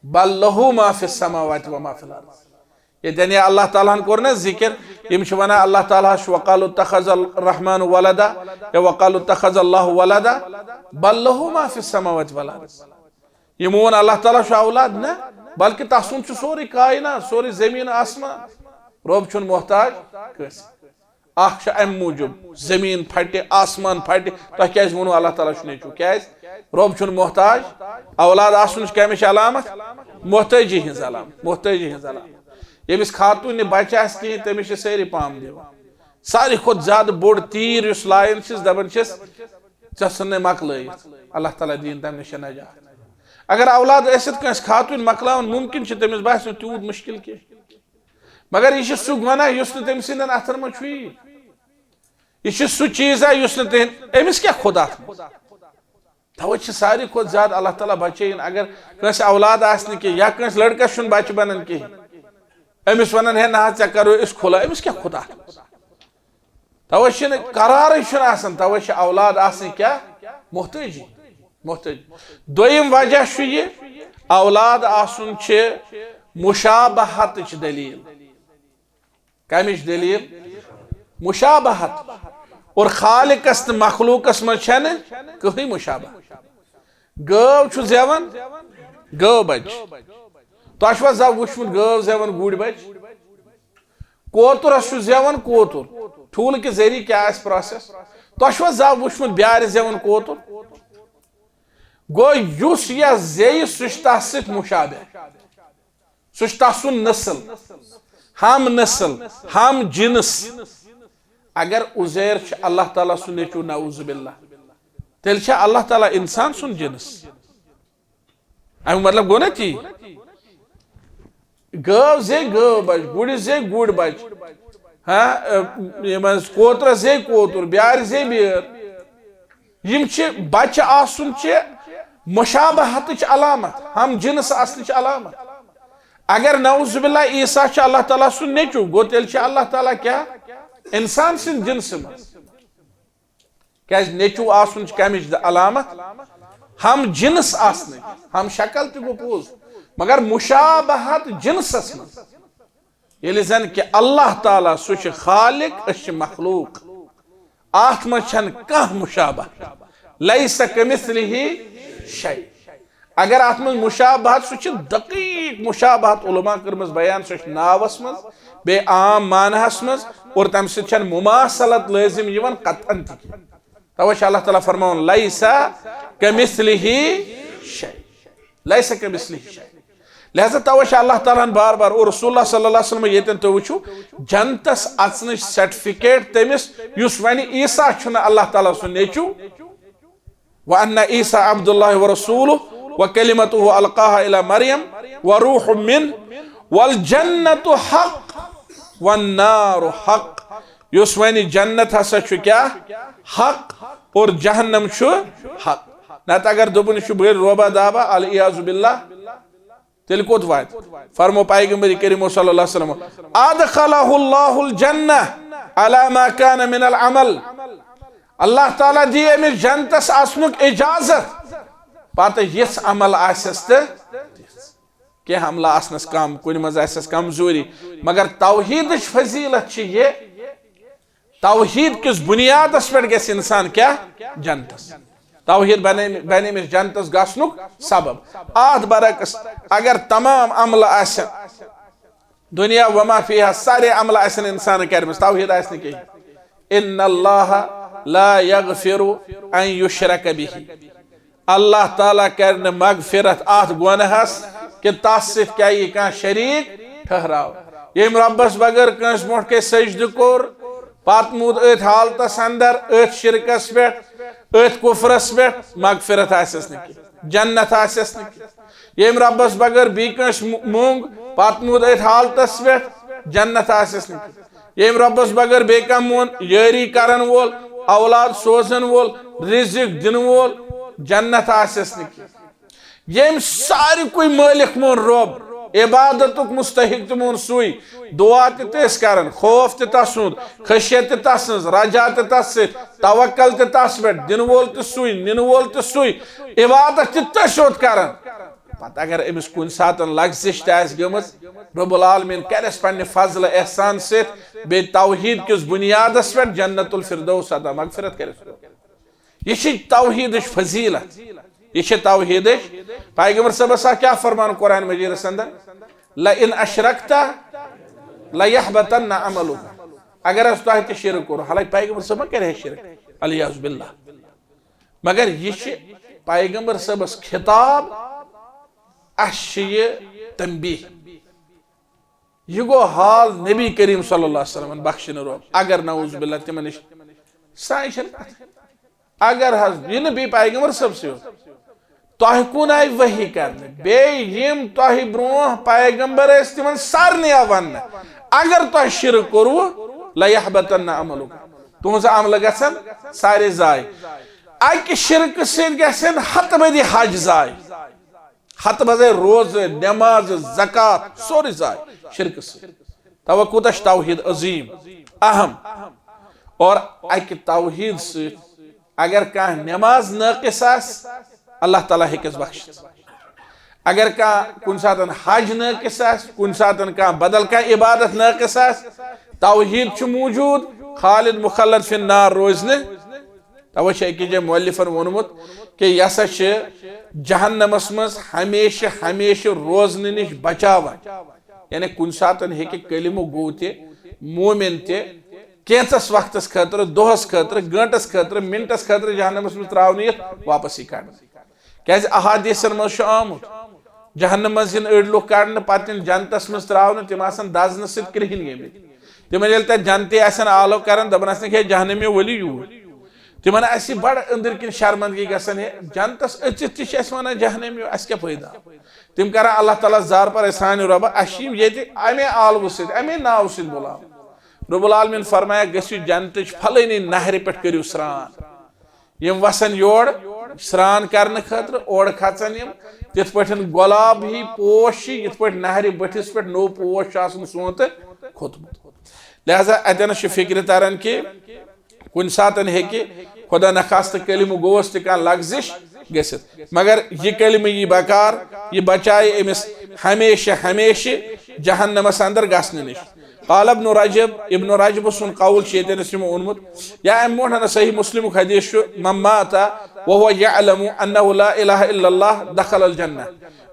بل لہ ما فی السماوات و ما فی الارض۔ ییٚتٮ۪ن یہِ اللہ تعالیٰ ہن کوٚر نہ ذکر، یِم چھِ ونان اللہ تعالیٰ ہس چھُ وقالوا اتخذ الرحمن ولدا یا وقالوا اتخذ اللہ ولدا، بل لہ ما فی السماوات والارض۔ یِمو ووٚن اللہ تعالیٰ چھُ اولاد، نہ، بلکہ تسُنٛد چھُ سورُے کائنات، سورُے زمین آسمان۔ رۄب چھُنہٕ محتاج کٲنٛسہِ۔ اکھ چھُ امہِ موٗجوٗب، زمین پھٹہِ، آسمان پھٹہِ، تۄہہِ کیازِ ووٚنوٕ اللہ تعالیٰ چھُ نیٚچوٗ؟ کیازِ؟ رۄب چھُنہٕ محتاج۔ اولاد آسُن چھُ کمِچ علامت؟ محتٲجی ہٕنٛز علامت، محتٲجی ہٕنٛز علامت۔ ییٚمِس خاتوٗنہِ بچہِ آسہِ کِہیٖنۍ، تٔمِس چھِ سٲری پام دِوان۔ ساروی کھۄتہٕ زیادٕ بوٚڑ تیٖر یُس لایان چھِس، دپان چھِس، "ژےٚ ژھٕننے مۄکلٲیِتھ، اللہ تعالیٰ دِیِن تمہِ نِش نجات۔" اگر اولاد ٲسِتھ کٲنٛسہِ خاتوٗنہِ مۄکلاوُن مُمکِن چھُ، تٔمِس باسہِ نہٕ تیوٗت مُشکِل کینٛہہ۔ مگر یہِ چھُ سُہ گۄناہ یُس نہٕ تٔمۍ سٕنٛدٮ۪ن اَتھن منٛز چھُ یی۔ یہِ چھُ سُہ چیٖزا یُس نہٕ تٔمۍ، أمِس کیٛاہ خۄدا تھوٚو؟ توے چھِ ساروی کھۄتہٕ زیادٕ اللہ تعالیٰ بچٲیِن، اگر کٲنٛسہِ اولاد آسہِ نہٕ کینٛہہ یا کٲنٛسہِ لڑکس چھُنہٕ بچہِ بنان کِہیٖنۍ، أمِس ونان، "ہے نہ حظ، ژےٚ کرو أسۍ کھُلا"، أمِس کیٛاہ خۄدا تھوٚو؟ توے چھُنہٕ قرارٕے چھُنہٕ آسان، توے چھِ اولاد آسٕنۍ کیٛاہ؟ محتٲجی، محتٲجی۔ دوٚیِم وجہ چھُ یہِ، اولاد آسُن چھِ مشابہتٕچ دلیٖل۔ کمِچ دلیل؟ مشابہت۔ اور خالقس تہٕ مخلوقس منٛز چھنہٕ کٕہٕنۍ مشابہت۔ گٲو چھُ زیوان، گٲو بچہِ۔ تۄہہِ چھُوا زانٛہہ وُچھمُت گٲو زیوان گُرۍ بچہِ؟ کوترس چھُ زیوان کوتُر۔ ٹھوٗلہٕ کہِ ذٔریعہٕ کیٛاہ آسہِ پراسیس؟ تۄہہِ چھُوا زانٛہہ وُچھمُت بیارِ زیوان کوتُر؟ گوٚو یُس یتھ زیٚیہِ، سُہ چھُ تتھ سۭتۍ مشابہ۔ سُہ چھُ تسُنٛد نسل، ہم نسل، ہم جنس۔ اگر عزیر چھُ اللہ تعالیٰ سُنٛد نیٚچوٗ، نعوذ باللہ، تیٚلہِ چھا اللہ تعالیٰ انسان سُنٛد جنس؟ امیُک مطلب گوٚو نا تی؟ گٲو زے گٲو بچ، گُرِس زے گُر بچ، ہاں، یِم حظ کوترس زے کوتُر، بیارِ زے بیٲر۔ یِم چھِ، بچہِ آسُن چھِ مشابہتٕچ علامت، ہم جنس آسنٕچ علامت۔ اگر نعوذ باللہ عیسیٰ چھُ اللہ تعالیٰ سُنٛد نیٚچوٗ، گوٚو تیٚلہِ چھُ اللہ تعالیٰ کیٛاہ؟ انسان سٕنٛدِ جنسہٕ منٛز۔ کیٛازِ نیٚچوٗ آسُن چھُ کمِچ د-، علامت؟ ہم جنس آسنٕچ، ہم شکل تہِ گوٚو پوٚز، مگر مشابہت جنسس منٛز۔ ییٚلہِ زن کہِ اللہ تعالیٰ سُہ چھُ خالق، أسۍ چھِ مخلوق۔ اتھ منٛز چھنہٕ کانٛہہ مشابہت۔ لیس کمثلہ شیء۔ اگر اتھ منٛز مشابہت، سُہ چھِ دقیق مشابہت علماء کٔرمٕژ بیان، سۄ چھِ ناوس منٛز، بیٚیہِ عام معنہس منٛز، اور تمہِ سۭتۍ چھنہٕ مماثلت لٲزم یِوان قطعاً تہِ کینٛہہ۔ توے چھُ اللہ تعالیٰ فرماوان، "لیس کمثلہ شیء"۔ لیس کمثلہ شیء۔ لہذا توے چھُ اللہ تعالیٰ ہن بار بار، اور رسول اللہ صلی اللہ علیہ وسلم ییٚتٮ۪ن تُہۍ وٕچھِو، جنتس اژنٕچ سرٹیفکیٹ تٔمِس یُس ونہِ عیسیٰ چھُنہٕ اللہ تعالیٰ سُنٛد نیٚچوٗ، "وأن عیسیٰ عبد اللہ ورسولہ وکلمتہ القاها الی مریم وروح منہ والجنۃ حق والنار حق"۔ یُس ونہِ جنت ہسا چھُ کیٛاہ؟ حق، اور جہنم چھُ حق۔ نتہٕ اگر دوٚپُن، یہِ چھُ بٔلۍ روبا دابا، العیاذ باللہ، تیٚلہِ کوٚت واتہِ؟ فرمو پیغمبر کریم صلی اللہ علیہ وسلم، "ادخلہ اللہ الجنہ علی ما کان من العمل"۔ اللہ تعالیٰ دی أمِس جنتس اژنُک اجازت، پتہٕ یِژھ عمل آسٮ۪س تہٕ تِژھ۔ کینٛہہ عملہ آسنس کم، کُنہِ منٛز آسٮ۪س کمزوری، مگر توحیدٕچ فضیلت چھِ یہِ، توحید کِس بنیادس پٮ۪ٹھ گژھِ انسان کیٛاہ؟ جنتس۔ توحید بنے، بنے أمِس جنتس گژھنُک سبب۔ اتھ برعکس اگر تمام عملہٕ آسن، دنیا وما فیہا، سارے عملہٕ آسن انسان کرمٕژ، توحید آسہِ نہٕ کِہیٖنۍ۔ ان اللہ لا یغفر ان یشرک بہ۔ اللہ تعالیٰ کرِ نہٕ مغفرت اتھ گۄنہس کہ تس سۭتۍ کیٛاہ یی کانٛہہ شریٖک ٹھہراو۔ ییٚمۍ رۄبس بغٲر کٲنٛسہِ برونٛٹھ کَنہِ سجدٕ کوٚر، پتہٕ موٗد أتھۍ حالتس اندر، أتھۍ شرکس پٮ۪ٹھ، أتھۍ کفرس پٮ۪ٹھ، مغفرت آسٮ۪س نہٕ کینٛہہ، جنت آسٮ۪س نہٕ کینٛہہ۔ ییٚمۍ رۄبس بغٲر بیٚیہِ کٲنٛسہِ مو-، موٚنگ، پتہٕ موٗد أتھۍ حالتس پٮ۪ٹھ، جنت آسٮ۪س نہٕ کینٛہہ۔ ییٚمۍ رۄبس بغٲر بیٚیہِ کانٛہہ مون، یٲری کرن وول، اولاد سوزن وول، رزق دِنہٕ وول، جنت آسٮ۪س نہٕ کینٛہہ۔ ییٚمۍ ساروی کُے مٲلِک مون رۄب، عبادتُک مستحق تہِ مون سُے، دعا تہِ تہِ ٲسۍ کران، خوف تہِ تسُنٛد، خشیت تہِ تسٕنٛز، رجا تہِ تس سۭتۍ، توکل تہِ تس پٮ۪ٹھ، دِنہٕ وول تہِ سُے، نِنہٕ وول تہِ سُے، عبادت تہِ تٔسۍ یوت کران۔ پتہٕ اگر أمِس کُنہِ ساتہٕ لغزش تہِ آسہِ گٔمٕژ، رب العالمین کرٮ۪س پننہِ فضلہٕ احسان سۭتۍ، بیٚیہِ توحید کِس بُنیادس پٮ۪ٹھ جنت الفردوس عطا، مغفرت کرٮ۪س۔ یہِ چھِ توحیدٕچ فضیلت۔ یہِ چھِ توحیدٕچ۔ پیغمبر صٲبس آو کیٛاہ فرمان قرآن مجیدس اندر؟ "لئن اشرکت لیحبطن عملک"۔ اگر حظ تۄہہِ تہِ شرک کوٚروٕ، حالانکہ پیغمبر صٲب ما کرِ ہے شرک، العیاذ باللہ۔ مگر یہِ چھِ پیغمبر صٲبس خطاب، اَسہِ چھِ یہِ تنبیہ۔ یہِ گوٚو حال نبی کریم صلی اللہ علیہ وسلمن بخشنہٕ رۄب، اگر نعوذ باللہ تِمن نِش سانہِ چھنہٕ کتھ۔ اگر حظ یہِ نہٕ بیٚیہِ پیغمبر صٲبسٕے یوت، تۄہہِ کُن آیہِ وحی کرنہٕ، بیٚیہِ یِم تۄہہِ برونٛہہ پیغمبر ٲسۍ، تِمن سارنٕے آو وننہٕ، اگر تۄہہِ شرک کوٚروٕ، لیحبطن عملک، تُہنٛز عملہٕ گژھن سارے ضایع۔ اکہِ شرکہٕ سۭتۍ گژھن ہتہٕ بٔدی حج ضایع۔ ہتہٕ بزے روزٕ، نماز، زکوٰۃ، سورُے ضایع شرکہٕ سۭتۍ۔ توے کوٗتاہ چھُ توحید عظیم، اہم۔ اور اکہِ توحید سۭتۍ اگر کانٛہہ نماز ناقص آسہِ، اللہ تعالیٰ ہیٚکٮ۪س بخشِتھ۔ اگر کانٛہہ کُنہِ ساتہٕ حج ناقص آسہِ، کُنہِ ساتہٕ کانٛہہ بدل کانٛہہ عبادت ناقص آسہِ، توحید چھُ موجود، خالد مخلد فی النار روزِ نہٕ۔ توے چھِ أکِس جایہِ مؤلفن ووٚنمُت کہ یہِ ہسا چھِ جہنمس منٛز ہمیشہٕ ہمیشہٕ روزنہٕ نِش بچاوان۔ یعنی کُنہِ ساتہٕ ہیٚکہِ کلمہٕ گوٚو تہِ مومن تہِ کینٛژس وقتس خٲطرٕ، دۄہس خٲطرٕ، گٲنٹس خٲطرٕ، منٹس خٲطرٕ جہنمس منٛز ترٛاونہٕ یِتھ واپس یی کڑنہٕ۔ کیازِ احادیثن منٛز چھُ آمُت، جہنم منٛز یِن أڑۍ لُکھ کڑنہٕ، پتہٕ یِن جنتس منٛز ترٛاونہٕ، تِم آسن دزنہٕ سۭتۍ کرٛہِنۍ گٔمٕتۍ۔ تِمن ییٚلہِ تتہِ جنتی آسن آلو کران، دپان آسن، "ہے جہنمی، ؤلِو یوٗرۍ۔" تِمن آسہِ بڑٕ أنٛدٕرۍ کِنۍ شرمندگی گژھان، "ہے جنتس أژِتھ تہِ چھِ اَسہِ ونان جہنمی، اَسہِ کیٛاہ فٲیدٕ آو؟" تِم کران اللہ تعالیٰ ہس زارپار، "ہے سانہِ رۄبہ، اَسہِ چھِ یِم ییٚتہِ امے آلوٕ سۭتۍ، امے ناوٕ سۭتۍ بُلاوان۔" رب العالمین فرمایا، "گٔژھِو جنتٕچ فلٲنی نہرِ پٮ۪ٹھ کٔرِو سرٛان۔" یِم وسن یور سرٛان کرنہٕ خٲطرٕ، اورٕ کھژن یِم، تِتھ پٲٹھۍ گۄلاب ہی پوش چھِ، یِتھ پٲٹھۍ نہرِ بٔٹھِس پٮ۪ٹھ نوٚو پوش چھُ آسان سونتہٕ کھوٚتمُت۔ لہذا اتٮ۪نس چھِ فکرِ تران کہ کُنہِ ساتن ہیٚکہِ خدا نخواستہٕ کلمہٕ گوس تہِ کانٛہہ لغزش گٔژھِتھ، مگر یہِ کلمہٕ یی بکار، یہِ بچایہِ أمِس ہمیشہٕ ہمیشہٕ جہنمس اندر گژھنہٕ نِش۔ قال ابن رجب، ابن رجب سُنٛد قول چھُ ییٚتٮ۪ن أسۍ یِمو اوٚنمُت، یا امہِ برونٛٹھ ہنا صحیح مسلمُک حدیث چھُ، "من مات وهو يعلم انه لا اله الا الله دخل الجنة"،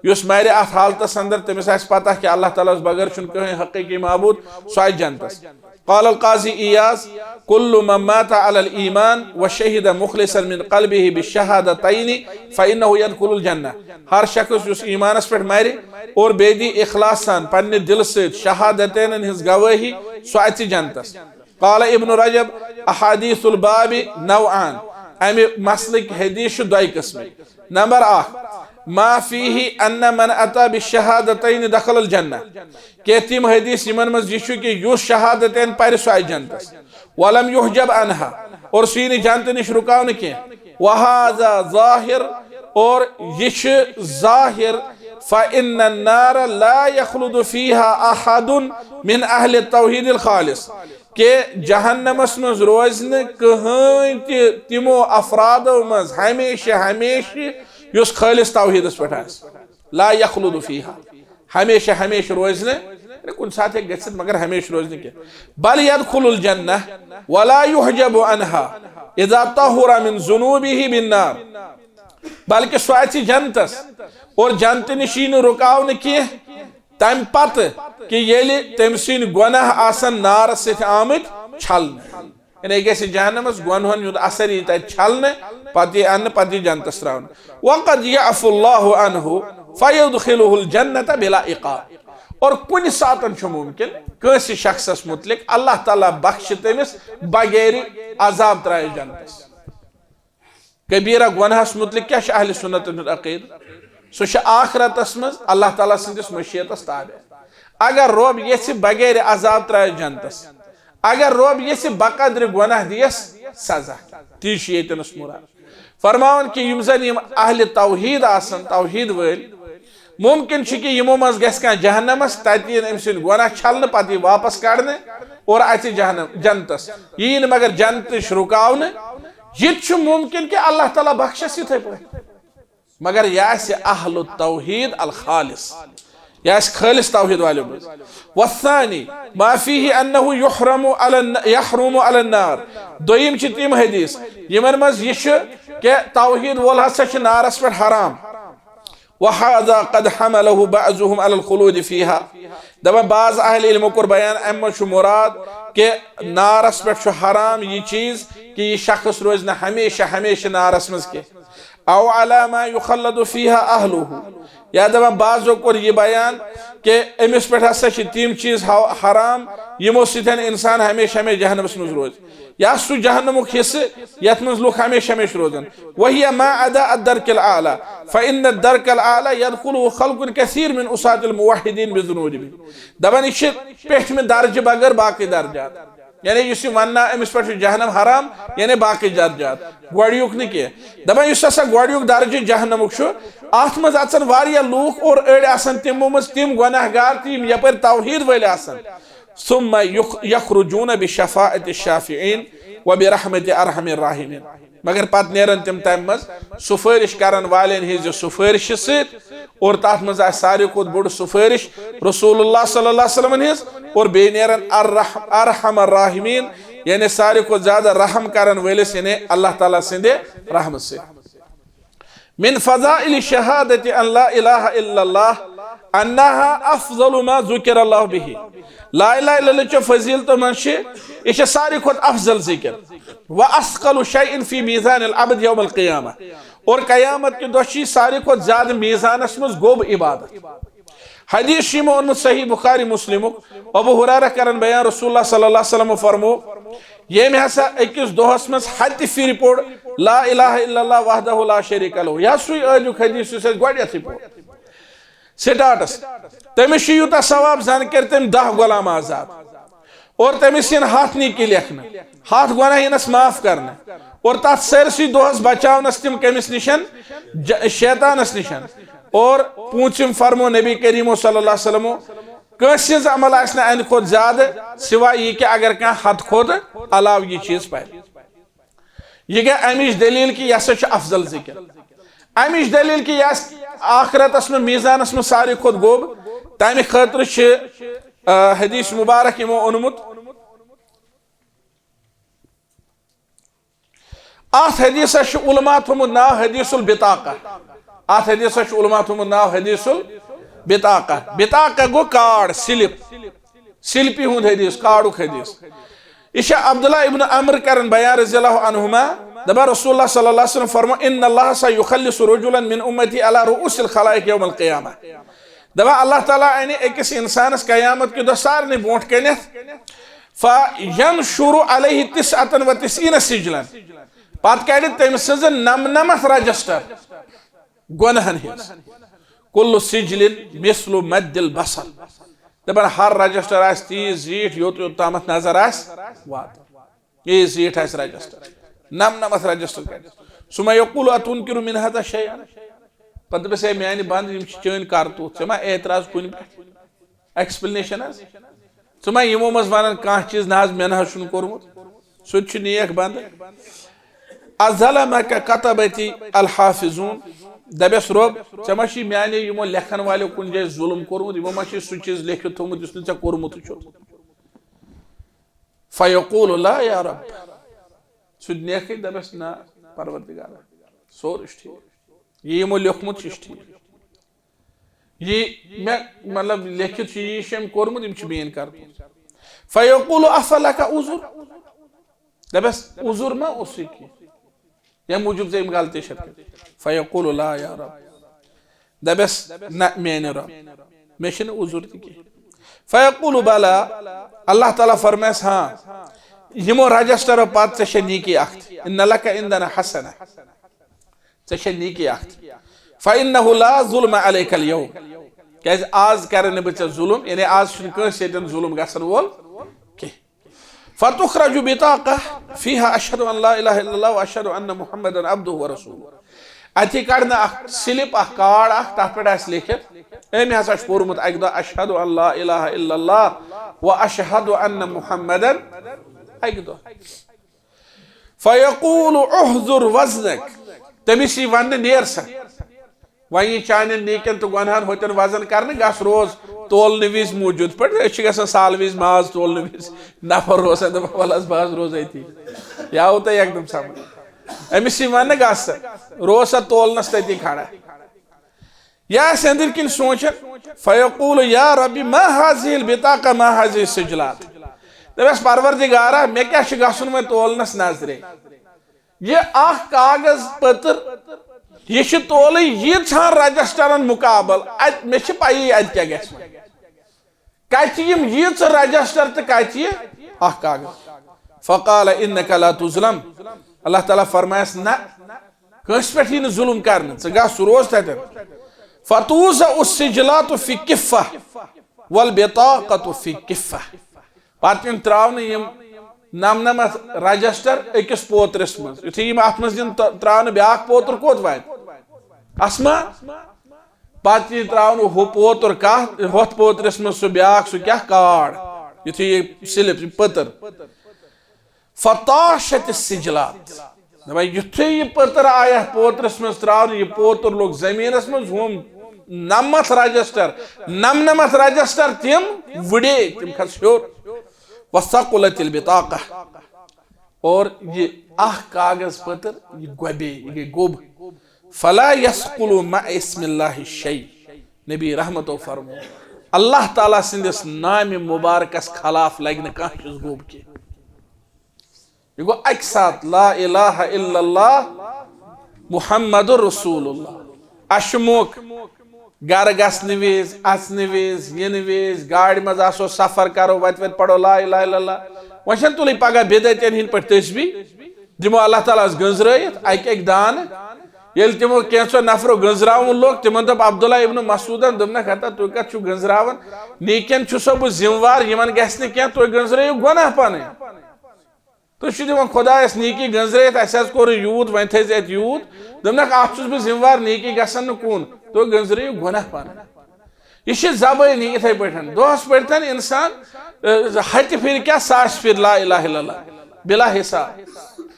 یُس مرِ اتھ حالتس اندر تٔمِس آسہِ پتہ کہ اللہ تعالیٰ ہس بغٲر چھُنہٕ کٕہٕنۍ حقیقی معبود، سُہ آسہِ جنتس۔ قال القاضی عیاض، "كل من مات على الإيمان وشهد مخلصا من قلبه بالشهادتين فإنه يدخل الجنة"۔ ہر شخص یُس ایمانس پٮ۪ٹھ مرِ اور بیٚیہِ دی اخلاص سان پننہِ دلہٕ سۭتۍ شہادتینن ہٕنٛز گوٲہی، سُہ اژِ جنتس۔ قال ابن رجب، "احادیث الباب نوعان"، امہِ مسلٕکۍ حدیث چھِ دۄیہِ قٕسمٕکۍ۔ نمبر اکھ، "ما فيه ان من اتى بالشهادتين دخل الجنة"، کینٛہہ تِم حدیث یِمن منٛز یہِ چھُ کہِ یُس شہادتین پرِ سُہ آسہِ جنتس، "ولم يحجب عنها"، اور سُہ یی نہٕ جنتہٕ نِش رُکاونہٕ کینٛہہ، "وهذا ظاهر"، اور یہِ چھُ ظاہر، "فإن النار لا يخلد فيها أحد من أهل التوحيد الخالص"، کہ جہنمس منٛز روزِ نہٕ کٕہٕنۍ تہِ تِمو افرادو منٛز ہمیشہٕ ہمیشہٕ یُس خٲلص توحیدس پٮ۪ٹھ آسہِ۔ "لا يخلد فيها"، ہمیشہٕ ہمیشہٕ روزِ نہٕ، یعنی کُنہِ ساتہٕ ہیٚکہِ گٔژھِتھ مگر ہمیشہٕ روزِ نہٕ کینٛہہ۔ "بل يدخل الجنة ولا يحجب عنها إذا طهر من ذنوبه بالنار"، بلکہ سُہ اژِ جنتس اور جنتہٕ نِش یی نہٕ رُکاونہٕ کینٛہہ۔ تمہِ پتہٕ کہ ییٚلہِ تٔمۍ سٕنٛدۍ گۄناہ آسن نارس سۭتۍ آمٕتۍ چھلنہٕ، یعنی یہِ گژھِ جہنمس گۄنہن ہُنٛد اثر یی تتہِ چھلنہٕ، پتہٕ یی اننہٕ، پتہٕ یی جنتس تراونہٕ۔ "وقد يعفو الله عنه"، فیدخلہ الجنت بلا عقاب۔ اور کُنہِ ساتن چھُ ممکن کٲنٛسہِ شخصس متعلق اللہ تعالیٰ بخشہِ تٔمِس بغیر عذاب ترایہِ جنتس۔ کبیرہ گۄناہس متعلق کیٛاہ چھُ اہل سنتن ہُنٛد عقیدٕ؟ سُہ چھُ آخرتس منٛز اللہ تعالیٰ سٕنٛدِس مشیتس تابع۔ اگر رۄب یژھِ بغیر عذاب ترایہِ جنتس، اگر رۄب یژھِ بقدر گۄناہ دِیس سزا، تی چھُ ییٚتنس مراد۔ فرماوان کہِ یِم زن یِم اہل توحید آسن، توحید وٲلۍ، ممکن چھُ کہِ یِمو منٛز گژھِ کانٛہہ جہنمس، تتہِ یِن أمۍ سٕنٛدۍ گۄناہ چھلنہٕ، پتہٕ یی واپس کڑنہٕ اور اژِ جہنم، جنتس۔ یی نہٕ مگر جنتٕچ رُکاونہٕ۔ یہِ تہِ چھُ ممکن کہِ اللہ تعالیٰ بخشس یِتھے پٲٹھۍ۔ مگر یہِ آسہِ اہل التوحید الخالص، یہِ آسہِ خالص توحید والیو منٛز۔ والثانی ما فیہ انہ یحرم علی الن-، یحرم علی النار۔ دوٚیِم چھِ تِم حدیث یِمن منٛز یہِ چھُ کہِ توحید وول ہسا چھُ نارس پٮ۪ٹھ حرام۔ وہذا قد حملہ بعضهم علی الخلود فیہا۔ دپان بعض اہل علمو کوٚر بیان، امہِ منٛز چھُ مراد کہِ نارس پٮ۪ٹھ چھُ حرام یہِ چیٖز کہِ یہِ شخص روزِ نہٕ ہمیشہ ہمیشہ نارس منٛز کینٛہہ۔ او علی ما یخلد فیہا اہلہ۔ یا دپان بعضو کوٚر یہِ بیان کہِ أمِس پٮ۪ٹھ ہسا چھِ تِم چیٖز ہا-، حرام یِمو سۭتۍ انسان ہمیشہ ہمیشہ جہنمس منٛز روزِ۔ یا سُہ جہنمُک حصہٕ یتھ منٛز لُکھ ہمیشہ ہمیشہ روزن۔ وہی ما عدا الدرک الاعلی فان الدرک الاعلی یدخلہ خلق کثیر من عصاة الموحدین بذنوبہم۔ دپان یہِ چھِ پیٹھمہِ درجہٕ بغٲر باقٕے درجات۔ یعنی یُس یہِ وننہٕ آو، أمِس پٮ۪ٹھ چھُ جہنم حرام، یعنی باقٕے درجات، گۄڈٕنیُک نہٕ کینٛہہ۔ دپان یُس ہسا گۄڈٕنیُک درجہٕ جہنمُک چھُ، اتھ منٛز اژن واریاہ لوٗکھ اور أڑۍ آسن تِمو منٛز تِم گۄناہ گار تہِ یِم یپٲرۍ توحید وٲلۍ آسن۔ ثم یخ-، یخرجون بشفاعت الشافعین وبرحمت ارحم الراحمین۔ مگر پتہٕ نیرن تِم تمہِ منٛز سفٲرِش کرن والٮ۪ن ہٕنٛزِ سفٲرِشہِ سۭتۍ اور تتھ منٛز آسہِ ساروی کھۄتہٕ بوٚڑ سفٲرِش رسول اللہ صلی اللہ علیہ وسلم ہٕنٛز اور بیٚیہِ نیرن الرحم-، ارحم الراحمین، یعنی ساروی کھۄتہٕ زیادٕ رحم کرن وٲلِس، یعنی اللہ تعالیٰ سٕنٛدِ رحمہٕ سۭتۍ۔ من فضائل شہادت ان لا الہ الا اللہ انہا افضل ما ذکر اللہ بہ۔ لا الہ الا اللہ چو فضیلتو منٛز چھِ، یہِ چھِ ساروی کھۄتہٕ افضل ذکر۔ و اثقل شیء فی میزان العبد یوم القیامہ۔ اور قیامت کہِ دۄہ چھِ یہِ ساروی کھۄتہٕ زیادٕ میزانس منٛز گوٚب عبادت۔ حدیث چھُ یِمو اوٚنمُت صحیح بخاری مسلمُک۔ ابو ہریرہ کرن بیان، رسول اللہ صلی اللہ علیہ وسلم فرمو، ییٚمۍ ہسا أکِس دۄہس منٛز ہتہِ پھِرِ پوٚر لا الہ الا اللہ وحدہ لا شریک لہ، یا سُے عٲدیُک حدیث یُس اَسہِ گۄڈٕنیتھٕے پوٚر سٹارٹس، تٔمِس چھُ یوٗتاہ ثواب زن کٔرۍ تٔمۍ دہ غلام آزاد۔ اور تٔمِس یِن ہتھ نیکی لیکھنہٕ، ہتھ گۄناہ یِنس معاف کرنہٕ، اور تتھ سٲرسٕے دۄہس بچاونس تِم کٔمِس نِشن؟ ج-، شیطانس نِشن۔ اور پوٗنٛژِم فرمو نبی کریمو صلی اللہ علیہ وسلمو، کٲنٛسہِ ہٕنٛز عمل آسہِ نہٕ اَمہِ کھۄتہٕ زیادٕ، سوائے یہِ کہِ اگر کانٛہہ حد کھۄتہٕ علاوٕ یہِ چیٖز پرِ۔ یہِ گٔے اَمِچ دٔلیٖل کہِ یہِ ہسا چھُ افضل ذِکر۔ اَمِچ دٔلیٖل کہِ یہِ آسہِ آخرتس منٛز میٖزانس منٛز ساروی کھۄتہٕ گوٚب، تَمہِ خٲطرٕ چھِ، آ، حدیث مبارک یِمو اوٚنمُت۔ اتھ حدیثس چھُ علماء تھوٚمُت ناو حدیث البطاقہ۔ اتھ حدیثس چھُ علماء تھوٚمُت ناو حدیث البطاقہ۔ بطاقہ گوٚو کارڈ، سلپ۔ سلپہِ ہُنٛد حدیث، کارڈُک حدیث۔ یہِ چھُ عبداللہ ابن عمرو کران بیان رضی اللہ عنہما، دپان رسول اللہ صلی اللہ علیہ وسلم فرمو، ان اللہ سیخلص رجلا من امتی علی رؤوس الخلائق یوم القیامہ۔ دپان اللہ تعالیٰ انہِ أکِس انسانس قیامت کہِ دۄہ سارنٕے برونٛٹھ کنٮ۪تھ، فینشر علیہ تسعة وتسعین سجلا۔ پتہٕ کڑِ تٔمۍ سٕنٛزٕ نمنمتھ رجسٹر گۄنہن ہٕنٛز۔ کل سجل مثل مد البصر۔ دپان ہر رجسٹر آسہِ تیٖژ زیٖٹھ یوٚت یوٚت تامتھ نظر آسہِ واتان۔ ییٖژ زیٖٹھ آسہِ رجسٹر۔ نمنمتھ رجسٹر کڑِ۔ ثم یقول اتنکر من ھذا شیئا۔ پتہٕ دپس، ہے میانہِ بندٕ، یِم چھِ چٲنۍ کرتوٗت، ژےٚ ما اعتراض کُنہِ پٮ۪ٹھ؟ ایکسپلینیشن حظ۔ ژٕ ما یِمو منٛز ونان کانٛہہ چیٖز، نہ حظ، مےٚ نہ حظ چھُنہٕ کوٚرمُت۔ سُہ تہِ چھُ نیک بندٕ۔ اظلمک کتبتی الحافظون۔ دپٮ۪س، رۄب، ژےٚ ما چھُے میانیو یِمو لیکھن والیو کُنہِ جایہِ ظلم کوٚرمُت؟ یِمو ما چھُے سُہ چیٖز لیکھِتھ تھوٚومُت یُس نہٕ ژےٚ کوٚرمُتٕے چھُ؟ فیقول لا یا رب۔ سُہ تہِ نیکھٕے دپٮ۪س، نہ پروردگارا، سورُے چھُ ٹھیٖک۔ یہِ یِمو لیوٚکھمُت چھُ، یہِ چھُ ٹھیٖک۔ یہِ مےٚ، مطلب، لیکھِتھ چھُ، یہِ چھُ أمۍ کوٚرمُت، یِم چھِ میٲنۍ کرتوٗت۔ فیقول افلک عذر۔ دپٮ۪س، عذر ما اوسُے کینٛہہ؟ ییٚمہِ موٗجوٗب ژےٚ یِم غلطی چھَتھ کٔرِتھ۔ فیقول لا یا رب، دپٮ۪س، نہ میانہِ رۄب، مےٚ چھُنہٕ عذر تہِ کینٛہہ۔ فیقول بلا، اللہ تعالیٰ فرمایس، ہاں، یِمو رجسٹرو پتہٕ ژےٚ چھےٚ نیکی اکھ تہِ۔ ان لک عندنا حسنہ، ژےٚ چھےٚ نیکی اکھ تہِ۔ فانہ لا ظلم علیک الیوم، کیازِ آز کرٕ نہٕ بہٕ ژےٚ ظلم، یعنی آز چھُنہٕ کٲنٛسہِ ییٚتٮ۪ن ظلم گژھن وول کینٛہہ۔ فتخرج بطاقہ فیہا اشہد ان لا الہ الا اللہ و اشہد ان محمدا عبدہ و رسولہ۔ اتی کڑنہٕ اکھ سلپ، اکھ کارڈ اکھ، تتھ پٮ۪ٹھ آسہِ لیکھِتھ، أمۍ ہسا چھُ پوٚرمُت اکہِ دۄہ اشہد ان لا الہ الا اللہ و اشہد ان محمدا، اکہِ دۄہ۔ فیقول احضر وزنک، تٔمِس یی وننہٕ، نیر سا، وۄنۍ یی چانٮ۪ن نیکٮ۪ن تہٕ گۄنہن ہُتٮ۪ن وزن کرنہٕ، گژھ روز تولنہٕ وِزِ موٗجوٗد۔ پٲٹھۍ أسۍ چھِ گژھان سالہٕ وِزِ ماز تولنہٕ وِزِ، نفر روزان دپان، ولہٕ حظ بہٕ حظ روزٕ أتی۔ یہِ آوٕ تۄہہِ یکدم سمجھ؟ أمِس یی وننہٕ، گژھ سا، روز سا تولنس تٔتی کھڑا۔ یا آسہِ أنٛدٕرۍ کِنۍ سونٛچان، فیقول یا ربی ما هذه البطاقہ ما هذه السجلات۔ دپٮ۪س، پروردگارا، مےٚ کیٛاہ چھُ گژھُن وۄنۍ تولنس نظرے؟ یہِ اکھ کاغذ پٔتٕر، یہِ چھِ تولٕے ییٖژہن رجسٹرن مقابل، اتہِ، مےٚ چھِ پیی اتہِ کیٛاہ گژھِ وۄنۍ۔ کتہِ یِم ییٖژٕ رجسٹر تہٕ کتہِ یہِ اکھ کاغذ؟ فقال انک لا تظلم۔ اللہ تعالیٰ فرمایس، نہ، کٲنٛسہِ پٮ۪ٹھ یی نہٕ ظلم کرنہٕ، ژٕ گژھ، سُہ روز تتٮ۪ن۔ فتوضع السجلات فی کفہ والبطاقۃ فی کفہ۔ پتہٕ یِن تراونہٕ یِم نمنمتھ رجسٹر أکِس پوترِس منٛز۔ یُتھُے یِم اتھ منٛز یِن تہٕ تراونہٕ، بیاکھ پوتُر کوٚت واتہِ؟ اسما۔ پتہٕ یی تراونہٕ ہُہ پوتُر کتھ، ہۄتھ پوترِس منٛز سُہ بیاکھ، سُہ کیٛاہ؟ کارڈ۔ یُتھُے یہِ سلپ، یہِ پٔتٕر۔ فطاشت السجلات۔ دپان، یُتھُے یہِ پٔتٕر آیہِ اتھ پوترِس منٛز تراونہٕ، یہِ پوتُر لوٚگ زٔمیٖنس منٛز، ہُم نمتھ رجسٹر، نمنمتھ رجسٹر تِم وُڈے، تِم کھژ ہیوٚر۔ وثقلت البطاقہ۔ اور یہِ اکھ کاغذ پٔتٕر، یہِ گۄبے، یہِ گٔے گوٚب۔ فلا یثقل مع اسم اللہ شیء۔ نبی رحمتو فرمو، اللہ تعالیٰ سٕنٛدِس نامہِ مبارکس خلاف لگہِ نہٕ کانٛہہ چیٖز گوٚب کینٛہہ۔ یہِ گوٚو اکہِ ساتہٕ لا الہ الا اللہ محمد رسول اللہ۔ اَسہِ چھُ موقعہٕ گرٕ گژھنہٕ وِزِ، اژنہٕ وِزِ، یِنہٕ وِزِ، گاڑِ منٛز آسو، سفر کرو، وتہِ وتہِ پرو لا الہ الا اللہ۔ وۄنۍ چھَنہٕ تُلٕے پگاہ بدعتین ہٕنٛدۍ پٲٹھۍ تسبیح، دِمو اللہ تعالیٰ ہس گٔنزرٲیِتھ اکہِ اکہِ دانہٕ۔ ییٚلہِ تِمو کینٛژو نفرو گٔنزراوُن لوگ، تِمن دوٚپ عبداللہ ابن مسعودن، دوٚپنکھ، ہتا تُہۍ کتھ چھِو گٔنزراوان؟ نیکین چھُسو بہٕ ذمہٕ وار، یِمن گژھِ نہٕ کینٛہہ، تُہۍ گٔنزرٲیِو گۄناہ پنٕنۍ۔ تُہۍ چھِو دِوان خۄدایَس نیکی گٔنزرٲیِتھ، اَسہِ حظ کوٚر یوٗت، وۄنۍ تھٲیزِ اَتہِ یوٗت۔ دوٚپنَکھ، اَتھ چھُس بہٕ ذمہٕ وار، نیکی گژھن نہٕ کُن۔ تُہۍ گٔنزرٲیِو گۄناہ پَنٕنۍ۔ یہِ چھِ زبٲنی یِتھَے پٲٹھۍ۔ دۄہَس پٔرۍتَن اِنسان، اَ، ہَتہِ پھِرِ کیٛاہ، ساسہِ پھِرِ لا الہ الا اللہ، بِلا حِساب۔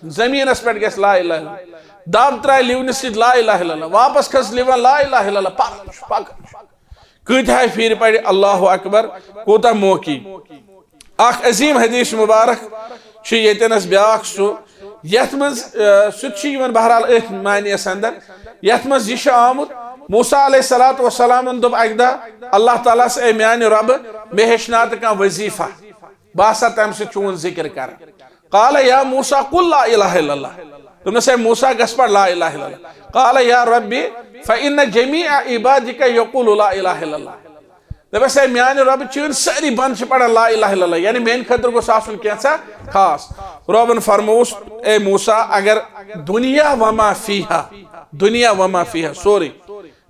زٔمیٖنَس پٮ۪ٹھ گژھِ لا الہ الا اللہ۔ دَب ترٛایہِ لِونہٕ سۭتۍ لا الہ الا اللہ۔ واپَس کھٔژ لِوَن لا الہ الا اللہ۔ پَکان چھُ، پَکان چھُ۔ کۭتہاہ پھِرِ پَرِ اللہ اکبر، کوٗتاہ موقعہٕ۔ اکھ عظیٖم حدیث مبارک چھُ ییٚتٮ۪نَس بیٛاکھ سُہ، یَتھ منٛز، آ، سُہ تہِ چھُ یِوان بہرحال أتھۍ معنیَس اندر، یَتھ منٛز یہِ چھُ آمُت، موسیٰ علیہ الصلوۃ والسلامن دوٚپ اَکہِ دۄہ اللہ تعالیٰ ہَس، اے میانہِ رۄبہٕ، مےٚ ہیٚچھناو تہٕ کانٛہہ وظیفہ، بہٕ آسہٕ ہا تَمہِ سۭتۍ چون ذِکر کران۔ قال یا موسیٰ قل لا الہ الا اللہ۔ دوٚپنَس، اے موسیٰ، گژھ پَر لا الہ الا اللہ۔ قال یا ربی فإن جمیع عبادک یقول لا الہ الا اللہ۔ دوٚپنَس، اے میانہِ رۄبہٕ، چٲنۍ سٲری بندٕ چھِ پران لا الہ الا اللہ، یعنی میانہِ خٲطرٕ گوٚژھ آسُن کینٛژھا خاص۔ رۄبن فرمووُس، اے موسیٰ، اگر دنیا وما فیہا، دنیا وما فیہا، سورُے،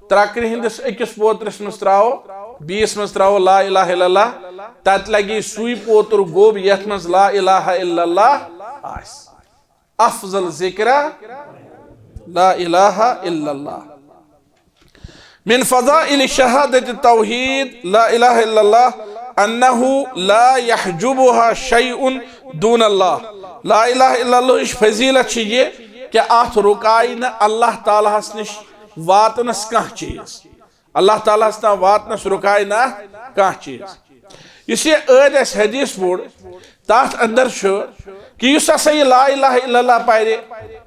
ترٛکرِ ہٕنٛدِس أکِس پوترِس منٛز ترٛاوو، بیٚیِس منٛز ترٛاوو لا الہ الا اللہ، تتہِ لگہِ سُے پوتُر گوٚب یتھ منٛز لا الہ الا اللہ آسہِ۔ افضل ذکرہ لا الہ الا اللہ۔ من فضائل شہادت توحید لا الہ الا اللہ انہ لا یحجبها شیء دون اللہ۔ لا الہ الا اللہ ہٕچ فضیلت چھِ یہِ کہ اتھ رُکایہِ نہٕ اللہ تعالیٰ ہس نِش واتنس کانٛہہ چیٖز۔ اللہ تعالیٰ ہس تام واتنس رُکایہِ نہٕ اتھ کانٛہہ چیٖز۔ یُس یہِ ٲدۍ اَسہِ حدیث پوٚر، تَتھ اندر چھُ کہ یُس ہسا یہِ لا الہ الا اللہ پرِ،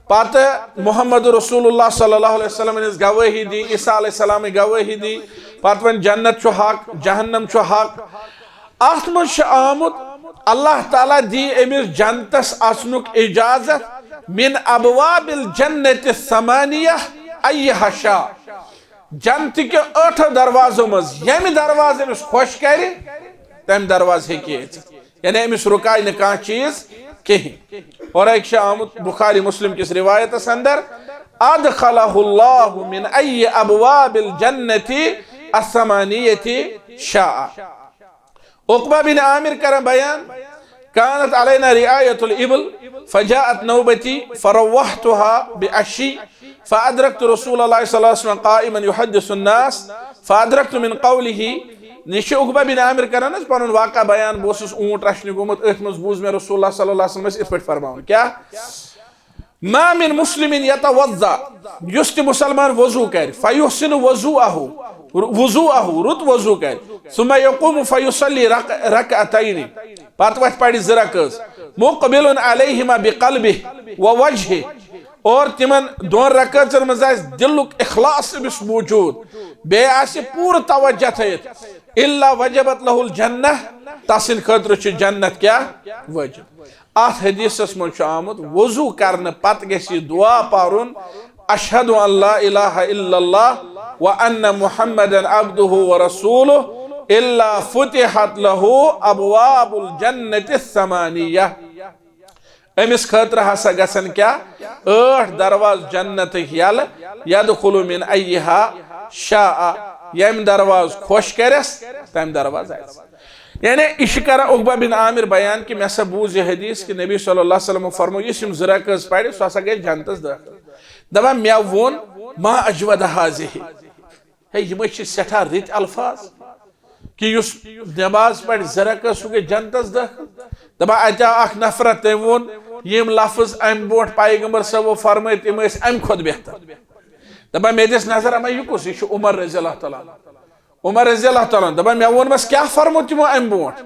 پتہٕ محمد رسول اللہ صلی اللہ علیہ وسلم ہٕنٛز گوٲہی دی، عیسیٰ علیہ السلامٕچ گوٲہی دی، پتہٕ وۄنۍ جنت چھُ حق، جہنم چھُ حق، اتھ منٛز چھُ آمُت، اللہ تعالیٰ دی أمِس جنتس اژنُک اجازت، من ابواب الجنت الثمانیہ ایہا شاء۔ جنتہٕ کہِ ٲٹھو دروازو منٛز ییٚمہِ دروازٕ أمِس خۄش کرِ، تَمہِ دروازٕ ہیٚکہِ یہِ أژِتھ۔ یعنی أمِس رُکایہِ نہٕ کانٛہہ چیٖز کِہیٖنۍ۔ اورے چھِ آمُت بخاری مسلم کِس رِوایتس اندر، "ادخلہ اللہ من ای ابواب الجنت الثمانیہ شاء۔" عقبہ بن عامر کران بیان، "كانت علينا رعاية الإبل، فجاءت نوبتي فروحتها بعشي، فأدركت رسول الله صلى الله عليه وسلم قائما يحدث الناس، فأدركت من قوله۔" یہِ چھُ عقبہ بن عامر کران حظ پنُن واقعہ بیان، "بہٕ اوسُس اوٗنٹ رچھنہِ گوٚمُت، أتھۍ منٛز بوٗز مےٚ رسول اللہ صلی اللہ علیہ وسلم ٲسۍ یِتھ پٲٹھۍ فرماوان۔" کیٛاہ؟ "ما من مسلم يتوضأ"، یُس تہِ مُسلمان وضو کرِ، "فيحسن وضوءه"، وضوءه، رُت وضو کرِ، "ثم يقوم فيصلي رك-، ركعتين"، پتہٕ وۄتھِ پرِ زٕ رکٲژ، "مقبلا عليهما بقلبه ووجهه"، اور تِمن دۄن رکٲژن منٛز آسہِ دِلُک اخلاص أمِس موجود، بیٚیہِ آسہِ پوٗرٕ توجہ تھٲیِتھ، "إلا وجبت له الجنة"، تسٕنٛدِ خٲطرٕ چھُ جنت کیٛاہ؟ وٲجِب۔ اتھ حدیثس منٛز چھُ آمُت، وضو کرنہٕ پتہٕ گژھِ یہِ دعا پرُن، "اشہد ان لا الہ الا اللہ وان محمدا عبدہ ورسولہ، الا فتحت لہ ابواب الجنت الثمانیہ۔" أمِس خٲطرٕ ہسا گژھن کیٛاہ؟ ٲٹھ دروازٕ جنتٕکۍ یلہٕ، "یدخل من ایہا شاء"، ییٚمہِ دروازٕ خۄش کرٮ۪س، تمہِ دروازٕ اژِ۔ یعنی یہِ چھِ کران عقبہ بن عامر بیان کہِ مےٚ سا بوٗز یہِ حدیث کہِ نبی صلی اللہ علیہ وسلم فرموو، یُس یِم زٕ رکٲژ پرِ، سُہ ہسا گژھِ جنتس دٲخل۔ دپان مےٚ ووٚن، "ما اجود ہذہ"، ہے، یِمے چھِ سٮ۪ٹھاہ رٕتۍ الفاظ کہِ یُس نماز پرِ زٕ رکٲژ، سُہ گژھِ جنتس دٲخل۔ دپان اَتہِ آو اکھ نفرا، تٔمۍ ووٚن یِم لفظ امہِ برونٛٹھ پیغمبر صٲبو فرمٲے، تِم ٲسۍ امہِ کھۄتہٕ بہتر۔ دپان مےٚ دِژ نظر، اما یہِ کُس؟ یہِ چھُ عمر رضی اللہ تعالیٰ عنہ۔ عمر رضی اللہ تعالیٰ عنہ دپان، مےٚ ووٚنمس، کیٛاہ فرمو تِمو امہِ برونٛٹھ؟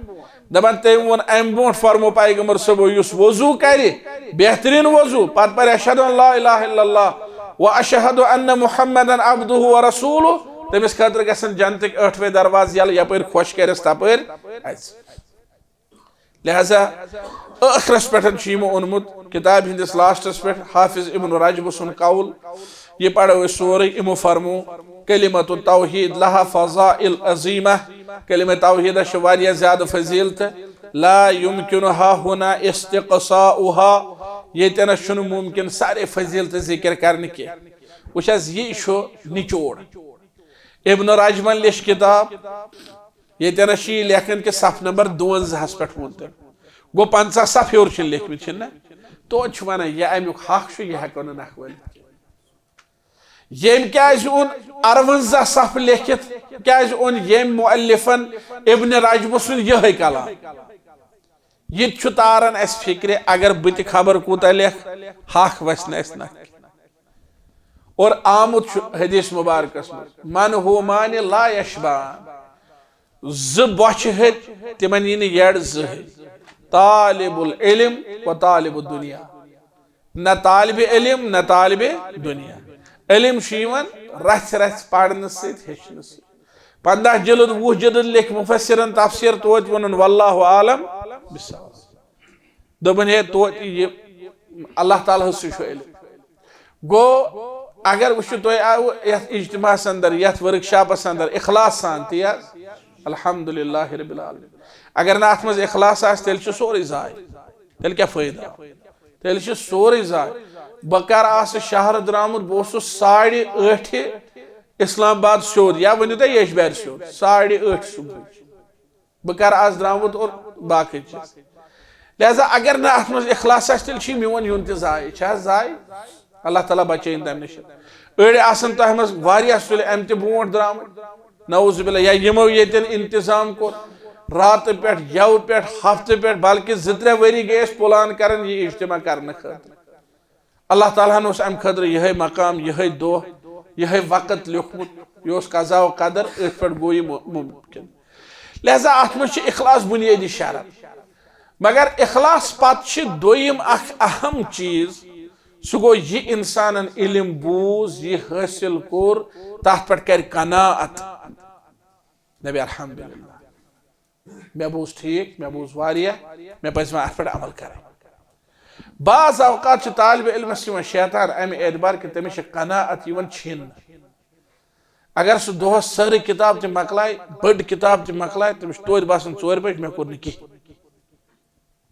دپان، تٔمۍ ووٚن، امہِ برونٛٹھ فرمو پیغمبر صٲبو، یُس وضو کرِ، بہترین وضو، پتہٕ پرِ اشہد ان لا الہ الا اللہ و اشہد ان محمدا عبدہ و رسولہ، تٔمِس خٲطرٕ گژھن جنتٕکۍ ٲٹھوے دروازٕ یلہٕ، یپٲرۍ خۄش کرٮ۪س تپٲرۍ اژِ۔ لہذا ٲخرس پٮ۪ٹھ چھُ یِمو اوٚنمُت کتابہِ ہٕنٛدِس لاسٹس پٮ۪ٹھ حافظ ابن رجب سُنٛد قول، یہِ پرو أسۍ سورُے۔ یِمو فرمو، کلمۃ التوحید لہا فضائل عظیمہ، کلمہ توحیدس چھِ واریاہ زیادٕ فضیلتہٕ، لا یمکنها ہنا استقصاؤها، ییٚتٮ۪نس چھُنہٕ ممکن سارے فضیلتہٕ ذکر کرنہٕ کینٛہہ۔ وٕچھ حظ، یہِ چھُ نچوڑ۔ ابن رجبن لیٚچھ کتاب، ییٚتٮ۪نس چھُ یہِ لیکھان کہِ صفہٕ نمبر دُوَنزاہس پٮ۪ٹھ ووٚن تٔمۍ۔ گوٚو، پنٛژاہ صفہٕ ہیوٚر چھِنہٕ لیکھمٕتۍ، چھِنہٕ؟ توتہِ چھُ ونان، یہِ امیُک حق چھُ، یہِ ہٮ۪کو نہٕ نکھٕ وٲلِتھ کینٛہہ۔ ییٚمۍ کیازِ اوٚن اَرونٛزاہ صفہٕ لیکھِتھ؟ کیازِ اوٚن ییٚمۍ مؤلفن ابن رجبہٕ سُنٛد یِہوٚے کلام؟ یہِ تہِ چھُ تاران اَسہِ فِکرِ، اگر بہٕ تہِ خبر کوٗتاہ لیکھٕ، حق وَسہِ نہٕ اَسہِ نکھٕ۔ اور آمُت چھُ حدیث مبارکس منٛز، "من ہو مانِ لا یشبان"، زٕ بۄچھِ ہیٚتۍ، تِمن یی نہٕ یٔڈ زٕہٕے۔ طالب العلم و طالب الدنیا۔ نہ طالب علم، نہ طالب دنیا۔ علم چھُ یِوان رژھِ رژھِ پرنہٕ سۭتۍ، ہیٚچھنہٕ سۭتۍ۔ پنٛداہ جلد، وُہ جلد لیکھۍ مفسرن تفسیر، توتہِ ووٚنُن واللہ عالم بالصواب۔ دوٚپُن، ہے، توتہِ یہِ اللہ تعالیٰ ہس سُہ چھُ علم۔ گوٚو، اگر وٕچھِو تُہۍ آوٕ یتھ اجتماعس اندر، یتھ ورکشاپس اندر اخلاص سان، تی حظ، الحمدللہ رب العالمین۔ اگر نہٕ اتھ منٛز اخلاص آسہِ، تیٚلہِ چھُ سورُے ضایع۔ تیٚلہِ کیٛاہ فٲیدٕ آو؟ تیٚلہِ چھُ سورُے ضایع۔ بہٕ کر آسہٕ شہرٕ درٛامُت، بہٕ اوسُس ساڑِ ٲٹھِ اسلام آباد سیوٚد، یا ؤنِو تُہۍ یجبارِ سیوٚد، ساڑِ ٲٹھِ صبحٕچ۔ بہٕ کر آز درٛامُت اور باقٕے چیٖز۔ لہذا اگر نہٕ اتھ منٛز اخلاص آسہِ، تیٚلہِ چھُ میون یُن تہِ ضایع۔ چھا ضایع؟ اللہ تعالیٰ بچٲیِن تمہِ نِش۔ أڑۍ آسن تۄہہِ منٛز واریاہ سُلہِ امہِ تہِ برونٛٹھ درٛامٕتۍ، نعوذ باللہ، یا یِمو ییٚتٮ۪ن انتظام کوٚر، راتہٕ پٮ۪ٹھ، یوٕ پٮ۪ٹھ، ہفتہٕ پٮ۪ٹھ، بلکہِ زٕ ترٛےٚ ؤری گٔے أسۍ پلان کران یہِ اجتماع کرنہٕ خٲطرٕ۔ اللہ تعالیٰ ہن اوس امہِ خٲطرٕ یِہوٚے مقام، یِہوٚے دۄہ، یِہوٚے وقت لیوٚکھمُت، یہِ اوس قضا و قدر، أتھۍ پٮ۪ٹھ گوٚو یہِ مُ-، مُمکِن۔ لہذا اتھ منٛز چھُ اخلاص بنیٲدی شرط۔ مگر اخلاص پتہٕ چھِ دوٚیِم اکھ اہم چیٖز، سُہ گوٚو یہِ انسانن علم بوٗز، یہِ حٲصِل کوٚر، تتھ پٮ۪ٹھ کرِ قناعت۔ دپہِ الحمدللہ، مےٚ بوٗز ٹھیٖک، مےٚ بوٗز واریاہ، مےٚ پزِ وۄنۍ اتھ پٮ۪ٹھ عمل کرٕنۍ۔ بعض اوقات چھُ طالب علمس یِوان شیطان امہِ اعتبار کہِ تٔمِس چھِ قناعت یِوان چھیننہٕ۔ اگر سُہ دۄہس سٲرٕے کِتاب تہِ مۄکلایہِ، بٔڑ کِتاب تہِ مۄکلایہِ، تٔمِس چھُ توتہِ باسان، ژورِ بجہِ مےٚ کوٚر نہٕ کِہیٖنۍ۔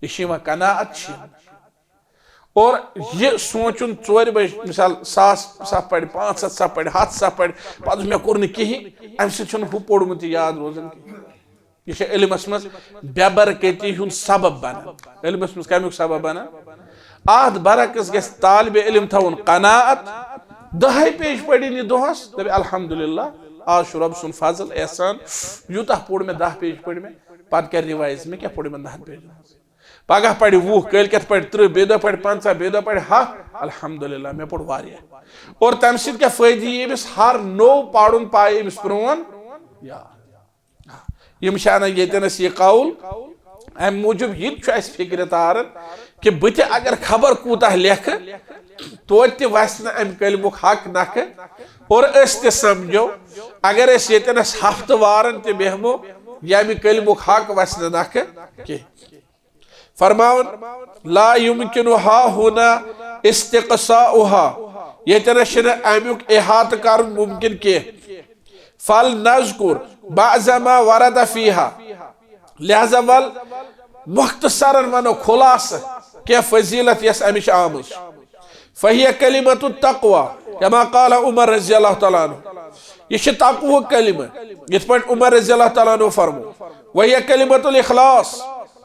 یہِ چھِ یِوان قناعت چھِ یِوان۔ اور یہِ سونٛچُن، ژورِ بجہِ مثال ساس صفہٕ پرِ، پانٛژھ ہتھ صفہٕ پرِ، ہتھ صفہٕ پرِ، پتہٕ مےٚ کوٚر نہٕ کِہیٖنۍ، امہِ سۭتۍ چھُنہٕ ہُہ پوٚرمُت تہِ یاد روزان کِہیٖنۍ۔ یہِ چھِ علمس منٛز بے برکتی ہُنٛد سبب بنان۔ علمس منٛز کمیُک سبب بنان؟ اتھ برعکس گژھِ طالب علم تھاوُن قناعت، دہے پیج پرِن یہِ دۄہس، دپہِ الحمدللہ، آز چھُ رۄب سُنٛد فضل احسان، یوٗتاہ پوٚر مےٚ، دہ پیج پٔرۍ مےٚ، پتہٕ کرِ revise، مےٚ کیٛاہ پوٚر یِمن دہن پیجن منٛز؟ پگاہ پرِ وُہ، کٲلۍ کٮ۪تھ پرِ ترٕٛہ، بیٚیہِ دۄہ پرِ پنٛژاہ، بیٚیہِ دۄہ پرِ ہتھ، الحمدللہ، مےٚ پوٚر واریاہ۔ اور تمہِ سۭتۍ کیٛاہ فٲیدٕ یی أمِس؟ ہر نوٚو پرُن پایہِ أمِس پرٛون یاد۔ یِم چھِ انان ییٚتٮ۪نس یہِ قول، امہِ موٗجوٗب یہِ تہِ چھُ اسہِ فکرِ تاران کہِ بہٕ تہِ اگر خبر کوٗتاہ لیکھٕ، توتہِ تہِ وسہِ نہٕ امہِ کلمُک حق نکھٕ۔ اور أسۍ تہِ سمجھو، اگر أسۍ ییٚتٮ۪نس ہفتہٕ وارن تہِ بیہمو، ییٚمہِ کلمُک حق وسہِ نہٕ نکھٕ کینٛہہ۔ فرماوان، لا يمكن ها هنا استقصاؤها، ییٚتٮ۪نس چھُنہٕ امیُک احاطہٕ کرُن ممکن کینٛہہ۔ فلنذكر بعض ما ورد فيها، لہذا ول مختصرن ونو، خلاصہٕ کینٛہہ فضیلت یۄس امِچ آمٕژ چھِ۔ فهي كلمة التقوى، كما قال عمر رضي الله تعالى عنه۔ یہِ چھِ تقوہُک کلمہٕ، یِتھ پٲٹھۍ عمر رضی اللہ تعالیٰ عنہ فرمو۔ وهي كلمة الإخلاص،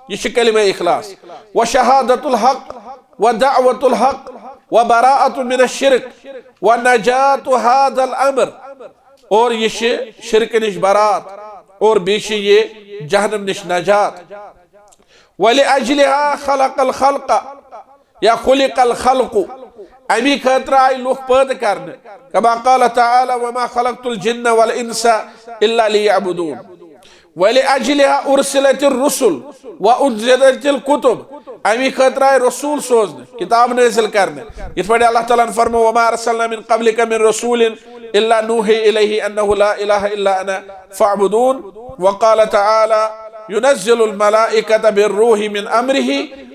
یہِ چھِ کلمہ اخلاص۔ وشهادة الحق، ودعوة الحق، وبراءة من الشرك، ونجاة هذا الأمر۔ اور یہِ چھِ شرکہٕ نِش برات، اور بیٚیہِ چھِ یہِ جہنم نِش نجات۔ ولأجلها خلق الخلق، یا خلق الخلق، امی خٲطرٕ آیہِ لُکھ پٲدٕ کرنہٕ۔ كما قال تعالى، وما خلقت الجن والإنس إلا ليعبدون۔ ولأجلها أرسلت الرسل وأنزلت الكتب، امی خٲطرٕ آیہِ رسول سوزنہٕ، کتاب نٲزل کرنہٕ۔ یِتھ پٲٹھۍ اللہ تعالیٰ ہن فرمو، وما أرسلنا من قبلك من رسول إلا نوحي إليه أنه لا إله إلا أنا فاعبدون۔ وقال تعالى، ينزل الملائكة بالروح من أمره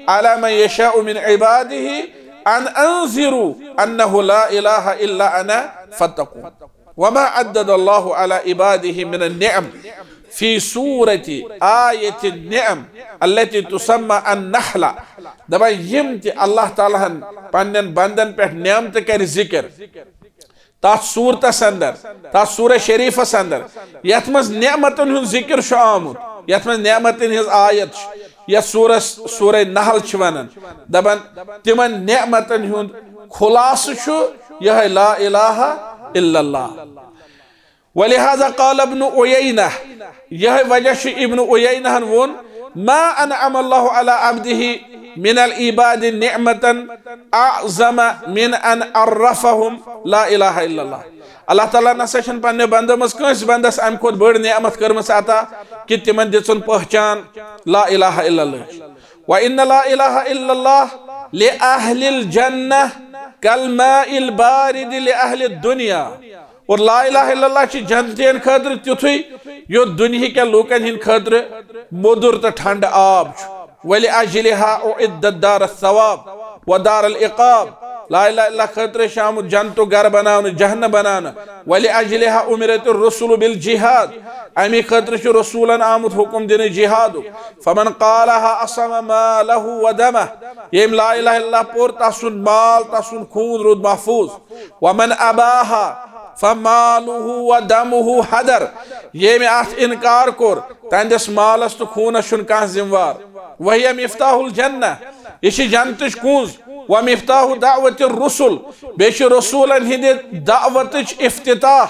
على من يشاء من عباده أن أنذروا أنه لا إله إلا أنا فاتقون۔ وما عدد الله على عباده من النعم في سورة آية النعم التي تسمى النحل۔ دپان یِم تہِ اللہ تعالیٰ ہن پننٮ۪ن بندن پٮ۪ٹھ نعمتہٕ کرِ ذکر، تتھ سورتس اندر، تتھ سورہ شریفس اندر، یتھ منٛز نعمتن ہُنٛد ذکر چھُ آمُت، یتھ منٛز نعمتن ہٕنٛز آیت چھِ، یتھ سورس سورہ نحل چھِ ونان، دپان تِمن نعمتن ہُنٛد خلاصہٕ چھُ یہے لا الہ الا اللہ۔ ولهذا قال ابن عيينة، یہے وجہ چھُ ابن عيينة ہن ووٚن، ما أنعم الله على عبده من العباد نعمة أعظم من أن عرفهم لا إله إلا الله۔ اللہ تعالیٰ نسا چھنہٕ پننہِ بندو منٛز کٲنٛسہِ بندس امہِ کھۄتہٕ بٔڑ نعمت کٔرمٕژ عطا کہِ تِمن دِژٕن پہچان لا الہ الا اللہ۔ وإن لا إله إلا الله لأهل الجنة كالماء البارد لأهل الدنيا۔ اور لا الہ الا اللہ چھِ جنتین خٲطرٕ تیُتھُے یُتھ دُنہِکٮ۪ن لوٗکن ہٕنٛدِ خٲطرٕ مودُر تہٕ ٹھنڈٕ آب چھُ۔ ولأجلها أعدت دار الثواب ودار العقاب۔ لا الہ الا اللہ خٲطرٕ چھُ آمُت جنتُک گرٕ بناونہٕ، جہنم بناونہٕ۔ ولأجلها أمرت الرسل بالجهاد۔ امی خٲطرٕ چھُ رسولن آمُت حکم دِنہٕ جہادُک۔ فمن قالها عصم ماله ودمه۔ ییٚمۍ لا الہ الا اللہ پوٚر، تسُنٛد مال، تسُنٛد خوٗن روٗد محفوظ۔ ومن أباها فماله ودمه هدر۔ ییٚمۍ اتھ انکار کوٚر، تہنٛدِس مالس تہٕ خوٗنس چھُنہٕ کانٛہہ ذمہٕ وار۔ وهي مفتاح الجنة، یہِ چھِ جنتٕچ کُنٛز۔ ومفتاح دعوة الرسل، بیٚیہِ چھِ رسولن ہٕنٛدِ دعوتٕچ افتتاح۔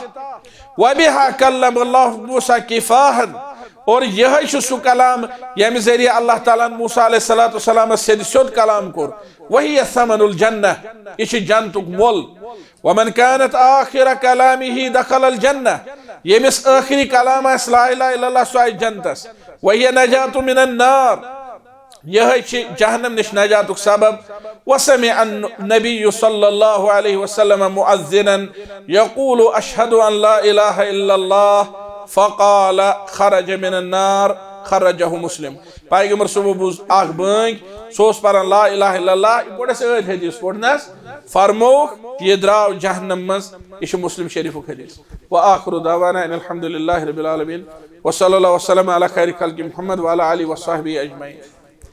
وبها كلم الله موسى كفاحا، اور یہے چھُ سُہ کلام ییٚمہِ ذٔریعہٕ اللہ تعالیٰ ہن موسیٰ علیہ الصلوۃ والسلامس سیٚدِ سیوٚد کلام کوٚر۔ وهي ثمن الجنة، یہِ چھُ جنتُک مۄل۔ ومن كانت آخر كلامه دخل الجنة، ییٚمِس ٲخری کلام آسہِ لا الہ الا اللہ، سُہ آسہِ جنتس۔ وهي نجاة من النار، یہے چھِ جہنم نِش نجاتُک سبب۔ وسمع النبي صلى الله عليه وسلم مؤذنا يقول أشهد أن لا إله إلا الله فقال خرج من النار، خرجه مسلم۔ پیغمبر صٲبو بوٗز اکھ بٲنگ، سُہ اوس پران لا الہ الا اللہ، یہِ پوٚر اَسہِ ٲدۍ حدیث پوٚر نہ حظ؟ فرمووُکھ، یہِ درٛاو جہنم منٛز۔ یہِ چھُ مسلم شریفُک حدیث۔ وآخر دعوانا ان الحمد للہ رب العالمین۔ وصلی اللہ وسلم علی خیر خلق محمد وعلی آلہ وصحبہ اجمعین۔